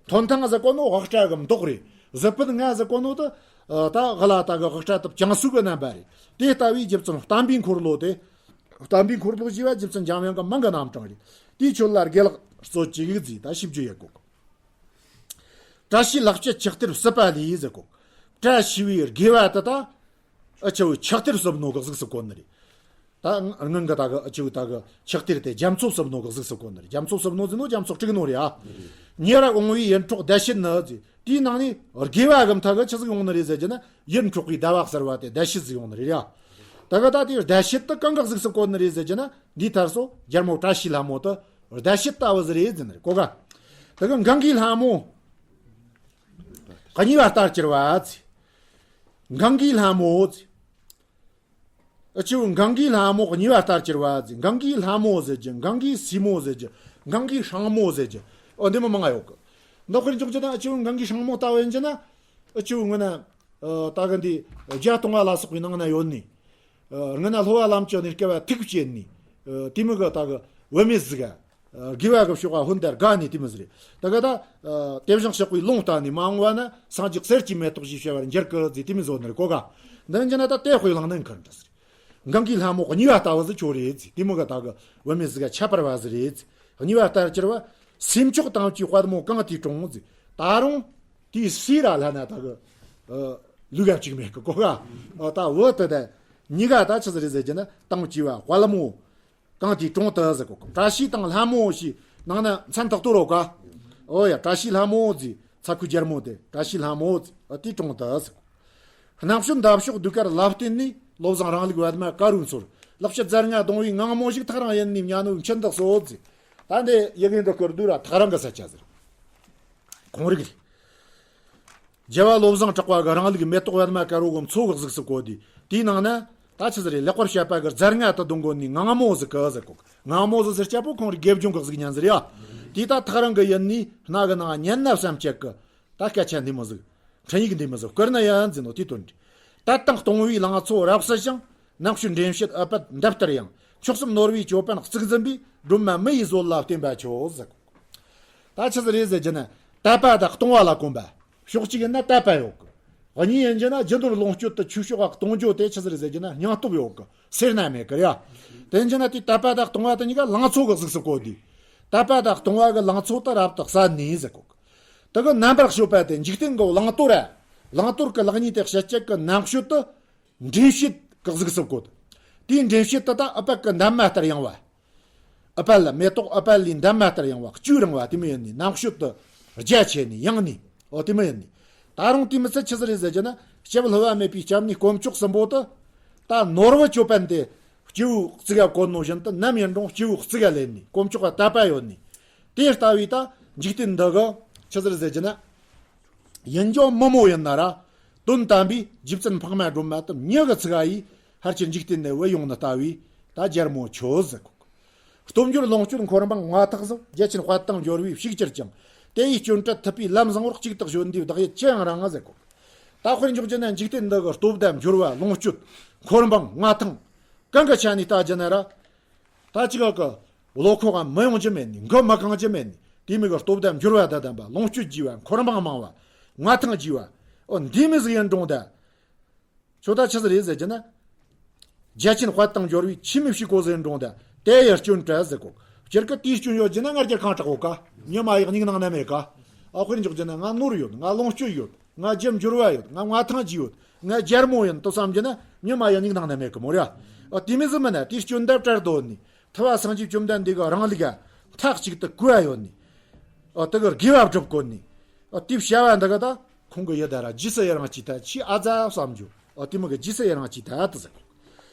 མཐོན་ཐང་ཟེར་གོ་ནོ་དབུ་སྐྲ་གི་མདོག་རེད། ཟུར་ཕུད་ང་ཟེར་གོ་ནོ་དེ། ཨ་ད་དབུ་ལ་ད་གི་དབུ་སྐྲ་དེ་བྱང་སུ་གི་རྣམ་པ་རེད། དེ་ལྟ་བུའི་རྗེ་བཙུན་བསྟན་པའི་འཁོར་ལོ་དེ། བསྟན་པའི་འཁོར་ལོ་ཞེས་པ་རྗེ་བཙུན་འཇམ་དབྱངས་ཀྱི་མིང་གི་རྣམ་གྲངས་རེད། དེའི་ཆོས་ལ་དགེ་ལེགས་སྩོལ་ཅིག་ཟེར། ད་ཞིབ་འཇུག་ཡེད་གོ། བཀྲ་ཤིས་ལེགས་སྤྱད་ཕྱག་གཏེར་བསྲུབས་པ་ལས་ཟེར་གོ། བཀྲ་ཤིས་པའི་དགེ་བ་དེ་དག་ཨ་ཆེ་བོ་ཕྱག་གཏེར་བསྲུབས་ནོ་གི་གཟུགས་སུ་བཀོད་ནི་རེད། ད་སྔོན་གི་ད་གི་ཨ་ཆེ་བོ་ད་གི་ཕྱག་གཏེར་དེ་རྒྱ་མཚོ་བསྲུབས་ནོ་གི་གཟུགས་སུ་བཀོད་ནི་རེད། རྒྱ་མཚོ་བསྲུབས་ནོ་ཟེར་ནོ་རྒྱ་མཚོ་དཀྲུགས་ནོ་རེད་ཨ། ཉེ་བར་འོང་བའི་ཡིད་འཕྲོག་བདེ་བྱེད་ནི་ཟེར། དེའི་ནང་ནས་དགེ་བ་གི་མཐའ་གི་ཆི་ཟིག་ཡོང་ནི་རེད་ཟེར་རྒྱུ་ན། ཡིད་འཕྲོག་པའི་ཟླ་བ་གསར་བ་དེ་བདེ་བྱེད་ཟིག་ཡོང་ནི་རེད་ཨ། ད་གི་ད་དེའི་བདེ་བྱེད་དེ་གང་གི་གཟུགས་སུ་བཀོད་ནི་རེད་ཟེར་རྒྱུ་ན། འདིའི་མཐར་སོ་རྒྱལ་མོ་བཀྲ་ཤིས་ལྷ་མོ་དེ་བདེ་བྱེད་ལྟ་བུ་ཟིག་རེད་ཟེར་ནི་རེད་གོ་ག། ད་གི་གངྒཱའི་ལྷ་མོ། གཉིས་པ་ལྟར་གྱུར་པ་ཟེར། གངྒཱའི་ལྷ་མོ་ཟེར། ཨ་ཆེ་བོ་གངྒཱའི་ལྷ་མོ་གཉིས་པ་ལྟར་གྱུར་པ་ཟེར། གངྒཱའི་ལྷ་མོ་ཟེར་རྒྱུ། གངྒཱའི་སྲས་མོ་ཟེར་རྒྱུ། གངྒཱའི་སྲིང་མོ་ཟེར་རྒྱུ། ཨོ་འདི་མོ་མང་ང་ཡོད་གི། འདི་དཔེར་འཇོག་རྒྱུ་ན་ཨ་ཆེ་བོ་གངྒཱའི་སྲིང་མོ་ལྟ་བུ་ཡིན་རྒྱུ་ན། ཨ་ཆེ་བོ་སྔོན་ན། ཨ་ད་གི་འདི་བརྒྱ་སྟོང་བ་ལ་སོགས་པའི་ནང་ན་ཡོད་ནི། ཨ་སྔོན་ན་སློབ་པ་ལམ་སྤྱོད་ནས་སྐྱེ་བ་ཐུག་བྱེད་ནི། ཨ་དེ་མོ་གི་ད་གི་བུད་མེད་ཟིག་ག། དགེ་བ་གི་ཕྱོགས་ལ་ཧོན་དར་དགའ་ནི་དེ་མོ་ཟིག་རེད། ད་ག་ད། དེ་བཞིན་གཤེགས་པའི་ལུང་བསྟན་ནས་མ་འོངས་པ་ན་སངས་རྒྱས་གསེར་གྱི་མེ་ཏོག་ཞེས་བྱ་བར་འགྱུར་གི་ཟེར་དེ་མོ་བཟོ་ནི་རེད་གོ་ག། འདི་ཡིན་རྒྱུ་ན་ད་དེ་དཔེ་བླངས་ནི་འཁུར་འདྲ་ཟིག་རེད། གངྒཱའི་ལྷ་མོ་གཉིས་པ་ལྟ་བུ་ཟིག་ཁྱོད་རེད་ཟེར། དེ་མོ་གི་ད་གི་བུད་མེད་ཟིག་ག་ཁྱད་པར་བ་ཟིག་རེད་ཟེར། གཉིས་པ་ལྟར་གྱུར་པ། སྲས་མཆོག་དམ་བཅས་དཔལ་མོ་གང་དེའི་དྲུང་ཟེར། ད་རུང་དེའི་སྲས་ར་ལྷ་ན་ད་གི་ལུག་ག་གཅིག་མེད་གི་གོ་ག། ད་བུ་དེ་ད་གཉིས་ཀ་ད་ཆི་ཟིག་རེད་ཟེར་རྒྱུ་ན། དམ་བཅས་པ་དཔལ་མོ། གང་དེའི་དྲུང་དུ་ཟེར་གོ། བཀྲ་ཤིས་དང་ལྷ་མོ་ཞེས་ནང་ན་མཚན་ཐོགས་ཏོ་རོ་ག། ཨོ་ཡ། བཀྲ་ཤིས་ལྷ་མོ་ཟེར། ཚ་ཁུའི་རྒྱལ་མོ་དེ་བཀྲ་ཤིས་ལྷ་མོ་ཟེར། ཨ་དེའི་དྲུང་དུ་ཟེར་གོ། རྣམ་དཔྱོད་འདབ་གཤོག་ཟློས་གར་ལ་བརྟེན་ནས། བློ་བཟང་རིང་ལུགས་པདྨ་དཀར་པོའི་མཚོར། ལེགས་བཤད་རྫ་རྔ་བརྡུང་བའི་ངང་མོ་ཞིག་ཐག་རིང་ཡུལ་ནས་ཉ་ནུབ་མཆུ་འདེགས་སོ་ཟེར། ད་འདི་ཡི་གེ་འདི་སྐོར་བསྡུས་ར་ཐག་རིང་གི་ས་ཆ་ཟེར། ཁོང་རིག་རེད། རྒྱལ་བ་བློ་བཟང་གྲགས་པ་གི་རིང་ལུགས་མེ་ཏོག་པདྨ་དཀར་པོ་གི་མཚོ་གི་གཟུགས་སུ་བཀོད་དེ། དེའི་ནང་ན་ད་ཆི་ཟིག་རེད། ལེགས་པར་བཤད་པ་གི་རྫ་རྔ་དུ་འདོན་གོ་ནི་ངང་མོ་ཟིག་གི་ཟེར་གོ། ངང་མོ་ཟིག་ཟེར་སྐྱ་པོ་ཁོང་རི་དགེ་སྦྱོང་གི་གཟུགས་བརྙན་ཟིག་རེད་ཡ། དེ་ད་ཐག་རིང་གི་ཡིན་ནི་སྣ་གི་ནང་ཉན་ན་བསམ་སྤྱད་གི། ད་སྐད་ཆ་འདི་མོ་ཟིག་འཕྲིན་ཡིག་འདི་མོ་ཟིག་བསྐུར་ན་ཡ་འཛིན་ནོ་དེ་དོན་འདི། དད་དང་གཏོང་བའི་ལང་ཚོ་རབ་གསལ་ཞིང་། ནང་ཤུལ་འདྲེན་བྱེད་ཨུཏྤལ་འདབ་ལྟར་ཡང་། མཆོག་གསུམ་ནོར་བུའི་ཅོད་པན་གཙུག་འཛིན་པའི། སྒྲོལ་མ་མི་ཡི་བཟོད་ལ་བརྟེན་པ་མཆོད་ཟེར། ད་ཆི་ཟིག་རེད་ཟེར་རྒྱུ་ན། དད་པ་དང་གཏོང་བ་ལ་གོམས་པ། ཕྱོགས་གཅིག་ཡིན་ན་དད་པ་ཡོད་གི། གཉིས་ཡིན་རྒྱུ་ན་རྒྱུ་ནོར་ལོངས་སྤྱོད་དུ་ཆོས་ཕྱོགས་ལ་གཏོང་རྒྱུ་དེ་ཆི་ཟིག་རེད་ཟེར་རྒྱུ་ན་སྙིང་སྟོབས་ཡོད་གི། སེར་སྣ་མེད་གི་རེད་ཡ། དེ་ཡིན་རྒྱུ་ན་དེ་དད་པ་དང་གཏོང་བ་དེ་གཉིས་ཀ་ལང་ཚོ་གི་གཟུགས་སུ་བཀོད་དེ། དད་པ་དང་གཏོང་བ་གི་ལང་ཚོ་དེ་རབ་ཏུ་གསལ་ནས་ཟེར་གོ་གི། དེ་གི་རྣམ་པར་དཔྱོད་པ་དེ་འཇིག་རྟེན་གི་བླང་དོར་ར། བླང་དོར་གི་ལེགས་ཉེས་དེ་བཤད་སྤྱད་གི་ནང་ཤུལ་དུ། འདྲེན་བྱེད་གི་གཟུགས་སུ་བཀོད། དེའི་འདྲེན་བྱེད་དེ་ད་ཨུཏྤལ་གི་འདབ་མ་ལྟར་ཡངས་པ། ཨུཏྤལ་ལ་མེ་ཏོག་ཨུཏྤལ་ལའི་འདབ་མ་ལྟར་ཡངས་པ། བཅུད་རིང་བ་དེ་མོ་ཡིན་ནི། ནང་ཤུལ་དུ་རྒྱ་ཆེ་ནི་ཡངས་ནི། འོ་དེ་མོ་ཡིན་ནི། ད་རུང་དེ་མི་ཚད་ཆི་ཟིག་རེད་ཟེར་རྒྱུ་ན། སྐྱེ་བ་བསླུ་བ་མེད་པའི་སྐྱབས་གནས་དཀོན་མཆོག་གསུམ་པོ་དེ། ད་ནོར་བུ་ཅོད་པན་དེ། སྐྱེ་བོའི་གཙུག་ག་བཀོད་ནོ་བཞིན་དུ་ནམ་ཡིན་རུང་སྐྱེ་བོའི་གཙུག་ག་ལེན་ནི། དཀོན་མཆོག་ག་དད་པ་ཡོད་ནི། དེ་ལྟ་བུའི་ད་འཇིག་རྟེན་འདི་གི་ཆི་ཟིག་རེད་ཟེར་རྒྱུ་ན། ཡིན་རྒྱུ་མི་མོ་ཡིན་ན་ར། དོན་དམ་པའི་རྗེ་བཙུན་འཕགས་མ་སྒྲོལ་མ་དེ་མྱི་གི་ཚུགས་ཀ་ཡིས་ཕལ་ཆེར་འཇིག་རྟེན་ནས་བུད་ཡོང་ནི་ལྟ་བུའི་ད་རྒྱལ་མོ་ཁྱོད་ཟེར་གོ། སྟོབས་འབྱོར་ལོངས་སྤྱོད་འཁོར་འབངས་མངའ་ཐང་གཟུགས། རྒྱལ་ཆེན་དཔལ་དང་འབྱོར་བའི་ཕྱུག་གྱུར་ཅིང་། དེ་ཡི་སྐྱོན་བྲལ་ཐུབ་པའི་ལམ་བཟང་པོར། གཅིག་ཏུ་སྤྱོད་འདིའི་བདག་ཡིད་ཅི་ཡང་རིང་ཟེར་གོ། ད་དཔེར་འཇོག་རྒྱུ་ན་འཇིག་རྟེན་འདི་གི་སྟོབས་དང་འབྱོར་བ་ལོངས་སྤྱོད་འཁོར་འབངས་མངའ་ཐང་། གང་གི་ཆ་ནས་ལྟ་རྒྱུ་ན་ར། ད་ཅི་ག་གི་བློ་ཁོག་ག་མི་ཡོང་རྒྱུ་མེད་ནི། མགུ་མི་གང་རྒྱུ་མེད་ནི། དེ་མོ་གི་སྟོབས་དང་འབྱོར་བ་དང་ལྡན་པ། ལོངས་སྤྱོད་རྒྱས་པ། འཁོར་འབངས་མང་བ། མངའ་ཐང་རྒྱས་པ། འོ་འདི་མོ་ཟིག་ཡིན་རུང་ད། ཁྱོད་ད་ཆི་ཟིག་རེད་ཟེར་རྒྱུ་ན། རྒྱལ་ཆེན་དཔལ་དང་འབྱོར་བའི་ཆེས་མི་ཕྱུག་པོ་ཟིག་ཡིན་རུང་ད། དེ་ཡི་སྐྱོན་བྲལ་ཟེར་གོ། སྤྱིར་གི་དེའི་སྐྱོན་ཡོད་རྒྱུ་ན་ང་རྒྱལ་ཁ་དྲག་གོ་ག་མྱི་མ་ཡག་སྙིང་ནང་ན་མེད་ག་ཨ་དཔེར་འཇོག་རྒྱུ་ན་ང་ནོར་ཡོད། ང་ལོངས་སྤྱོད་ཡོད། ང་རྒྱུ་འབྱོར་བ་ཡོད། ང་མངའ་ཐང་རྒྱས་ཡོད། ང་རྒྱལ་མོ་ཡིན་དུ་བསམ་རྒྱུ་ན་མྱི་མ་ཡག་སྙིང་ནང་ན་མེད་གི་མོ་ར། ཨ་དེ་མོ་ཟིག་མིན་ན་དེའི་སྐྱོན་ད་བྲལ་དོ་ནི། ཐུབ་པ་སངས་རྒྱས་བཅོམ་ལྡན་འདས་གི་རིང་ལུགས་ག་མཐའ་གཅིག་ཏུ་གོ་བ་ཡོད་ནི། ཨ་དེ་གི་དགེ་བ་སྒྲུབ་དགོས་ནི། ཨ་དེ་བྱ་བ་འདི་ག་ད་ཁོང་གི་ཡི་ད་ར་རྗེས་སུ་ཡི་རང་བྱེད་ཐལ། ཆེས་ཨ་ཙ་བསམ་རྒྱུ། ཨ་དེ་མོ་གི་རྗེས་སུ་ཡི་རང་བྱེད་ཐལ་དུ་ཟེར།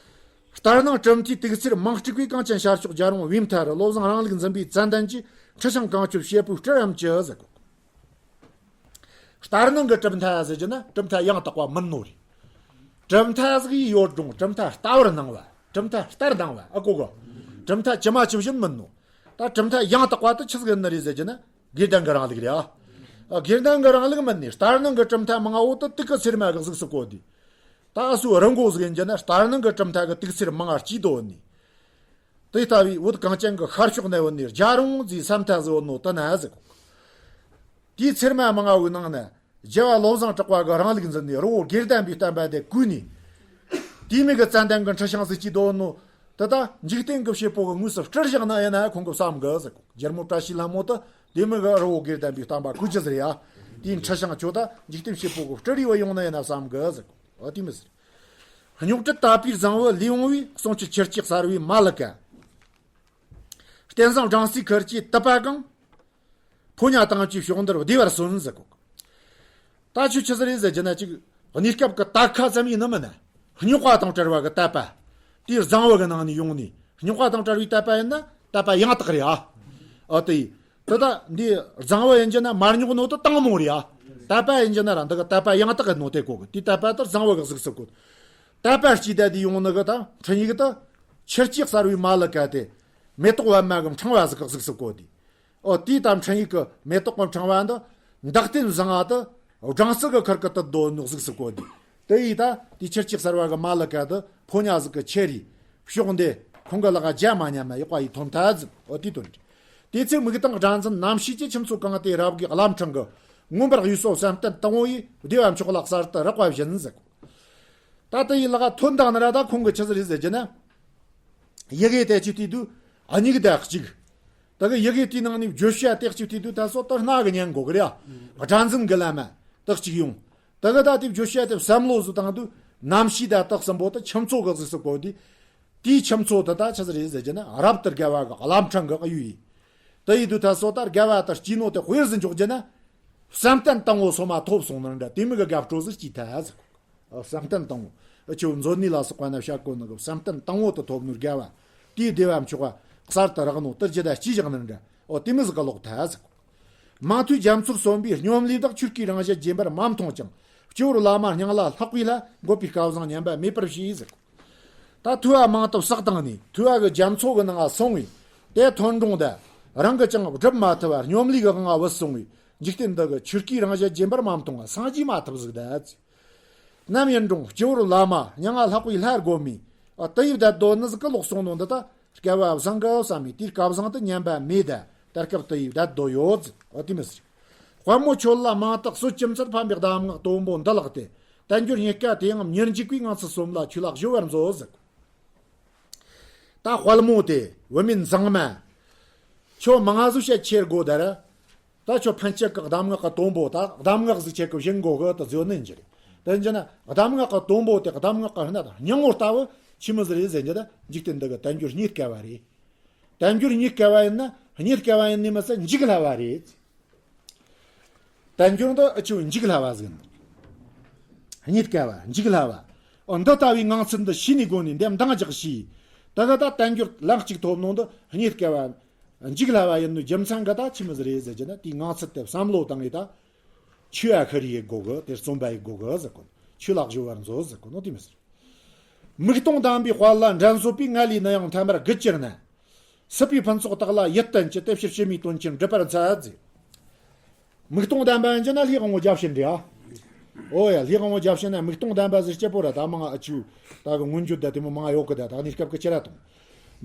ལྟར་སྣང་གྲུབ་མཐའི་དུག་ཚེར་མང་དཀྲུགས་པའི། གངས་ཅན་ཤར་ཕྱོགས་རྒྱལ་རོང་བའི་མཐའ་རུ། བློ་བཟང་རིང་ལུགས་འཛིན་པའི་ཙན་དན་གྱི། འཁྲི་ཤིང་གང་བསྐྱོད་བྱེད་པོའི་སྤྲུལ་རམ་ཅི་ཟེར་གོ། ལྟར་སྣང་གི་གྲུབ་མཐའ་ཟེར་རྒྱུ་ན་གྲུབ་མཐའ་ཡང་དག་པ་མིན་ནོ་རེད། གྲུབ་མཐའ་ཟིག་ཡོད་རུང་གྲུབ་མཐའ་ལྟ་བར་སྣང་བ། གྲུབ་མཐའ་ལྟར་སྣང་བ་ཨ་གོ་གོ། གྲུབ་མཐའ་ཇི་མ་ཇི་བཞིན་མིན་ནོ། ད་གྲུབ་མཐའ་ཡང་དག་པ་དེ་ཆི་ཟིག་ཡིན་ནི་རེད་ཟེར་རྒྱུ་ན་དགེ་ལྡན་གྱི་རིང་ལུགས་རེད་ཨ། དགེ་ལྡན་གྱི་རིང་ལུགས་མིན་ནི། ལྟར་སྣང་གི་གྲུབ་མཐའ་མང་བོ་དེ་དུག་གི་ཚེར་མ་གི་གཟུགས་སུ་བཀོད་དེ། ད་ཨ་སུ་རི་མགོ་ཟིག་ཡིན་རྒྱུ་ན་ལྟར་སྣང་གི་གྲུབ་མཐའ་གི་དུག་ཚེར་མང་ང་སྐྱེས་དོ་ནི། དེ་ལྟ་བུའི་བོད་གངས་ཅན་གྱི་ཤར་ཕྱོགས་ནས་བོད་ནས་རྒྱལ་རོང་ཟེར་ས་མཐའ་ཟིག་བོད་ནོ་དེ་ན་ཟིག་དེའི་ཚེར་མ་མང་ང་བོའི་ནང་ན་རྒྱལ་བ་བློ་བཟང་གྲགས་པ་གི་རིང་ལུགས་འཛིན་ནས་རི་བོ་དགེ་ལྡན་པའི་བསྟན་པ་དེ་བརྐུས་ནས། དེ་མོ་གི་ཙན་དན་གྱི་འཁྲི་ཤིང་ཟིག་སྐྱེས་དོ་ནོ། དེ་ད་འཇིག་རྟེན་གྱི་བྱེད་པོ་གི་དངོས་སུ་སྤྲུལ་བཞག་ན་ཡིན་ན་ཁོང་གི་བསམ་གི་ཟིག་རྒྱལ་མོ་བཀྲ་ཤིས་ལྷ་མོ་དེ་དེ་མོ་གི་རི་བོ་དགེ་ལྡན་པའི་བསྟན་པ་བརྐུས་རྒྱུ་ཟིག་རེད་ཡ། དེའི་འཁྲི་ཤིང་ཁྱོད་ད་འཇིག་རྟེན་བྱེད་པོ་གི་སྤྲུལ་རེ་བ་ཡོང་ན་ཡིན་ན་བསམ་གི་ཟིག་འོ་དེ་མོ་ཟིག་རྙོག་དྲ་དག་པའི་བཟང་པོ་ལས་འོང་བའི། གསུང་ཆུ་ཁྱེར་སྐྱེས་གསར་བའི་མ་ལི་ཀ། རྟེན་བཟང་སྦྲང་རྩིའི་ཁུར་གྱིས་དུད་པ་གང་། ཕོ་ཉ་དང་བཅས་ཕྱོགས་འདིར་བདེ་བར་སོན་ཟེར་གོ། ད་ཆོས་ཆི་ཟིག་རེད་ཟེར་རྒྱུ་ན་ཅིག་གནས་སྐབས་ཀྱི་དད་ཁ་ཙམ་ཡིན་ནི་མིན་ན། རྙོག་པ་དང་བྲལ་བ་གི་དད་པ། དེའི་བཟང་བོ་གི་ནང་ནས་ཡོང་ནས་རྙོག་པ་དང་བྲལ་བའི་དད་པ་ཡིན་ན་དད་པ་ཡང་དག་རེད་ཨ། ཨ་དེ། དེ་ད་འདི་བཟང་བོ་ཡིན་རྒྱུ་ན་མ་རྙོག་ནོ་དེ་དང་མོ་རེད་ཨ། དད་པ་ཡིན་རྒྱུ་ན་ར་འདི་གི་དད་པ་ཡང་དག་གི་ནོ་དེ་གོ་གི། དེའི་དད་པ་དེ་བཟང་བོ་གི་གཟུགས་སུ་བཀོད། དད་པ་སྐྱེས་ད་དེ་ཡོང་ནི་གི་ད་འཕྲིན་ཡིག་དེ་ཁྱེར་སྐྱེས་གསར་བའི་མ་ལི་ཀ་དེ། མེ་ཏོག་པདྨ་གི་ཕྲེང་བ་ཟིག་གི་གཟུགས་སུ་བཀོད་དེ། ཨོ་དེའི་ད་འཕྲིན་ཡིག་གི་མེ་ཏོག་གི་ཕྲེང་བ་འདི། འདག་ལྟེན་བཟང་ང་དེ། སྦྲང་རྩི་གི་ཁུར་གི་དུད་དོ་ནོ་གཟུགས་སུ་བཀོད་དེ། དེ་ཡིས་ད་དེ་ཁྱེར་སྐྱེས་གསར་བ་གི་མ་ལི་ཀ་དེ་ཕོ་ཉ་ཟིག་གི་ཁྱེར་རེ། ཕྱོགས་འདི་ཁོང་གི་ལག་རྒྱ་མ་ཉམས་མ་ཡག་པ་ཡིས་ཐོན་ཐལ་ཟིག་ཨོ་དེའི་དོན་རེད། དེ་ཚེ་མིག་དང་སྒྲ་འཛིན་རྣམ་ཤེས་ཀྱི་ཁྱིམ་མཚོ་གང་དེ་རབ་དགའི་རླབས་ཕྲེང་གི། མངོན་པར་གཡོས་སོ་བསམ་གཏན་དང་པོ་ཡིས། བདེ་བ་མཆོག་ལ་གསར་དུ་རག་པ་བཞིན་ཟེར། ད་དེ་ཡི་ལག་ཐོན་དང་ནི་ར་ད་ཁོང་གི་ཆི་ཟིག་རེད་ཟེར་རྒྱུ་ན། ཡི་གེ་དེ་གཅིག་བལྟས་དུས་གཉིས་ཀ་ད་གཅིག་དེ་གི་ཡི་གེ་དེའི་ནང་ནས་བརྗོད་བྱ་དེ་གཅིག་བལྟས་དུས་ད་སོ་ད་སྣ་གི་ཉན་གོ་གི་རེད་ཨ། སྒྲ་འཛིན་གི་ལམ་མ་དེ་གཅིག་ཡོང་། དེ་གི་ད་དེ་བརྗོད་བྱ་དེ་བསམ་བློ་ཟིག་བཏང་དུས་རྣམ་ཤེས་ད་དེ་གསུམ་པོ་དེ་ཁྱིམ་མཚོ་གི་གཟུགས་སུ་བཀོད་དེ། དེའི་ཁྱིམ་མཚོ་དེ་ད་ཆི་ཟིག་རེད་ཟེར་རྒྱུ་ན་རབ་ཏུ་དགའ་བ་གི་རླབས་ཕྲེང་གི་གཡུ་ཡིས། དེ་ཡིན་དུས་ད་སོ་ད་དགའ་བ་དེ་སྐྱེས་ནོ་དེ་དཔེར་ཟིག་འཇོག་རྒྱུ་ན། བསམ་གཏན་དང་པོ་སོ་མ་ཐོབ་སོང་ནི་འདྲ་དེ་མོ་གི་དགའ་སྤྲོ་ཟིག་སྐྱེས་ཐལ་ཟེར། བསམ་གཏན་དང་པོ། འུ་ཆོ་མཛོད་གནས་ལ་སོགས་པ་ན་བཤད་གོ་ནི་གི་བསམ་གཏན་དང་པོ་དེ་ཐོབ་ནོ་དགའ་བ། དེའི་བདེ་བ་མཆོག་ག་གསར་དུ་རག་ནོ་དེ་རྒྱུད་ལ་སྐྱེས་བཞག་ནི་འདྲ། ཨོ་དེ་མོ་ཟིག་ག་ལོག་ཐལ་ཟེར། མང་ཐོས་རྒྱ་མཚོར་སོན་པའི་སྙོམ་ལས་དག་ཆོས་སྐུའི་རང་བཞིན་རྗེན་པར་མ་མཐོང་ཅིང་། སྤྱི་བོར་བླ་མ་སྙིང་ལ་ལྷག་པའི་ལྷ། འགོད་པའི་སྐལ་བཟང་ཉམས་པ་མེད་པར་ཤེས་ཟེར། ད་ཐོས་པ་མང་དུ་བསགས་བཏང་ནས་ཐོས་པ་གི་རྒྱ་མཚོ་གི་ནང་ང་སོང་བས། དེ་ཐོན་འགྲོང་ད་རང་གི་ཅང་སྒྲུབ་མ་ཐུབ་པར་སྙོམ་ལས་གི་དབང་ང་བུད་སོང་བས། འཇིག་རྟེན་འདི་གི་ཆོས་སྐུའི་རང་བཞིན་རྗེན་པར་མ་མཐོང་བ་སངས་རྒྱས་མ་ཐུབ་ཟིག་ད། ནམ་ཡིན་འགྲོང་སྤྱི་བོར་བླ་མ་སྙིང་ང་ལྷག་པའི་ལྷ་སྒོམ་མི། ཨ་དེ་ཡི་བསྡད་དོ་ནི་ཟིག་གི་ལོག་སོང་ནོ་འདི་ད་སྐལ་བ་བཟང་གི་བསམ་མི་དེའི་སྐལ་བཟང་དུ་ཉན་པ་མེད་ད། ད་སྐབས་དེ་ཡི་བསྡད་དོ་ཡོད་ཟིག་ཨོ་དེ་མི་ཟིག་དཔལ་མོ་ཁྱོད་ལ་མང་དག་གསོལ། ཅི་མཚར་ཕན་པའི་གདམས་ངག་དོན་པོ་འདི་ལགས་ཏེ། དལ་འབྱོར་རྙེད་དཀའ་དེ་ཡང་མྱུར་འཇིག་པའི་ངང་ཚུལ་སོམས་ལ་ཆོས་ལ་གཞོལ་བར་མཛོད་ཟིག་ད་དཔལ་མོ་དེ་བུད་མེད་མཛངས་མ། ཁྱོད་མང་ང་ཟིག་བཤད་ཁྱེར་དགོས་ད་ར། ད་ཁྱོད་ཕན་ཆད་ཀྱི་གདམས་ངག་གི་དོན་པོ་ད་གདམས་ངག་ཟིག་ཁྱེད་ཀྱི་བཞིན་དགོས་གི་ད་བཟོ་ནི་འགྱུར། དེ་འགྱུར་ན་གདམས་ངག་གི་དོན་པོ་དེ་གདམས་ངག་གི་སྣ་དང་སྙིང་པོ་ལྟ་བུ་ཆི་མོ་ཟིག་རེད་ཟེར་རྒྱུ་ད་འཇིག་རྟེན་འདི་གི་དལ་འབྱོར་རྙེད་དཀའ་བ་རེད། དལ་འབྱོར་རྙེད་དཀའ་བ་ཡིན་ན་རྙེད་དཀའ་བ་ཡིན་ནི་མ་ཟད་འཇིག་སླ་བ་རེད། དལ་འབྱོར་འདི་ཨ་ཆུ་འཇིག་སླ་བ་ཟིག་ཡིན། རྙེད་དཀའ་བ་འཇིག་སླ་བ། ཨོ་འདི་ལྟ་བུའི་ངང་ཚུལ་འདི་ཤེས་ནས་དགོས་ནས་འདེམས་འདང་རྒྱག་ཤེས། ད་ག་ད་དལ་འབྱོར་ལན་གཅིག་ཐོབ་ནོ་འདི་རྙེད་དཀའ་བ། འཇིག་སླ་བ་ཡིན་ནོ་རྒྱུ་མཚན་ག་ད་ཆི་མོ་ཟིག་རེད་ཟེར་རྒྱུ་ན་དེའི་ངང་ཚུལ་དེ་བསམ་བློ་བཏང་ངེ་ད། ཆོས་ཨ་ཁ་རི་ཡེ་དགོ་གི་དེ་རྩོམ་པ་ཡེ་དགོ་གི་ཟེར་གོ། ཆོས་ལག་བཞོ་བར་མཛོད་ཟེར་གོ་ནོ་དེ་མི་ཟེར། མིག་སྟོང་ལྡན་པའི་དཔལ་ལ་འགྲན་བཟོད་པའི་ངལ་ལས་ནི་ཡང་ཐ་མར་རྒུད་གྱུར་ན། སྲིད་པའི་ཕུན་ཚོགས་དག་ལ་ཡིད་བརྟན་གྱི་དེ་ཕྱིར་ཕྱི་མའི་དོན་ཆེན་སྒྲུབ་པར་འཚལ་ཟེར། མིག་སྟོང་ལྡན་པ་ཡིན་གྱི་ན་ལྷའི་དབང་པོ་བརྒྱ་བྱིན་རེད་ཨ། ཨོ་ཡ་ལྷའི་དབང་པོ་བརྒྱ་བྱིན་ན་མིག་སྟོང་ལྡན་པ་ཟེར་སྐྱེ་པོ་ར་ད་མང་ཨ་ཆུ་ད་གི་མངོན་བརྗོད་ད་དེ་མོ་མང་ཡོད་གི་ད་ད་ནི་སྐབས་ཀྱི་ཁྱེད་ར་དང་།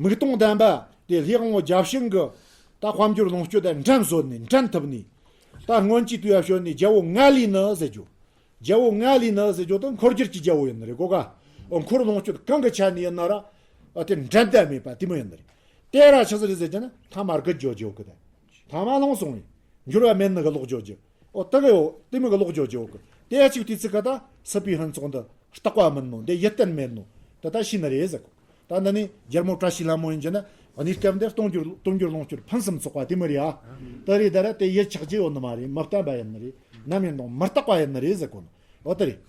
མིག་སྟོང་ལྡན་པ་དེ་ལྷའི་དབང་པོ་བརྒྱ་བྱིན་གི་ད་དཔལ་འབྱོར་ལོངས་སྤྱོད་དང་འགྲན་བཟོད་ནས་འགྲན་ཐུབ་ནས། ད་སྔོན་གྱི་དུས་ཡ་བྱོན་ནས་རྒྱལ་པོ་ང་ལས་ནི་ཟེར་རྒྱུ། རྒྱལ་པོ་ང་ལས་ནི་ཟེར་རྒྱུ་དེ་འཁོར་སྒྱུར་གྱི་རྒྱལ་པོ་ཡིན་ནི་རེད་གོ་ག་ཨོ་འཁོར་ལོངས་སྤྱོད་གང་གི་ཆ་ནས་ཡིན་ན་ར། ཨ་དེ་འགྲན་ཟླ་མེད་པ་དེ་མོ་ཡིན་ནི་རེད། དེ་ར་ཆི་ཟིག་རེད་ཟེར་རྒྱུ་ན་ཐ་མ་རྒུད་འཇོག་རྒྱུ་གི་དེ། ཐ་མ་ལྷུང་སོང་བས། འགྱུར་བ་མེད་ནི་གི་ལོག་འཇོག་རྒྱུ། ཨོ་དེ་གི་ཡོ་དེ་མོ་གི་ལོག་འཇོག་རྒྱུ་གི་དེ་ཡ་གཅིག་དུས་ཚིག་གི་ད་སྲིད་པའི་ཕུན་ཚོགས་འདི་རྟག་པ་མིན་ནོ་འདི་ཡིད་བརྟན་མེད་ནོ། དེ་ད་ཤི་ནི་རེད་ཟེར་གོ་ད་འདི་ནི་རྒྱལ་མོ་བཀྲ་ཤིས་ལྷ་མོ་ཡིན་གྱི་ན་གནས་སྐབས་འདིར་སྟོང་འགྱུར་སྟོང་འགྱུར་ལོངས་སྤྱོད་ཕུན་སུམ་ཚོགས་པ་དེ་མི་རེད་ཨ། དེ་རེད་ད་ར་དེ་ཡིད་ཆགས་རྒྱུ་ཡོད་ནི་མ་རེད། མི་བརྟན་པ་ཡིན་ནི་རེད། ནམ་ཡིན་དང་མི་རྟག་པ་ཡིན་ནི་རེད་ཟེར་གོ་ནོ། འོ་དེ་རེད།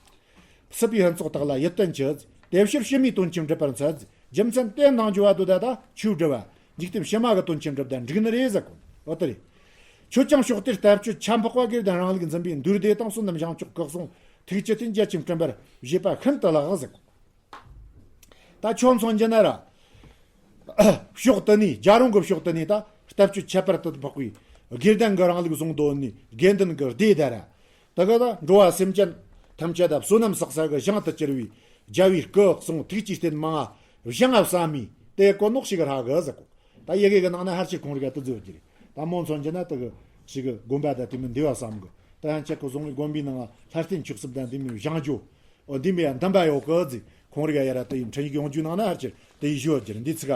སྲིད་པའི་ཕུན་ཚོགས་དག་ལ་ཡིད་བརྟན་གྱི། དེ་ཕྱིར་ཕྱི་མའི་དོན་ཆེན་སྒྲུབ་པར་འཚལ། རྒྱུ་མཚན་དེ་ནང་འཇུག་པ་དུ་ད་ད་ཆོས་སྒྲུབ་པ། འཇིག་རྟེན་ཕྱི་མ་གི་དོན་ཆེན་སྒྲུབ་ད་འགྲིག་ནི་རེད་ཟེར་གོ་ནོ། འོ་དེ་རེད། ཁྱོད་ཀྱང་ཕྱོགས་དེར་ལྟ་སྤྱོད་ཆ་འཕགས་པ་དགེ་ལྡན་རང་ལུགས་འཛིན་པའི་མདོ་སྡེ་དང་བསོད་ནམས་བྱང་ཆུབ་སྐུ་གསུང་ཐུགས་ཀྱི་རྟེན་རྒྱ་ཆེན་བསྐྲུན་པར་བཞེད་པ་ཤིན་ཏུ་ལེགས་ཟེར། ད་ཁྱོད་མཚོན་གྱི་ན་ར། ཕྱོགས་དེ་ནས་རྒྱལ་རོང་གི་ཕྱོགས་དེ་ནས་ད་ལྟ་སྤྱོད་ཁྱད་པར་དུ་འཕགས་པའི་དགེ་ལྡན་གྱི་རང་ལུགས་བཟུང་དོན་ནི་དགེ་འདུན་གྱི་སྡེ་དེ་ར། ད་ག་ད་འགྲོ་བ་སེམས་ཅན་ཐམས་ཅད་ད་བསོད་ནམས་བསགས་ས་གི་ཞིང་དུ་གྱུར་བའི་རྒྱལ་བའི་སྐུ་གསུང་ཐུགས་ཀྱི་རྟེན་མང་ང་བཞེངས་ང་བསམ་མི་དེ་གོ་ནོ་ཞིག་རག་གི་ཟེར་གོ་ད་ཡི་གེ་གི་ནང་ན་ཧར་ཅིག་ཁོང་རིག་ག་དུ་བརྗོད་ཀྱི་རེད། ད་མོ་མཚོན་གྱི་ན་དེ་གི་ཞིག་གི་དགོན་པ་ད་དེ་མི་འདི་བ་བསམ་གི་ད་ཡང་ཅག་གི་བཟུང་བའི་དགོན་པའི་ནང་ལྷ་རྟེན་མཆོག་གསུམ་ད་འདི་མི་བཞེངས་རྒྱུ། འོ་འདི་མི་ཡང་འདམ་པ་ཡོད་གི་ཟིག་ཁོང་རིག་ག་ཡ་ར་དེ་ཡི་འཕྲིན་ཡིག་ཡོང་རྒྱུ་ནང་ན་ཧར་ཅིག་དེ་ཡི་བརྗོད་ཀྱི་རེད། འདི་ཚིག་ག་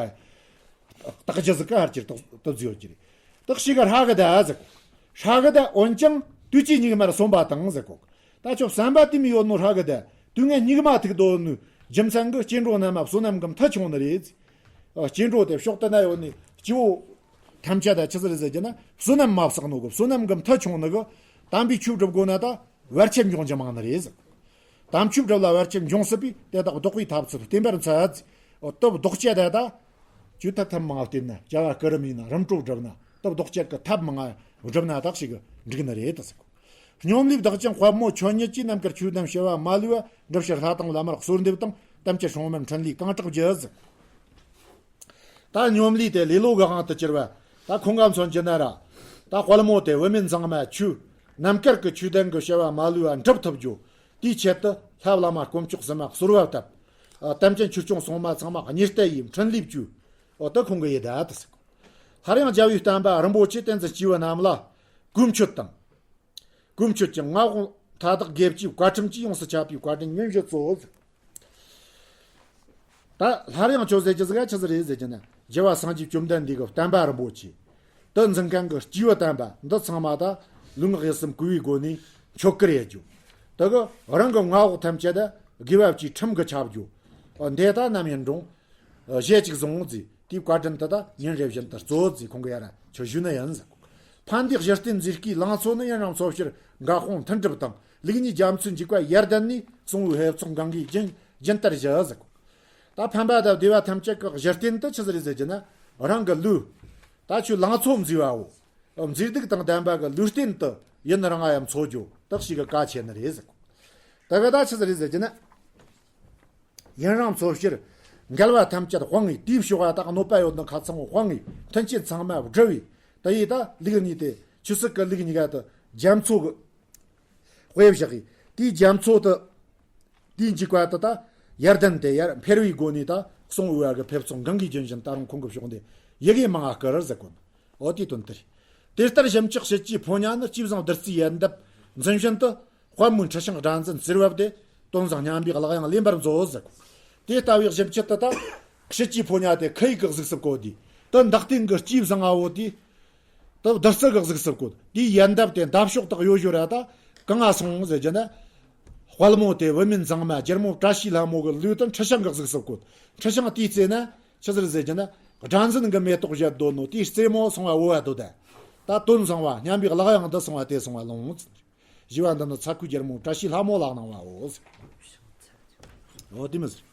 རྟགས་ཅི་ཟིག་ག་ཧར་ཅིག་དེ་བརྗོད་ཀྱི་རེད། དེ་ཞིག་གི་ཧྲ་གི་ད་ཟིག་ཧྲ་གི་ད་འོན་ཀྱང་དུས་ཀྱི་སྙིགས་མར་སོན་པ་དང་ཟེར་གོ་ད་ཁྱོད་བསམ་པ་དེ་མི་ཡོད་ནོ་ཧྲ་གི་ད་དུས་ངན་སྙིགས་མ་ཐུག་དོ་ནོ་རྒྱུ་མཚན་གྱི་སྐྱེ་འགྲོ་རྣམས་བསོད་ནམས་ཀྱི་མཐུ་ཆུང་ནི་རེད། སྐྱེ་འགྲོ་དེ་ཕྱོགས་དེ་ན་ཡོད་ནི་སྐྱེ་བོ་ཐམས་ཅད་ད་ཆི་ཟིག་རེད་ཟེར་རྒྱུ་ན་བསོད་ནམས་མ་བསགས་ནོ་གི་བསོད་ནམས་ཀྱི་མཐུ་ཆུང་ནི་གི་དམ་པའི་ཆོས་སྒྲུབ་དགོས་ན་ད་བར་ཆད་འབྱུང་རྒྱུ་མང་ནི་རེད་ཟེར། དམ་ཆོས་སྒྲུབ་ལ་བར་ཆད་འབྱུང་སྲིད་པས་དེ་དག་བཟློག་པའི་ཐབས་ཚུལ་བསྟན་པར་འཚལ། དེ་བཟློག་བྱེད་དེ་ད་ཆོས་ཐབས་ཐབས་མང་བ་བསྟེན་ན་བྱ་བ་སྐུ་རིམ་ཡིན་ན་རིམ་གྲོ་བསྒྲུབ་ན་དེ་བཟློག་བྱེད་ཀྱི་ཐབས་མང་བ་བསྒྲུབ་ན་དག་ཞིག་འགྲིག་ནི་རེད་ཟེར། སྙོམས་ལས་བདག་ཅན་དཔལ་མོ་ཁྱོད་ཉིད་ཀྱིས་རྣམ་དཀར་ཆོས་དང་བྱ་བ་མ་ལུས་པ་འགྲུབ་ཕྱིར་ལྷ་དང་བླ་མར་གསོལ་འདེབས་དང་། དམ་ཅན་སྲུང་མར་འཕྲིན་ལས་གང་དྲག་བགྱི་ཟེར། ད་སྙོམས་ལས་དེ་ལེ་ལོ་གི་དབང་དུ་གྱུར་པ། ད་ཁོང་ག་མཚོན་གྱི་ན་ར། ད་དཔལ་མོ་དེ་བུད་མེད་མཛངས་མ་ཁྱོད། རྣམ་དཀར་གྱི་ཆོས་ལྡན་གྱི་བྱ་བ་མ་ལུས་པ་འགྲུབ་ཐུབ་རྒྱུ། དེའི་ཆེད་དུ་ལྷ་བླ་མ་དཀོན་མཆོག་གསུམ་མ་གསོལ་བ་བཏབ། ཨ་དམ་ཅན་ཆོས་སྐྱོང་སྲུང་མ་ཚང་མ་གཉེར་གཏད་ཡིས་འཕྲིན་ལས་བཅོལ། འོ་ད་ཁོང་གི་ཡི་ད་དུ་ཟེར། སླར་ཡང་རྒྱལ་བའི་བསྟན་པ་རིན་པོ་ཆེ་བསྟན་འཛིན་སྐྱེས་བུ་རྣམས་ལ་གུས་མཆོད་དང་། གུས་མཆོད་ཀྱི་མངའ་དབང་མཐའ་དག་དགེ་བཅུའི་བཀའ་ཁྲིམས་ཀྱིས་ཡོངས་སུ་ཁྱབ་པའི་བཀའ་དྲིན་སྙིང་བཞེས་སྩོལ། ད་སླར་ཡང་ཁྱོད་ཟེར་གྱི་ཟིག་ག་ཆི་ཟིག་རེད་ཟེར་གྱི་ན། རྒྱལ་བ་སངས་རྒྱས་བཅོམ་ལྡན་འདས་ཀྱི་བསྟན་པ་རིན་པོ་ཆེ། དེ་འཛིན་མཁན་གྱི་སྐྱེས་བུ་དམ་པ་འདི་ཚང་མ་ད་ལུས་ངག་ཡིད་གསུམ་གུས་པའི་སྒོ་ནས་མཆོད་བཀུར་ཡེད་རྒྱུ། དེ་གི་རང་གི་མངའ་འོག་ཐམས་ཅད་ད་དགེ་བ་བཅུའི་ཁྲིམས་ཀྱིས་ཁྱབ་རྒྱུ། འདི་ད་ནམ་ཡིན་རུང་གཞས་གཅིག་བཟུང་ཟིག་དེའི་བཀའ་དྲིན་དེ་དག་ཉིན་རེ་བཞིན་དུ་སྩོལ་ཟེར་ཁོང་གིས་ཡར་ཆོས་ཞུས་ནི་ཡིན་ཟེར། ཕན་བདེ་གཞི་རྟེན་མཛེས་སྐུའི་ལང་ཚོ་ནི། ཡུན་རིང་འཚོ་ཕྱིར་འགག་དཔུང་མཐུན་སྒྲུབ་དང་། ལུགས་གཉིས་རྒྱ་མཚོའི་འཇིགས་པ་ཡར་ལྡན་ནས། གསང་བའི་ཧེབ་ཚོགས་གང་གི་རྒྱུན་རྒྱུན་ལྟར་བཞུགས་ཟེར། ད་ཕན་པ་དང་བདེ་བ་ཐམས་ཅད་ཀྱི་གཞི་རྟེན་དེ་ཆི་ཟིག་རེད་ཟེར་རྒྱུ་ན། རང་གི་ལུས། ད་ཁྱོད་ལང་ཚོ་མཛེས་པའོ། མཛེས་སྡུག་དང་ལྡན་པ་གི་ལུས་རྟེན་དུ་ཡུན་རིང་ང་ཡང་འཚོ་རྒྱུ་དག་ཞིག་གི་གལ་ཆེ་ནི་རེད་ཟེར། ད་གི་ད་ཆི་ཟིག་རེད་ཟེར་གྱི་ན། ཡུན་རིང་འཚོ་ཕྱིར་འགལ་བ་ཐམས་ཅད་སྤངས་ངེ་དེའི་ཕྱོགས་ལ་ད་གནོད་པ་ཡོད་ནི་ཁ་ཚང་བོ་སྤངས་ངེ་མཐུན་རྐྱེན་ཚང་མ་བསྒྲུབས་བས། ད་ཡིས་ད་ལུགས་གཉིས་ཏེ་ཆོས་སྲིད་ཀྱི་ལུགས་གཉིས་ཀ་དུ་རྒྱ་མཚོ་གི་དཔེ་བཞག་གི། དེའི་རྒྱ་མཚོ་དུ། དེའི་འཇིགས་པ་དུ་ད་ཡར་ལྡན་དེ་ཡར་འཕེལ་བའི་སྒོ་ནས་ད་གསུང་འོས་པ་གི་ཕེབས་སོང་གང་གིས་རྒྱུན་བཞིན་ད་རུང་ཁོང་གི་ཕྱོགས་འདི་ཡི་གེ་མང་ང་བསྐུར་ཟེར་གོ་ནོ། འོ་དེའི་དོན་དེ་རེད། དེ་ལྟར་ཞིབ་འཇུག་བྱེད་ཀྱི་ཕོ་ཉ་ནི་སྐྱེས་བཟང་བདུད་རྩིའི་ཡལ་འདབ་འཛིན་བཞིན་དུ། དཔལ་མོའི་འཁྲི་ཤིང་སྒྲ་འཛིན་ཟེར་བབ་སྟེ། དོན་བཟང་སྙན་པའི་གླུ་དབྱངས་ལེན་པར་མཛོད་ཟེར། དེ་ལྟ་བུའི་ཞིབ་འཇུག་ཏུ་ད། ཁྱེད་ཀྱི་ཕོ་ཉ་དེ་ཁི་ཡིག་གི་གཟུགས་སུ་བཀོད་དེ། ད་འདག་སྟེང་གི་སྐྱེས་བཟང་ང་བོ་དེ། ད་བདུད་རྩི་གི་གཟུགས་སུ་བཀོད་དེ་ཡལ་འདབ་དེ་འདབ་གཤོག་དག་ཡོད་ཞོར་ར་ད། གང་ང་སོང་ཟེར་རྒྱུ་ན། དཔལ་མོ་དེ་བུད་མེད་མཛངས་མ་ཇེར་མོ་བཀྲ་ཤིས་ལྷ་མོ་གི་ལུས་དུ་འཁྲི་ཤིང་གི་གཟུགས་སུ་བཀོད། འཁྲི་ཤིང་དེའི་རྩེ་ན་ཆི་ཟིག་རེད་ཟེར་རྒྱུ་ན། སྒྲ་འཛིན་གི་མེ་ཏོག་བཞད་སྡོད་ནོ་དེའི་རྩེ་མོ་སོང་བ་འོ་བ་དོ་ད། ད་དོན་བཟང་བ་སྙན་པའི་གླུ་དབྱངས་འདི་སོང་བ་དེ་སོང་བ་ལོངས། ཞི་བ་འདི་ནི་ཚ་ཁུའི་རྒྱལ་མོ་བཀྲ་ཤིས་ལྷ་མོ་ལག་གནང་བའོ། འོ་དེ་མི་ཟེར།